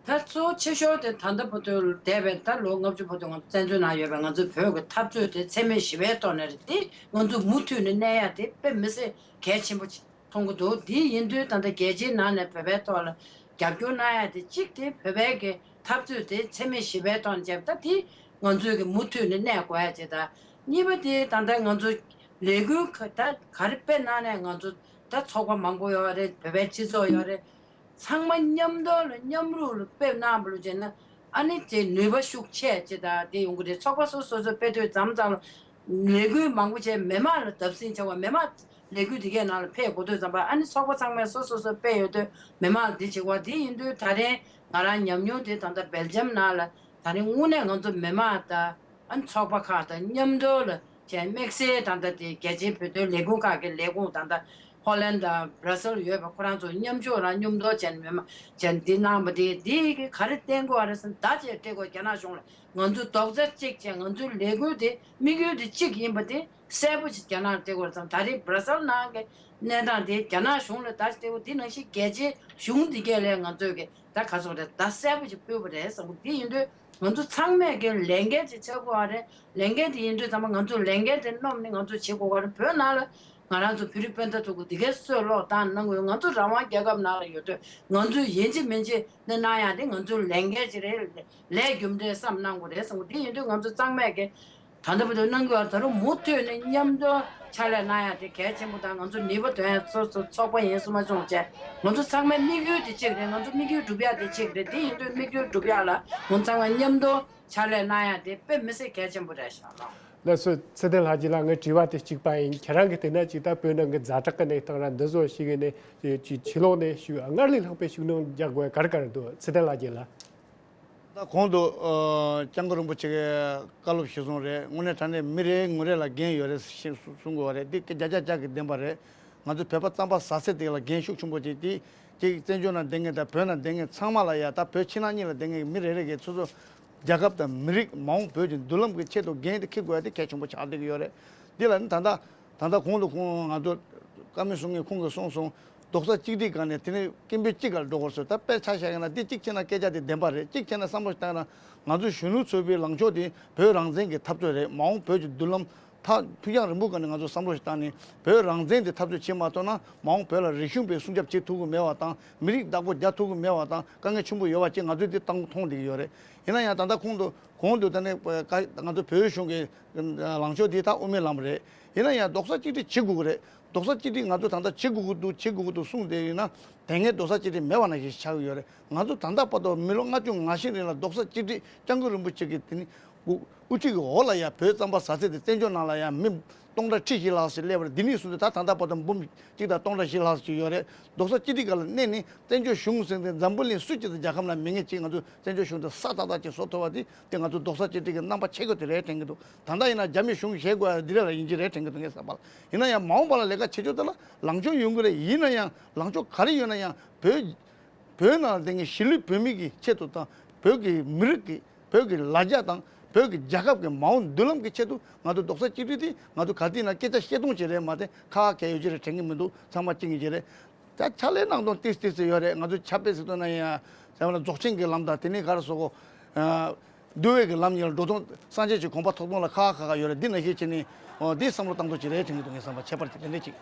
ད་གཙོ་བོ་ཆེ་ཤོས་དེ་ད་ལྟ་བར་དུ་འདས་པའི་ད་ལོ་ལྔ་བཅུ་བར་དུ་ང་ཚོ་བཙན་བྱོལ་ནང་ཡོད་པའི་ང་ཚོའི་བོད་ཀྱི་འཐབ་རྩོད་དེ་འཚེ་མེད་ཞི་བའི་ཐོག་ནས་རེད་དེ། ང་ཚོ་མུ་མཐུད་ནས་གནས་ཡ་དེ་དཔེ་མི་སྲིད་གལ་ཆེན་པོ་ཅིག་མཐོང་གི་འདུག་དེ་ཡིན་དུས་ད་ལྟ་རྒྱལ་སྤྱིའི་ནང་ནས་བོད་པའི་ཐོག་ལ་རྒྱབ་སྐྱོར་གནང་ཡ་དེ་གཅིག་དེ་བོད་པའི་གི་འཐབ་རྩོད་དེ་འཚེ་མེད་ཞི་བའི་ཐོག་ནས་བྱས་པ་ད་དེ་ང་ཚོའི་གི་མུ་མཐུད་ནས་གནས་དགོས་ཡ་ཅིག་དང་། གཉིས་པ་དེ་ད་ལྟ་ང་ཚོ་ལས་འགུལ་ཁ་ད་ག་རེ་སྤེལ་གནང་ནས་ང་ཚོ་ད་ཚོགས་པ་མང་པོ་ཡོད་རེད། བོད་པའི་སྤྱི་ཚོགས་ཡོད་རེད། ཚང་མ་མཉམ་དུ་ལ་མཉམ་རུབ་ལ་སྤེལ་གནང་བ་ལ་བྱས་ན་ཨ་ནི་དེ་ནུས་པ་ཤུགས་ཆེ་ཅིག་དང་དེ་ཡོང་གི་རེད། ཚོགས་པ་སོ་སོ་སོ་སྤེལ་དུས་མཚམས་མཚམས་ལ་ལས་འགུལ་མང་པོ་བྱས་མི་མང་ལ་བརྡབ་གསིག་བྱ་བ། མི་མང་ལས་འགུལ་དེ་གའི་ནང་ལ་ཕེབས་དགོས་དུས་ཙམ་པ་ཨ་ནི་ཚོགས་པ་ཚང་མས་སོ་སོ་སོ་སྤེལ་ཡོད་དུས་མི་མང་ལ་དེ་བྱེད་དགོས། དེ་ཡིན་དུས་ད་རེས་ང་རང་ཉམས་མྱོང་དེ་ད་ལྟ་སྦེལ་ཇམ་ནང་ལ་ད་རེས་དངོས་གནས་ང་ཚོ་མི་མང་དང་། ཨ་ནི་ཚོགས་པ་ཁག་དང་མཉམ་དུ་ལ་བྱས་དམིགས་བསལ་ད་ལྟ་དེ་རྒྱལ་སྤྱིའི་བོད་དོན་ལས་ཁུངས་ཁག་གི་ལས་ཁུངས་ད་ལྟ་ཧོ་ལན་དང་བྷ་ར་སེལ་ཡོད་པ་ཁོ་རང་ཚོ་མཉམ་ཞུགས་རང་མཉམ་དུ་བྱས་ནས་མི་མང་བྱས་འདི་གནང་བ་དེ་འདི་གི་ག་རེ་བསྟན་དགོས་ཨ་རེ་ཟེར་ན་ད་ཅེས་སྤྲད་དགོས། རྒྱ་ནག་གཞུང་ལ་ང་ཚོ་རྡོག་རྩ་གཅིག་བྱས་ང་ཚོའི་ལས་འགུལ་དེ་དམིགས་ཡུལ་དེ་གཅིག་ཡིན་པ་དེ་གསལ་པོ་ཞིག་རྒྱ་ནག་ལ་སྤྲད་དགོས་རེད་ཙང་ད་རེས་བྷ་ར་སེལ་ནང་གི་གནས་སྟངས་དེ་རྒྱ་ནག་གཞུང་ལ་ད་ཅེས་སྤྲད་དགོས། དེ་ནང་བཞིན་རྒྱལ་སྤྱིའི་གཞུང་འདི་གས་ལས་ང་ཚོས་གི་ད་ག་སོང་རེད་ད་གསལ་པོ་ཞིག་ཕུལ་བ་རེད་བསམ་གི་དེ་ཡིན་དུས། ང་ཚོ་ཚང་མས་ཀྱི་ལས་འགན་ཅིག་ཆགས་དགོས་པ་རེད། ལས་འགན་དེ་ཡིན་དུས་ཚང་མ་ང་ཚོ་ལས་འགན་དེ་སྣོམ་ནས་ང་ཚོ་བྱེད་དགོས་པ་རེད། བོད་ནང་ལ་ང་རང་ཚོ་བོད་རིགས་སྤུན་ཟླ་ཚོ་གི་འདི་གའི་སྲོལ་ལོག་བཏང་གནང་དགོས། ང་ཚོ་རང་དབང་རྒྱལ་ཁབ་ནང་ལ་ཡོད་དུས་ང་ཚོས་ཡིན་གཅིག་མིན་གཅིག་ནས་གནང་ཡག་དེ་ང་ཚོའི་ལས་འགན་ཅིག་རེད། ལས་རྒྱུ་འབྲས་བསམ་གནང་དགོས་རེད་བསམ་གི་དེ་ཡིན་དུས་ང་ཚོ་ཚང་མས་ཀྱི་ད་ལྟ་བར་དུ་གནང་གི་ཡོད། ད་རུང་མུ་མཐུད་ནས་མཉམ་དུ་ཕྱག་ལས་གནང་ཡག་དེ་གལ་ཆེན་པོ་དང་ང་ཚོ་ནུས་པ་ཐོན་ཡག་སོ་སོ་ཚོགས་པ་ཡིན་གསུང་མ་བྱུང་བྱས་ང་ཚོ་ཚང་མའི་དམིགས་ཡུལ་དེ་གཅིག་རེད། ང་ཚོ་དམིགས་ཡུལ་སྒྲུབ་ཡག་དེ་གཅིག་རེད། དེ་ཡིན་དུས་དམིགས་ཡུལ་སྒྲུབ་ཡག་ལ་ང་ཚོ་ཚང་མ་མཉམ་དུ་ཕྱག་ལས་གནང་ཡག་དེ་དཔེ་མི་སྲིད་གལ་ཆེན་པོ་རེད་ཤག་ལགས། ལགས་སོ། ཚེ་བརྟན་ལྷ་རྒྱལ་ལགས། ངའི་དྲི་བ་དེ་གཅིག་པ་ཡིན། ཁྱེད་རང་གིས་བལྟས་ན་ཅིག་ད་བོད་ནང་གི་ཛ་དྲག་གི་གནས་སྟངས་ར་འདི་བཟོ་ཞིག་གི་ནས་ཅིག་ཕྱི་ལོགས་ནས་ཤུགས་སྔར་ལས་ལྷག་པའི་ཤུགས་སྣོན་རྒྱག་དགོས་ག་རེ་ག་རེ་འདུག་ཚེ་བརྟན་ལྷ་རྒྱལ་ལགས། ད་གོང་དུ་ཨ་སྐྱབས་མགོན་རིན་པོ་ཆེ་གིས་བཀའ་སློབ་ཞུས་སོང་རེད། དངོས་གནས་དྲང་གནས་མི་རེ་ངོ་རེ་ལ་འགན་ཡོད་རེད་ཞེས་གསུང་གསུང་དགོས་པ་རེད། འདི་སྐད་བརྒྱ་ཆ་བརྒྱ་གི་བདེན་པ་རེད། ང་ཚོ་བོད་པ་རྩམ་པ་ཟ་ཚད་དེ་ལ་འགན་ཤུགས་ཆེན་པོ་ཅིག་དེ་ཅིག་བཙན་བྱོལ་ནང་བསྡད་མཁན་དང་བོད་ནང་བསྡད་མཁན་ཚང་མ་ལ་ཡ། ད་བོད་ཕྱི་ནང་གཉིས་ལ་བསྡད་མཁན་གྱི་མི་རེ་རེ་གིས་སོ་སོ་རྒྱལ་ཁབ་དང་མི་རིགས་མ་འོངས་བོད་ཀྱི་མདུན་ལམ་གྱི་ཆེད་དུ་འགན་དེ་འཁྱེར་དགོས་ཡ་དེ་གལ་ཆེན་པོ་ཆགས་བསྡད་ཀྱི་ཡོད་རེད། འདི་ལ་ནི་ད་ལྟ་ད་ལྟ་གོང་དུ་ཁོང་ང་ཚོ་བཀའ་མོལ་གསུང་མཁན་ཁོང་གིས་གསུངས་སོང་། རྡོག་རྩ་གཅིག་སྒྲིལ་སྒང་ནས་དེ་ནི་སྐད་འབོད་གཅིག་ག་ལ་འགྲོ་དགོས་ཟེར། ད་དཔེ་ཆ་བཞག་ཡིན་ན་འདི་གཅིག་བྱས་ན་སྐད་ཆ་དེ་བདེན་པ་རེད། གཅིག་བྱས་ན་བསམ་བློ་ཞིག་བཏང་ན་ང་ཚོ་གཞོན་ནུ་ཚོགས་པའི་ལངས་ཕྱོགས་དེ་བོད་རང་བཙན་གྱི་འཐབ་རྩོད་རེད། མ་འོངས་བོད་ཀྱི་མདུན་ལམ་ཐག་ཕུགས་རྒྱང་རིང་པོ་སྒང་ནས་ང་ཚོ་བསམ་བློ་ཞིག་བཏང་ནས་བོད་རང་བཙན་དེ་འཐབ་རྩོད་བྱེད་མ་ཐུབ་ན་མ་འོངས་བོད་ལ་རིག་གཞུང་པའི་སྲུང་སྐྱོབ་བྱེད་ཐུབ་ཀྱི་མེད་པ་དང་མི་རིགས་བདག་པོ་རྒྱག་ཐུབ་ཀྱི་མེད་པ་དང་དཀའ་ངལ་ཆེན་པོ་ཡོད་པ་ཅིག་ང་ཚོས་དེ་མཐོང་མཐོང་བསྡད་ཀྱི་ཡོད་རེད། ཡིན་ན་ཡང་ད་ལྟ་གོང་དུ་གོང་དུ་ད་ནི་ང་ཚོ་བོད་གཞུང་གི་ལངས་ཕྱོགས་དེ་ད་དབུ་མའི་ལམ་རེད། ཡིན་ན་ཡང་རྡོག་རྩ་གཅིག་སྒྲིལ་བྱེད་དགོས་ཀྱི་རེད། རྡོག་རྩ་གཅིག་སྒྲིལ་ང་ཚོ་ད་ལྟ་བྱེད་དགོས་ཀྱི་འདུག་བྱེད་དགོས་ཀྱི་འདུག་གསུངས་བསྡད་ཡིན་ན་དེ་སྔའི་རྡོག་རྩ་གཅིག་སྒྲིལ་མེད་པ་ནང་བཞིན་ཆགས་ཀྱི་ཡོད་རེད། ང་ཚོ་ད་ལྟ་བར་དུ་མི་ལོ་ལྔ་བཅུ་ང་བཞི་རིང་ལ་རྡོག་རྩ་གཅིག་སྒྲིལ་སྐྱབས་མགོན་རིན་པོ་ཆེ་གི་དེ་ནི་དབུ་དབུ་ཁྲིད་ཀྱི་འོག་ལ་ཡང་བོད་རྩམ་པ་ཟ་ཚད་དེ་བཙན་བྱོལ་ནང་ལ་ཡང་མི་སྟོང་ཕྲག་ཁྲི་བཞི་ལྷག་ཙམ་སླེབས་པ་རེད། འདི་ནས་བཟུང་སྟེ་ད་ད་ལྟ་བར་དུ་འབུམ་གཅིག་དང་སྟོང་ཕྲག་བཞི་ལྷག་ཙམ་ཅིག་ཡོད་རེད། རྡོག་རྩ་གཅིག་སྒྲིལ་སྒང་ལ་གནས་ནས་བཙན་བྱོལ་གཞུང་ཟེར་ཏེ་འཛམ་བུ་གླིང་སུ་གཅིག་དང་རྒྱལ་ཁབ་ནང་མེད་མཁན་ཅིག་ང་ཚོ་བཙན་བྱོལ་གཞུང་དེ་ས་ཏག་ཏག་ཅིག་བཟོ་ཐུབ་པ་དེ་དེ་ང་ཚོ་རྡོག་རྩ་གཅིག་སྒྲིལ་གྱི་རྣམ་པ་ཆེ་ཤོས་དེ་རེད་དྲན་གྱི་འདུག་ད་ལྟ་ཡིན་ན་རྒྱ་མི་གཞུང་གིས་བྱེད་དགོས་ཡ་འདི་རེད་ལ་ཡིན་གྱི་རེད་དྲན་གྱི་འདུག་ངས་བསམ་པ་ལ། ཡིན་ན་ཡང་མ་འོངས་པ་ལ་ལས་ཀ་བྱེད་ཕྱོགས་དེ་ལ་ལངས་ཕྱོགས་ཡོང་གི་རེད། ཡིན་ན་ཡང་ལངས་ཕྱོགས་ག་རེ་ཡོད་ན་ཡང་བོད་བོད་ནང་ལ་བསྡད་མཁན་གཞིས་ལུས་བོད་མི་གི་ཆེད་དུ་དང་བོད་ཀྱི་མི་རིགས་ཀྱི་བོད་ཀྱི་ལ་རྒྱ་དང་བོད་ཀྱི་རྒྱལ་ཁབ་ཀྱི་མ་འོངས་མདུན་ལམ་གྱི་ཆེད་དུ་ང་ཚོ་རྡོག་རྩ་གཅིག་སྒྲིལ་དེ་ང་ཚོ་ག་དུས་ན་སྐད་ཆ་བཤད་སྟངས་ཅིག་རེད་མ་གཏོགས་ཁ་ཁ་གས་ཡོད་ཀྱི་རེད་དྲན་གྱི་མི་འདུག་ཚང་མ་གཅིག་ཡིན་གྱི་རེད། ད་ཕྱག་ལས་གནང་སྟངས་ཏིས་ཏིས་ཡོད་རེད། ང་ཚོ་ཕྱག་དཔེ་ཟེར་དུས་ན་ཡང་ཟེར་བ་ལ་རྫོགས་ཆེན་གྱི་ལམ་དང་དེ་ནས་ག་རེ་ཟེར་དགོས། འདུལ་བའི་གི་ལམ་གཉིས་ལ་འགྲོ་སྟངས་སངས་རྒྱས་ཀྱི་གོ་འཕང་ཐོབ་སྟངས་ལ་ཁག་ཁག་ཁག་ཡོད་རེད། འདི་ནང་བཞིན་བྱས་ནས་འོ་འདི་བསམ་བློ་བཏང་ཐུབ་ཀྱི་རེད་དྲན་གྱི་འདུག་ངས་བསམ་པ་ཁྱད་པར་གྱི་དེ་འདྲ་ཅིག་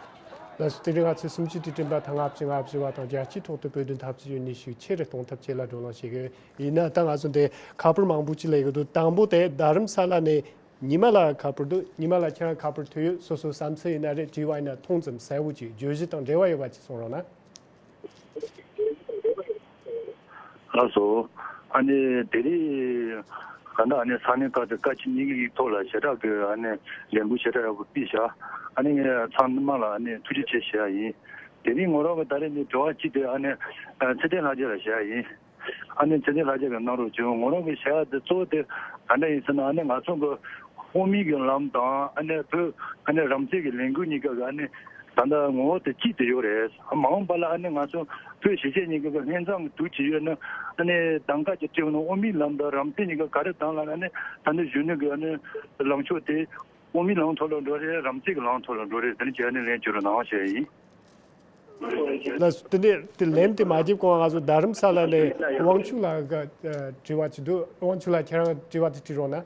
ལགས་སོ། དེ་རིང་ང་ཚོས་སུམ་ཅུ་དུས་དྲན་པ་དང་ལྔ་བཅུ་ང་བཅུ་བ་དང་རྒྱལ་སྤྱིའི་ཐོག་ཏུ་བོད་དོན་འཐབ་རྩོད་ཡོད་ནུས་ཤུགས་ཆེ་རུ་གཏོང་ཐབས་ཆེད་ལ་བགྲོ་གླེང་བྱེད་ཀྱི་ཡོད། ཡིན་ན་ད་ང་ཚོ་འདི་ཁ་པར་མང་པོ་ཅིག་སླེབས་ཀྱི་འདུག་དང་པོ་དེ་རྡ་རམ་ས་ལ་ནས་ཉི་མ་ལགས་ཁ་པར་འདུག་ཉི་མ་ལགས་ཁྱེད་རང་ཁ་པར་ཐོན་ཡོད། སོ་སོའི་བསམ་ཚུལ་ཡིན་ན་རེད། དྲི་བ་ཡིན་ན་མཐོང་ཙམ་གསལ་བོ་ཅིག་བརྗོད་གཞི་དང་འབྲེལ་བ་ཡོད་པ་ཅིག་གསུང་རོགས་གནང་། ལགས་སོ། ཨ་ནི་དེ་རིང་ག་འདྲ་ཨ་ནི་ས་གནས་ཁག་ཏུ་བཀའ་སྤྱི་གཉིས་ཀྱི་ཐོག་ལ་ཞེ་དྲག་གི་ཨ་ནི་ལས་འགུལ་ཞེ་དྲག་ཡག་པོ་སྤེལ་བཞག་ཨ་ནི་ངས་ཚང་མ་ལ་ཨ་ནི་ཐུགས་རྗེ་ཆེ་ཞུ་ཡ་ཡིན། དེ་རིང་ངོ་རང་གི་ད་རེས་ནི་དྲི་བ་གཅིག་དེ་ཨ་ནི་ཚེ་བརྟན་ལྷ་རྒྱལ་ལ་ཞུ་ཡ་ཡིན། ཨ་ནི་ཚེ་བརྟན་ལྷ་རྒྱལ་གྱི་གནང་རོགས་བྱུང་། ངོ་རང་གི་ཞུ་ཡ་དེ་གཙོ་བོ་དེ་ག་འདྲ་ཡིན་ཟེར་ན་ཨ་ནི་ང་ཚོ་གི་དབུ་མའི་གི་ལམ་དང་ཨ་ནི་བོད་ཨ་ནི་རང་བཙན་གྱི་ལས་འགུལ་གཉིས་ཀ་གི་ཨ་ནི་ད་ལྟ་ངོ་བོ་དེ་གཅིག་ཏུ་ཡོད་རེད། མ་འོངས་པ་ལ་ཨ་ནི་ང་ཚོ་བོད་གཞིས་བྱེས་གཉིས་ཀ་གི་སྙན་གྲགས་ཀྱི་དུས་ཀྱི་ཡོད་ན་ཨ་ནི་གདམ་ག་ཅིག་སྤྲད་ན་དབུ་མའི་ལམ་དང་རང་བཙན་གཉིས་ཀ་ག་རེ་དང་ལ་ཨ་ནི་ད་ནི་གཞོན་ནུ་གི་ཨ་ནི་ལངས་ཕྱོགས་དེ་དབུ་མའི་ལམ་ཐོག་ལ་འགྲོ་རེད། རང་བཙན་གྱི་ལམ་ཐོག་ལ་འགྲོ་རེད། དེ་ནི་ཅི་ཨ་ནི་ལན་བྱོས་རོགས་གནང་ཞུ་ཡ་ཡིན། ལགས་སོ། དེ་ནས་དེ་ལན་དེ་མ་བརྒྱབ་གོང་ང་ཚོ་རྡ་རམ་ས་ལ་ནས་དབང་ཕྱུག་ལགས་ཀྱི་ཨ་དྲི་བ་ཅིག་འདུག། དབང་ཕྱུག་ལགས་ཁྱེད་རང་དྲི་བ་དེ་དྲི་རོགས་གནང་།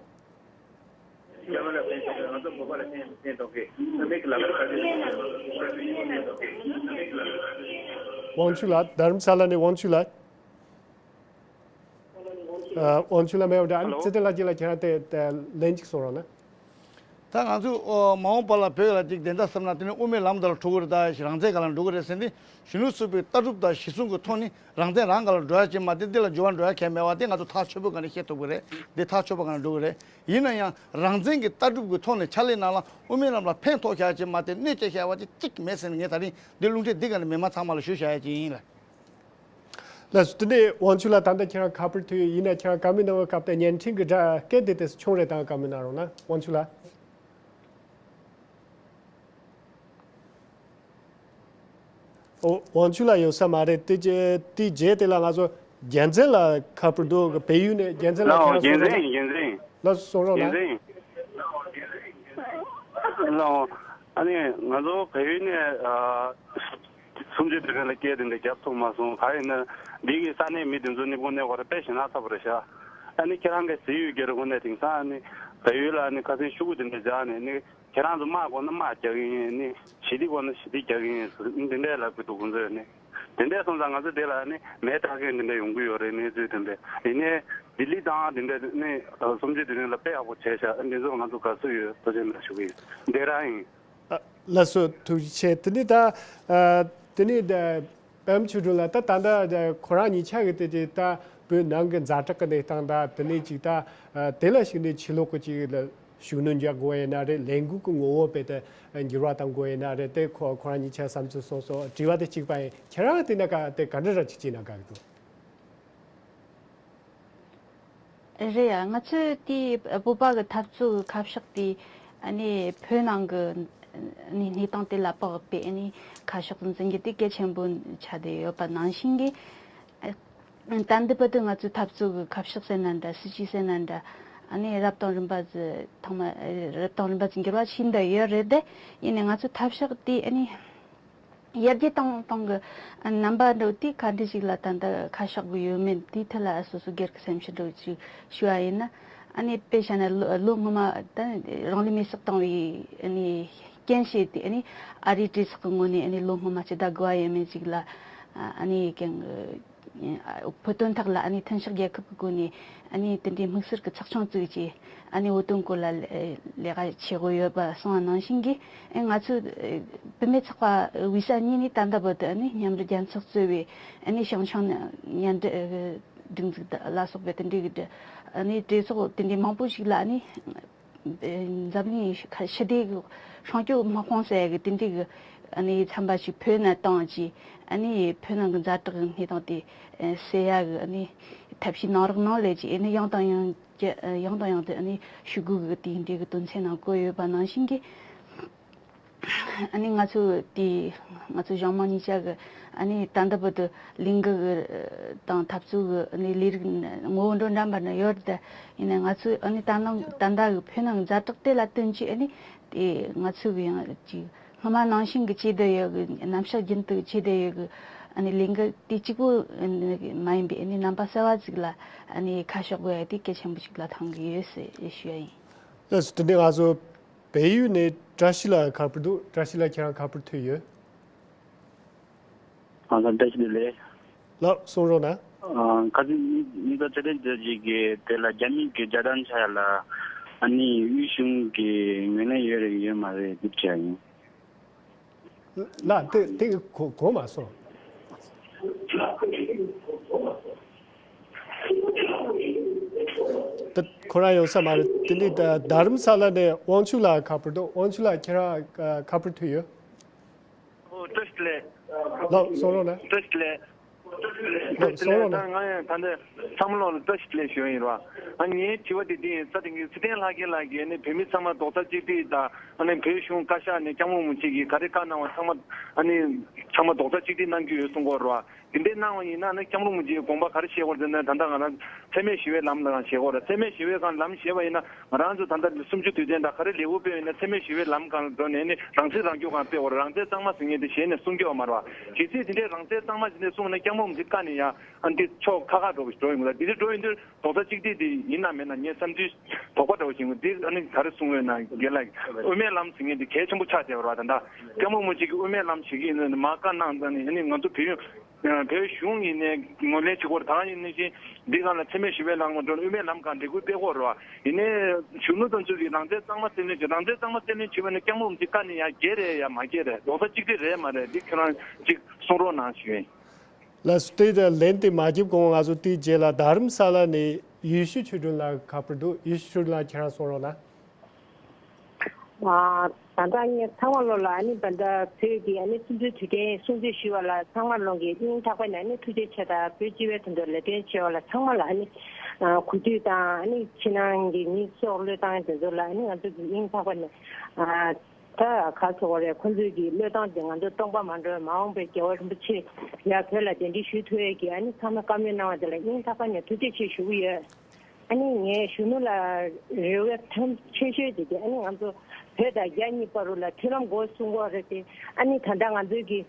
དབང་ཕྱུག་ལགས། རྡ་རམ་ས་ལ་ནས་དབང་ཕྱུག་ལགས། ཨ་དབང་ཕྱུག་ལགས་མེད་པ་འདྲ། ཨ་ནི་ཧེ་ལོ། ཚེ་བརྟན་ལགས་ཀྱིས་ལ་ཁྱེད་རང་དེ་དེ་ལན་ཅིག་གསུང་རོགས་གནང་། ད་ང་ཚོས་ཨོ་མ་འོངས་པ་ལ་བོད་ལ་ཅིག་བདེན་མཐའ་བསམ་ན་དེ་ནི་དབུ་མའི་ལམ་དུ་ལ་འགྲོ་གི་རེད། ད་རང་བཙན་སྒང་ལ་འགྲོ་གི་རེད་ཟེར་ནས་གཞོན་ནུ་ཚོགས་པའི་ལྟ་གྲུབ་དང་གཞི་བཟུང་གི་ཐོག་ནས་རང་བཙན་རང་སྒང་ལ་འགྲོ་ཡ་ཅིག་མ་གཏོགས་འདི་ལ་འགྱུར་བ་འགྲོ་ཡ་གང་ཡང་མེད་པ་དེ་ང་ཚོ་ཐག་ཆོད་པོ་སྒང་ནས་བཤད་ཐུབ་ཀྱི་རེད། འདི་ཐག་ཆོད་པོ་སྒང་ནས་འགྲོ་གི་རེད། ཡིན་ན་ཡང་རང་བཙན་གྱི་ལྟ་གྲུབ་ཀྱི་ཐོག་ནས་ཕྱག་ལས་གནང་ལ་དབུ་མའི་ལམ་ལ་ཕན་ཐོགས་བྱ་ཡ་ཅིག་མ་གཏོགས་གནོད་སྐྱེལ་བྱ་བ་ཅིག་གཅིག་མེད་ཟེར་ནས་ངས་ད་རིང་འདི་རླུང་འཕྲིན་འདི་སྒང་ནས་མི་མང་ཚང་མ་ལ་ཞུ་བྱ་ཡ་ཅིག་ཡིན་ལ། ལགས་སོ། དེ་ནས་དབང་ཕྱུག་ལགས་ད་ལྟ་ཁྱེད་རང་ཁ་པར་ཐོན་ཡོད། ཡིན་ན་ཁྱེད་རང་བཀའ་མོལ་གནང་བའི་སྐབས་དེ་བརྙན་འཕྲིན་གྱི་སྒྲ་སྐད་དེ་དེ་ཆུང་རེ་བཏང་བཀའ་མོལ་གནང་རོགས་གནང་། དབང་ཕྱུག་ལགས། ཨོ་དབང་ཕྱུག་ལགས་ཡོད་ས་མ་རེད། དེ་རྗེས་དེ་རྗེས་དེ་ལ་ང་ཚོ་རྒྱལ་མཚན་ལགས་ཁ་པར་འདུག། བལ་ཡུལ་ནས་རྒྱལ་མཚན་ལགས་ལའོ། ཁྱེད་རང་རྒྱལ་གསུང་རོགས་མཚན་ཡིན། རྒྱལ་མཚན་ཡིན། ལགས་སོ། གསུང་རོགས་རྒྱལ་གནང་། མཚན་ཡིན། ལའོ། ཨ་ནི་ང་ཚོ་བལ་ཡུལ་ནས་ཨ། གསུམ་བཅུའི་དུས་དྲན་ལ་སྐད་དེ་འདྲ་བརྒྱབ་ཐུབ་མ་སོང་། ག་ཡིན་ན་འདི་གི་ས་གནས་མི་དེ་ཚོ་ནི་དངོས་གནས་ཁོ་རང་དཔེ་ཞེ་དྲག་ཚ་པོ་རེད་ཤག། ཨ་ནི་ཁྱེད་རང་གི་ཟེར་ཡོད་ཀྱི་རེད། དངོས་གནས་དེང་སང་ཨ་ནི་བལ་ཡུལ་ལ་ཨ་ནི་ཁ་སང་ཤོག་གུ་དེ་འདྲ་བཞག་ནས་ནི་ཁྱེད་རང་ཚོ་དམག་དགོས་ན་དམག་རྒྱག་གི་ཡིན། ཨ་ནི་ཞི་བདེ་དགོས་ན་ཞི་བདེ་རྒྱག་གི་ཡིན་ཟེར་འདི་འདྲ་ལབ་ཀྱི་འདུག་ཁོང་ཚོས་ནི། དེ་འདྲ་སོང་ཙང་ང་ཚོ་དེ་ལ་ནི་མེ་སྟག་གི་འདི་འདྲ་ཡོང་གི་ཡོད་རེད། གནས་ཚུལ་དེ་འདྲ་ཡིན་ནའི་ལྡི་ལི་དང་དེ་འདྲ་ནི་གསུམ་བཅུའི་དུས་དྲན་ལ་དཔེ་ཡག་པོ་བྱས་ཤག། འདི་ཚོ་ང་ཚོ་དགའ་བསུ་ཡོད། ཐུགས་རྗེ་གནང་ཞུ་གི་ཡོད། འདི་རང་ཡིན། ཨ། ལགས་སོ། ཐུགས་རྗེ་ཆེ། དེ་ནས་ད་ཨ། དེ་ནས་ད་པད་མ་ཆོས་སྒྲོན་ལགས། ད་ད་ལྟ་ཁོ་རང་གཉིས་ཆ་གི་དེ་དེ་ད་བོད་ནང་གི་ཛ་དྲག་གི་གནས་སྟངས་དང་དེ་ནས་ཅིག་ད་ཨ། དེ་ལ་གཞིགས་ནས་ཕྱི་ལོགས་གི་ཅིག་ལ་ཤུགས་སྣོན་རྒྱག་དགོས་ཡིན་ན་རེད། ལས་འགུལ་གྱི་ངོ་བོ་དཔེ་དེ་འགྱུར་བ་གཏང་དགོས་ཡིན་ན་རེད། དེ་ཁོ་ཁོ་རང་གཉིས་ཆ་བསམ་ཚུལ་གསུངས་སོང་། དྲི་བ་དེ་གཅིག་པ་ཡིན། ཁྱེད་རང་དེ་ན་ག་དེ་ག་འདྲ་ར་ཅིག་བྱས་ན་དགའ་གི་འདུག། རེད་ཡ། ང་ཚོས་དེའི་བོད་པ་གི་འཐབ་རྩོད་ཀྱི་ཁ་ཕྱོགས་དེ་ཨ་ནི་བོད་ནང་གི་ཨ་ནི་གནས་སྟངས་དེ་ལ་དཔག་པའི་ཨ་ནི་ཁ་ཕྱོགས་འཛིན་རྒྱུ་དེ་གལ་ཆེན་པོ་ཆགས་བསྡད་ཡོད་པ་ནང་བཞིན་གྱི། ཨ། ད་འདི་བར་དུ་ང་ཚོའི་འཐབ་རྩོད་ཀྱི་ཁ་ཕྱོགས་ཟེར་ན་འདྲ། སྲིད་ཇུས་ཟེར་ན་འདྲ། ཨ་ནི་རབ་དང་རིམ་པ་ཙམ་ཐོག་མ་རབ་དང་རིམ་པ་ཙམ་འགྱུར་བ་ཕྱིན་བསྡད་ཡོད་རེད་དེ། ཡིན་ནའི་ང་ཚོའི་འཐབ་ཕྱོགས་དེ་ཨ་ནི་ཡར་རྒྱས་གཏོང་གཏོང་གི་རྣམ་པ་འདྲ་བོ་དེ་ག་འདྲ་ཞིག་ལ་ད་ལྟ་ཁ་ཕྱོགས་ཀྱི་ཡོད་མེད་དེའི་ཐད་ལ་སོ་སོ་སྒེར་གྱི་སེམས་ཤུགས་འདྲ་བོ་ཅིག་ཞུ་བ་ཡིན་ན། ཨ་ནི་དཔེ་བཞག་ན་ལོ་ལོ་སྔོན་མ་ད་རང་ལུས་མེར་སྲེག་བཏང་བའི་ཨ་ནི་རྐྱེན་བྱས་ཏེ་ཨ་ནི་ཨ་རིའི་གྲོས་ཚོགས་ཀྱི་ངོས་ནས་ཨ་ནི་ལོ་སྔོན་མ་སྤྱི་ཟླ་དགུ་པ་ཡས་མས་ཅིག་ལ་ཨ་ནི་ཀྱང་བོད་དོན་ཐོག་ལ་ཨ་ནི་མཐུན་ཕྱོགས་རྒྱལ་ཁབ་ཀྱི་སྒོ་ནས་ཨ་ནི་དེ་འདྲའི་དམིགས་བསལ་གྱི་ཚོགས་ཆུང་བཙུགས་རྗེས། ཨ་ནི་བོད་དོན་སྐོར་ལ་ལས་ལས་ཀ་བྱེད་དགོས་ཡོད་པ་གསུངས་པ་ནང་བཞིན་གྱི། ཨེ། ང་ཚོས་ཨེ། བུད་མེད་ཚོགས་པ་དབུས་ས་གཉིས་ནས་ད་ལྟ་བར་དུ་ཨ་ནི་མཉམ་འབྲེལ་རྒྱལ་ཚོགས་གཙོས་པའི་ཨ་ནི་བྱང་ཕྱོགས་མཉམ་འབྲེལ་ཨེ། སྒྲིག་འཛུགས་ལ་སོགས་པའི་དེ་འདྲའི་གི་ཨ་ནི་གྲོས་ཚོགས་དེ་འདྲའི་མང་པོ་ཞིག་ལ་ཨ་ནི་ཨེ། འཛམ་གླིང་ཞི་བདེ་གི་སྲུང་སྐྱོབ་དམག་དཔུང་ཟེར་ཡ་གི་དེ་འདྲའི་གི་ཨ་ནི་ཚན་པ་ཞིག་བོད་ནང་བཏང་རྗེས། ཨ་ནི་བོད་ནང་གི་ཛ་དྲག་གི་གནས་སྟངས་དེ་ཨེ། སེལ་ཡ་གི་ཨ་ནི་ཐབས་ཤེས་གནང་རོགས་གནང་ལབ་ཀྱི་ཨ་ནི་ཡང་དང་ཡང་། ཀྱི་ཡང་དང་ཡང་དུ་ཨ་ནི་ཞུ་སྒོ་གི་དེ་འདྲའི་གི་དོན་ཚན་ནང་བཀོད་ཡོད་པ་ནང་བཞིན་གྱི། ཨ་ནི་ང་ཚོ་དེ་ང་ཚོ་གཞུང་མང་གཉིས་ཆ་གི་ཨ་ནི་ད་ལྟ་བར་དུ་ལས་འགུལ་གི་དང་འཐབ་རྩོད་གི་ཨ་ནི་ལས་རིགས་ངོ་བོ་འདྲ་འདྲ་འབར་ནས་ཡོད་རེད། ཡིན་ནའི་ང་ཚོས་ཨ་ནི་ད་ནང་ད་ལྟ་གི་བོད་ནང་གི་ཛ་དྲག་དེ་ལ་བསྟུན་གྱིས་ཨ་ནི་དེ་ང་ཚོ་གི་ཡང་ཅིག་སྔོན་མ་ནང་བཞིན་གྱི་བྱས་བསྡད་ཡོད་གི། ནམ་ཞག་རྒྱུན་དུ་བྱས་བསྡད་ཡོད་གི་ཨ་ནི་ལས་འགུལ་དེ་གཅིག་པོ་མ་ཡིན་པའི་ཨ་ནི་རྣམ་པ་གསར་བ་ཅིག་ལ་ཨ་ནི་ཁ་ཕྱོགས་དགོས་ཡ་དེ་གལ་ཆེན་པོ་ཞིག་ལ་མཐོང་གི་ཡོད་ཟེར་ཞུ་ཡ་ཡིན། ལགས་སོ། དེ་ནས་ང་ཚོ་བལ་ཡུལ་ནས་བཀྲ་ཤིས་ལགས་ཁ་པར་འདུག། བཀྲ་ཤིས་ལགས་ཁྱེད་རང་ཁ་པར་ཐོན་ཡོད། ཨ་ལགས་བཀྲ་ཤིས་བདེ་ལེགས། ལགས་གསུང་རོགས་གནང་། ཨ། ཁ་སང་ཉི་ཉི་ཟླ་ཚེ་རིང་རྡོ་རྗེ་གིས་དེ་ལ་རྒྱ་མི་གི་རྒྱ་ཐང་ཆ་ཡ་ལ་ཨ་ནི་དབུས་གཞུང་གི་ངོས་ལེན་ཡོད་རེད་ཡོད་མ་རེད་འདི་དྲིས་ཡ་ཡིན། ལགས་དེ་དེ་གོ་གོ་མ་སོང་། དེ་ཁོ་རང་ཡོང་ས་མ་རེད། དེ་འདྲའི་རྡ་རམ་ས་ལ་ནས་དབང་ཕྱུག་ལགས་ཁ་པར་འདུག། དབང་ཕྱུག་ལགས་ཁྱེད་རང་ཁ་པར་ཐོན་ཡོད། ཨོ་བཀྲ་ཤིས་བདེ་ལེགས། ལགས་གསུང་རོགས་གནང་། བཀྲ་ཤིས་བདེ་ལེགས། ལགས་གསུང་རོགས་གནང་། ད་ང་ཡང་ད་ལྟ་ཚང་མ་ལོག་ལ་བཀྲ་ཤིས་བདེ་ལེགས་ཞུ་ཡ་ཡིན་ར། ཨ་ངའི་དྲི་བ་དེ་འདི་ཡིན། ས་དེ་ངའི་ཚེ་བརྟན་ལྷ་རྒྱལ་ལགས་ཀྱིས་ནི་བོད་མི་ཚང་མ་རྡོག་རྩ་གཅིག་སྒྲིལ་དང་ཨ་ནི་བོད་གཞུང་བཀའ་ཤག་ནས་སྐྱབས་མགོན་རིན་པོ་ཆེ་གིས་ག་རེ་བཀའ་གནང་བ་ཚང་མ་ཨ་ནི་ཚང་མ་རྡོག་རྩ་གཅིག་སྒྲིལ་གནང་གི་ཡོད་གསུང་གི་ཡོད་ར། དེ་འདྲའི་གནང་བ་ཡིན་ན་ནི་སྐྱབས་མགོན་རིན་པོ་ཆེའི་དགོངས་པ་ག་རེ་བཞེས་དགོས་རེད་ཟེར་ན། ད་ལྟ་ང་རང་འཚེ་མེད་ཞི་བའི་ལམ་ལ་བཞེས་དགོས་རེད། འཚེ་མེད་ཞི་བའི་སྒང་ལམ་བཞེས་པ་ཡིན་ན་ང་རང་ཚོ་ད་ལྟ་གསུམ་བཅུ་དུས་དྲན་དང་ག་རེ་ལས་འགུལ་སྤེལ་བ་ཡིན་ན་འཚེ་མེད་ཞི་བའི་ལམ་སྒང་ལ་འགྲོ་ནས་ནི་རང་བཙན་རང་སྐྱོང་སྒང་སྤེལ་དགོས་རེད། རང་བཙན་གཙང་མ་ཟེར་མཁན་དེ་ཞལ་ནས་གསུང་གི་ཡོད་མ་རེད་བ། གལ་སྲིད་དེ་འདྲའི་རང་བཙན་གཙང་མ་ཟེར་ནས་གསུངས་ན་སྐྱབས་མགོན་རིན་པོ་ཆེ་བཀའ་ནས་ཡང་ཨ་འདི་ཕྱོགས་ཁ་ཁ་འགྲོ་གི་འགྲོ་ཡོང་གི་རེད། དེ་འདྲ་འགྲོ་ཡོང་དུས་རྡོག་རྩ་གཅིག་སྒྲིལ་དེ་ཡིན་ན་མིན་ན་ངའི་བསམ་ཚུལ་དོགས་པ་འདྲ་བོ་ཞིག་འདི་ཨ་ནི་ག་རེ་གསུང་ཡོད་ན་རྒན་ལགས། དབུ་མའི་ལམ་ཟེར་མཁན་དེ་གལ་ཆེན་པོ་ཆགས་བསྡད་པ་རེད་བ། ད་ལྟ་སྐྱབས་མགོན་རིན་པོ་ཆེ་གིས་དབུ་མའི་ལམ་ཞུ་གི་ཡིན་ན་མར་བཀའ་གནང་ཙང་ནས་ཨ་ནི་ང་ཚོ་བོད་ཡོངས་བོད་གཞུང་ཡིན་ནའི་ངོས་ལེན་བྱེད་དགོས་རེད། ད་ཡིན་ནའི་བཞིན་འདི་སྒང་ལ་འཚེ་མེད་ཞི་བའི་ལམ་ལ་འགྲོ་ནས་དབུ་མའི་ལམ་སྒང་འབྲེལ་མགོན་སྤེལ་དགོས་རེད་བ། ཡིན་ནའི་གཞོན་ནུ་དེ་ཚོ་གིས་རང་བཙན་གཙང་མ་རྩོད་ལེན་བྱེད། རང་བཙན་གཙང་མ་རྩོད་ལེན་བྱེད་པ་ནི་སྐྱབས་མགོན་རིན་པོ་ཆེ་བཀའ་ནས་ཡང་འགལ་རེད་ཡང་མ་འགལ་རེད། རྡོག་རྩ་གཅིག་སྒྲིལ་རེད་མ་རེད། འདི་ཁྱེད་རང་ཅིག་གསུང་རོགས་གནང་ཞུ་ཡིན། ལགས་སོ། དེ་ལན་དེ་མ་བརྒྱབ་གོང་ང་ཚོ་དེའི་རྗེས་ལ་རྡ་རམ་ས་ལ་ནས་ཡེ་ཤེས་ཆོས་སྒྲོན་ལགས་ཁ་པར་འདུག་ཡེ་ཤེས་ཆོས་སྒྲོན་ལགས་ཁྱེད་རང་གསུང་རོགས་གནང་། ཨ། ད་ལྟ་ངས་ཚང་མ་ལོ་ལ་ཨ་ནི་ད་ལྟ་བོད་ཀྱི་ཨ་ནི་གསུམ་བཅུའི་དུས་དྲན་སྲུང་བརྩི་ཞུ་བ་ལ་ཚང་མ་ལོ་གི་སྙིང་ཐག་པ་ནས་ཨ་ནི་ཐུགས་རྗེ་ཆེ་དང་། བོད་སྤྱི་པའི་དོན་དུ་ལས་དོན་བྱེད་པ་ལ་ཚང་མ་ལ་ཨ་ནི་ཨ་གུས་འདུད་དང་། ཨ་ནི་ཕྱི་ནང་གི་མི་སྲོག་བློས་བཏང་དེ་ཚོ་ལ་ཨ་ནི་ང་ཚོ་གི་སྙིང་ཐག་པ་ནས་ཨ། ད་ག་ཟེར་བ་རེད། ཁོང་ཚོས་ཀྱི་བློས་བཏང་དེ་ང་ཚོ་སྟོང་པ་མ་འགྲོ་བའི་མ་འོངས་པའི་རྒྱལ་བ་རིན་པོ་ཆེ་ཡར་བོད་ལ་གདན་འདྲེན་ཞུ་ཐུབ་ཡས་ཀྱི་ཨ་ནི་ཚང་མས་བཀའ་མོལ་གནང་བ་དེ་ལ་སྙིང་ཐག་པ་ནས་ཐུགས་རྗེ་ཆེ་ཞུ་གི་ཡོད། ཨ་ནི་ངས་གཞོན་ནུ་ལ་རེ་བ་ཐམས་ཆེ་ཤོས་དེ་དེ་ཨ་ནི་ང་ཚོ་བོད་དང་རྒྱ་གཉིས་བར་ལ་མཐུན་ལམ་སྒོ་སྲུང་དགོས་རེད་དེ། ཨ་ནི་ད་ལྟ་ང་ཚོའི་གི་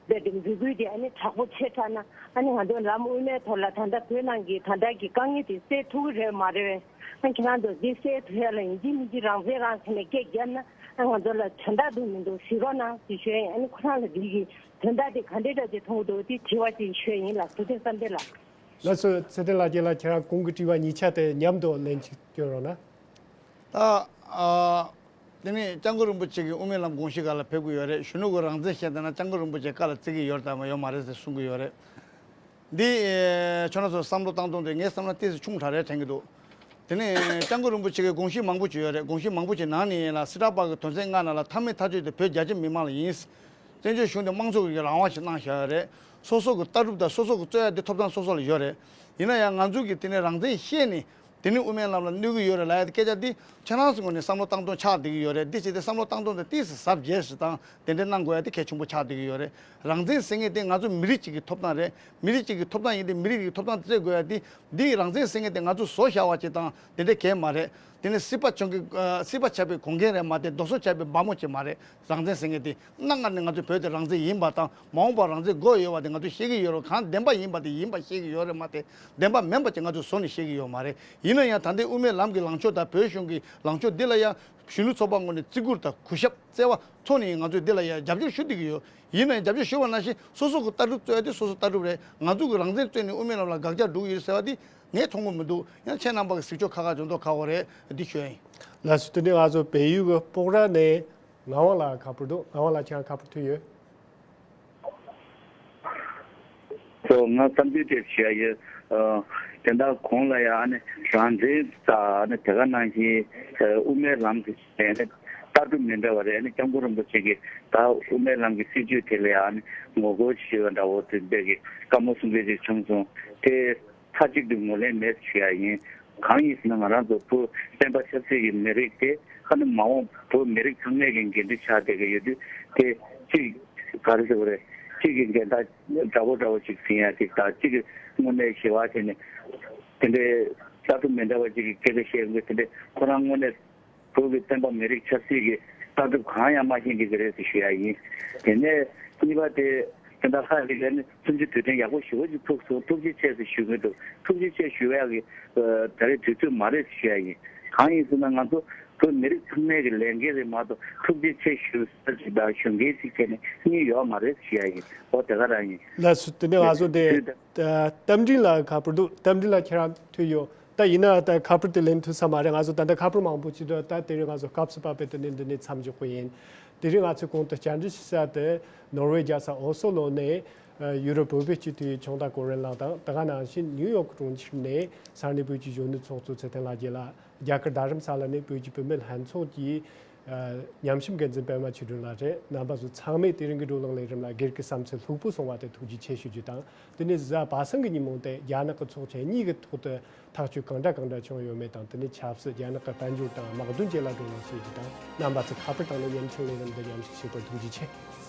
འབོད་འབོད་སྐུལ་དེ་ཨ་ནི་དྲག་པོ་ཆེ་དྲགས་ན་ཨ་ནི་ང་ཚོ་ལམ་དབུ་མའི་ཐོག་ལ་ད་ལྟ་བོད་ནང་གི་ད་ལྟ་གི་དཀའ་ངལ་དེ་སེལ་ཐུབ་ཀྱི་རེད་མ་རེད་བས། ཨ་ཁྱེད་རང་ཚོ་འདི་སེལ་ཐུབ་ཡ་ལ་ཡིན་གཅིག་མིན་གཅིག་རང་བཙན་རང་ཁ་ནས་སྐད་བརྒྱབ་ན་ཨ་ང་ཚོ་ལ་དོན་དག་འདུག་མི་འདུག་ཞུ་རོགས་གནང་ཞེས་ཞུ་ཡ་ཡིན། ཨ་ནི་ཁོ་རང་ལ་འདི་གི་དོན་དག་དེ་ག་འདྲས་འདྲ་ཅིག་མཐོང་གི་འདུག་དེ་དྲི་བ་ཅིག་ཞུ་ཡ་ཡིན་ལགས། ཐུབ་བསྟན་བསམ་གཏན་ལགས། ལགས་སོ། ཚེ་བརྟན་ལགས་ཀྱིས་ལ་ཁྱེད་རང་གོང་གི་དྲི་བ་གཉིས་ཆ་དེ་མཉམ་དུ་ལན་གཅིག་སྐྱོན་རོགས་གནང་། ད་ཨ། དེ་ནས་སྐྱབས་མགོན་རིན་པོ་ཆེ་གིས་དབུ་མའི་ལམ་དགོངས་གཞི་སྒང་ལ་ཕེབས་ཀྱི་ཡོད་རེད། གཞོན་ནུ་གིས་རང་བཙན་བཤད་བསྡད་ན་སྐྱབས་མགོན་རིན་པོ་ཆེ་བཀའ་ལ་བརྩི་གི་ཡོད་རེད་དམ་ཡོད་མ་རེད་ཟེར་གསུང་གི་ཡོད་རེད། འདི་ཁྱོད་རང་ཚོ་བསམ་བློ་བཏང་སྟངས་དེ་ངའི་བསམ་བློ་ཏོག་ཙམ་ཆུང་དྲགས་རེད་དྲན་གྱི་འདུག་དེ་ནས་སྐྱབས་མགོན་རིན་པོ་ཆེ་གི་དགོངས་གཞི་མང་པོ་ཅིག་ཡོད་རེད། དགོངས་གཞི་མང་པོ་ཅིག་ནང་ནས་ཡིན་ལ་སི་ཏྲ་པ་གི་དོན་ཚན་ལྔ་ནང་ལ་མཐའ་མའི་མཐའ་དཔྱོད་དེ་བོད་རྒྱ་ཆེ་མི་མང་ལ་ཡིན། བཙན་བྱོལ་གཞུང་དེ་དམངས་གཙོ་གི་རང་དབང་ཞིག་གནང་བཞག་ཡོད་རེད། སོ་སོ་གི་ལྟ་གྲུབ་དང་སོ་སོ་གི་རྩོད་ཡ་དེ་ཐོབ་ཐང་སོ་སོ་ལ་ཡོད་རེད། ཡིན་ན་ཡང་ང་ཚོ་གིས་དེ་ནས་རང་བཙན་བཤད་ནས། དེ་ནི་དབུ་མའི་ལམ་ལ་གནོད་ཀྱི་ཡོད་རེད་ལབ་ཡ་དེ་སྐད་ཆ་འདི་ཁྱེད་རང་ཚོའི་ངོས་ནས་བསམ་བློ་བཏང་སྟངས་ཆགས་བསྡད་ཀྱི་ཡོད་རེད། འདི་བྱས་ཏེ་བསམ་བློ་བཏང་སྟངས་དེ་ཏོག་ཙམ་གཟབ་རྒྱས་ཤིག་དང་དེ་འདྲའི་གནང་དགོས་ཡ་དེ་གལ་ཆེན་པོ་ཆགས་བསྡད་ཀྱི་ཡོད་རེད། རང་བཙན་ཟེར་མཁན་དེ་ང་ཚོ་མི་རིགས་གཅིག་གི་ཐོབ་ཐང་རེད། མི་རིགས་གཅིག་གི་ཐོབ་ཐང་ཡིན་ཏེ་མི་རིགས་གཅིག་གི་ཐོབ་ཐང་དེ་རྩོད་དགོས་ཡ་དེ་འདི་རང་བཙན་ཟེར་མཁན་དེ་ང་ཚོས་བཟོ་བཞག་པ་ཅིག་དང་དེ་འདྲ་གང་ཡང་མ་རེད། དེ་ནི་སྲིད་པ་བྱུང་གི་ཨ། སྲིད་པ་ཆགས་པའི་གོང་འགན་རེད་མ་གཏོགས་རྡོ་སོལ་ཆགས་པའི་སྦར་མོ་ཅིག་མ་རེད། རང་བཙན་ཟེར་མཁན་དེ། གནའ་སྔ་ནས་ང་ཚོ་བོད་དེ་རང་བཙན་ཡིན་པ་དང་མ་འོངས་པར་རང་བཙན་དགོས་ཡོད་པ་དེ་ང་ཚོས་ཤེས་ཀྱི་ཡོད་རེད། གང་བདེན་པ་ཡིན་པ་དེ་ཡིན་པ་ཤེས་ཀྱི་ཡོད་རེད་མ་གཏོགས་བདེན་པ་མིན་པ་ཅིག་ང་ཚོས་བཟོ་ནས་ཤེས་ཀྱི་ཡོད་མ་རེད། ཡིན་ན་ཡང་ད་ལྟའི་དབུ་མའི་ལམ་གྱི་ལངས་ཕྱོགས་དང་བོད་གཞུང་གི་ལངས་ཕྱོགས་འདི་ལ་ཡང་གཞོན་ནུ་ཚོགས་པ་ངོས་ནས་བརྩི་བཀུར་དང་གུས་ཞབས་བརྩེ་བ་ཐོག་ནས་ང་ཚོས་འདི་ལ་ཡང་རྒྱབ་སྐྱོར་ཞུ་བསྡད་ཀྱི་ཡོད། ཡིན་ན་ཡང་རྒྱབ་སྐྱོར་ཞུ་བ་ནང་བཞིན་སོ་སོ་གི་ལྟ་གྲུབ་རྩོད་ཡ་དེ་སོ་སོ་ལྟ་གྲུབ་རེད། ང་ཚོ་གི་རང་བཙན་རྩོད་ནས་དབུ་མའི་ལམ་ལ་དགག་བྱ་སྒྲུག་ཡོད་ཟེར་བ་དེ་ངས་མཐོང་གི་མི་འདུག་ཡང་ཁྱེད་རྣམ་པ་གི་གཟིགས་ཕྱོགས་ཁ་ཁ་འཇོན་མདོག་ཁ་པོ་རེད། འདི་ཞུ་ཡ་ཡིན། ལགས་སོ། དེ་ནས་ང་ཚོ་བལ་ཡུལ་གྱི་སྤོག་ར་ནས་ངག་དབང་ལགས་ཁ་པར་འདུག་ངག་དབང་ལགས་ཁྱེད་རང་ཁ་པར་ཐོན་ཡོད། སོ་ང་བསམ་ཚུལ་དེ་བཤད་ཡོད། ཨ། དེ་འདྲ་གོང་ལ་ཡང་ཨ་ནི་རང་བཙན་དང་ཨ་ནི་དེ་ག་ནང་བཞིན་དབུ་མའི་ལམ་གྱི་ཨ་ནི་ལྟ་གྲུབ་མི་འདྲ་བ་རེད། ཨ་ནི་སྐྱབས་མགོན་རིན་པོ་ཆེ་གིས་ད་དབུ་མའི་ལམ་གྱི་སྲིད་བྱུས་དེ་ལ་ཡང་ཨ་ནི་ངོ་རྒོལ་ཞུས་པ་འདྲ་བོ་དེ་འདྲ་གི་བཀའ་མོལ་གསུང་མཁན་ཅིག་བྱུང་སོང་། དེ་མཐའ་གཅིག་ཏུ་ངོས་ལེན་མེད་ཞུ་ཡ་ཡིན། གང་ཡིན་ཟེར་ན་ང་རང་ཚོ་བོད་བསྟན་པ་ཆབ་སྲིད་ཀྱི་མི་རིགས་དེ་ཁ་ནི་མ་འོངས་བོད་མི་རིགས་ཚང་མས་ཀྱི་འགན་འཁྲི་ཆགས་བསྡད་ཀྱི་ཡོད་དུས་དེ་གཅིག་ག་རེ་ཟེར་དགོས་རེད། གཅིག་གི་འགལ་ཟླ་འདྲ་བོ་འདྲ་བོ་ཞིག་ཟིན་ཡ་ཅིག་དང་གཅིག་གི་དངོས་གནས་ཞི་བ་བྱས་ནས་དེ་འདྲའི་ལྟ་གྲུབ་མི་འདྲ་བ་ཅིག་གི་སྐད་ཆ་བཤད་ཡོང་གི་དེ་འདྲའི་ཁོ་རང་དངོས་གནས་བོད་ཀྱི་བསྟན་པ་མི་རིགས་ཆབ་སྲིད་ཀྱི་ལྟ་གྲུབ་གང་ཡང་མ་ཤེས་ཀྱི་རེད་ཟེར་ཞུ་ཡ་ཡིན། དེ་ནས་གཉིས་པ་དེ་དེ་འདྲ་ཧ་ལས་ཀྱི་ནི་གསུམ་བཅུ་དུས་དྲན་ཡག་པོ་ཞེ་པོ་ཅིག་ཕུལ་སོང་། ཐུགས་རྗེ་ཆེ་ཟེར་ཞུ་གི་འདུག་ཐུགས་རྗེ་ཆེ་ཞུ་ཡག་གི་ད་རེས་དུས་ཚོད་མ་རེད་ཟེར་ཞུ་ཡ་ཡིན། གང་ཡིན་ཟེར་ན་ང་ཚོ་བོད་མི་རིགས་ཚང་མའི་གི་ལས་འགན་རེད་མ་གཏོགས་ཐུགས་རྗེ་ཆེ་ཞུ་ས་ཅིག་དང་ཞུ་མཁན་ཅིག་བྱས་ནས་གཉིས་ཡོད་མ་རེད་ཟེར་ཞུ་ཡ་ཡིན། འོ་དེ་ག་རང་ཡིན། ལགས་སོ། དེ་ནས་ང་ཚོ་དེ་དུས་ད་རྟ་མགྲིན་ལགས་ཁ་པར་འདུག་རྟ་མགྲིན་ལགས་ཁྱེད་རང་ཐོན་ཡོད། ད་ཡིན་ན་ད་ཁ་པར་དེ་ལེན་ཐུབ་ས་མ་རེད། ང་ཚོ་ད་ལྟ་ཁ་པར་མང་པོ་ཅིག་འདུག་ད་དེ་རིང་ང་ཚོ་སྐབས་སུ་བབས་པའི་དེ་ནས་འདི་ནས་མཚམས་འཇོག་གི་ཡིན། དེ་རིང་ང་ཚོས་གོང་དུ་བཅར་འདྲི་ཞུ་ས་དེ་ནོར་ཝེ་རྒྱལ་ས་ཨོ་སོ་ལོ་ནས་ཡུ་རོབ་བོད་པའི་སྤྱི་འཐུས་ཆུང་བདག་ཀོ་རེ་ལགས་དང་། དེ་ག་ནང་བཞིན་ནིའུ་ཡོག་གྲོང་ཁྱེར་ནས་ས་གནས་བོད་ཀྱི་གཞོན་ནུ་ཚོགས་གཙོ་ཚེ་བརྟན་ལྷ་རྒྱལ་ལགས། རྒྱ་གར་རྡ་རམ་ས་ལ་ནས་བོད་ཀྱི་བུད་མེད་ལྷན་ཚོགས་ཀྱི་ཨ་ཉམས་ཞིབ་འགན་འཛིན་པད་མ་ཆོས་སྒྲོན་ལགས་རེད། རྣམ་པ་ཚོ་ཚང་མས་དེ་རིང་གི་བགྲོ་གླེང་ལས་རིམ་ལ་སྒེར་གྱི་བསམ་ཚུལ་ལྷུག་པོ་གསུངས་པ་དེ་ཐུགས་རྗེ་ཆེ་ཞུ་རྒྱུ་དང་། དེ་ནས་གཟའ་པ་སངས་ཀྱི་ཉིན་མོ་དེ་རྒྱ་ནག་གི་ཚོགས་ཆེན་གཉིས་ཀྱི་ཐོག་ཏུ་ཐག་གཅོད་གང་འདྲ་གང་འདྲ་བྱུང་ཡོད་མེད་དང་། དེ་ནས་ཆབ་སྲིད། རྒྱ་ནག་གི་དཔལ་འབྱོར་དང་དམག་དོན་བཅས་ལ་བགྲོ་གླེང་བྱེད་རྒྱུ་དང་། རྣམ་པ་ཚོ་ཁ་པར་བཏང་ནས་བརྙན་འཕྲིན་ལས་རིམ་འདི་མཉམ་ཞུགས་བྱེད་པར་ཐུགས་རྗེ་ཆེ།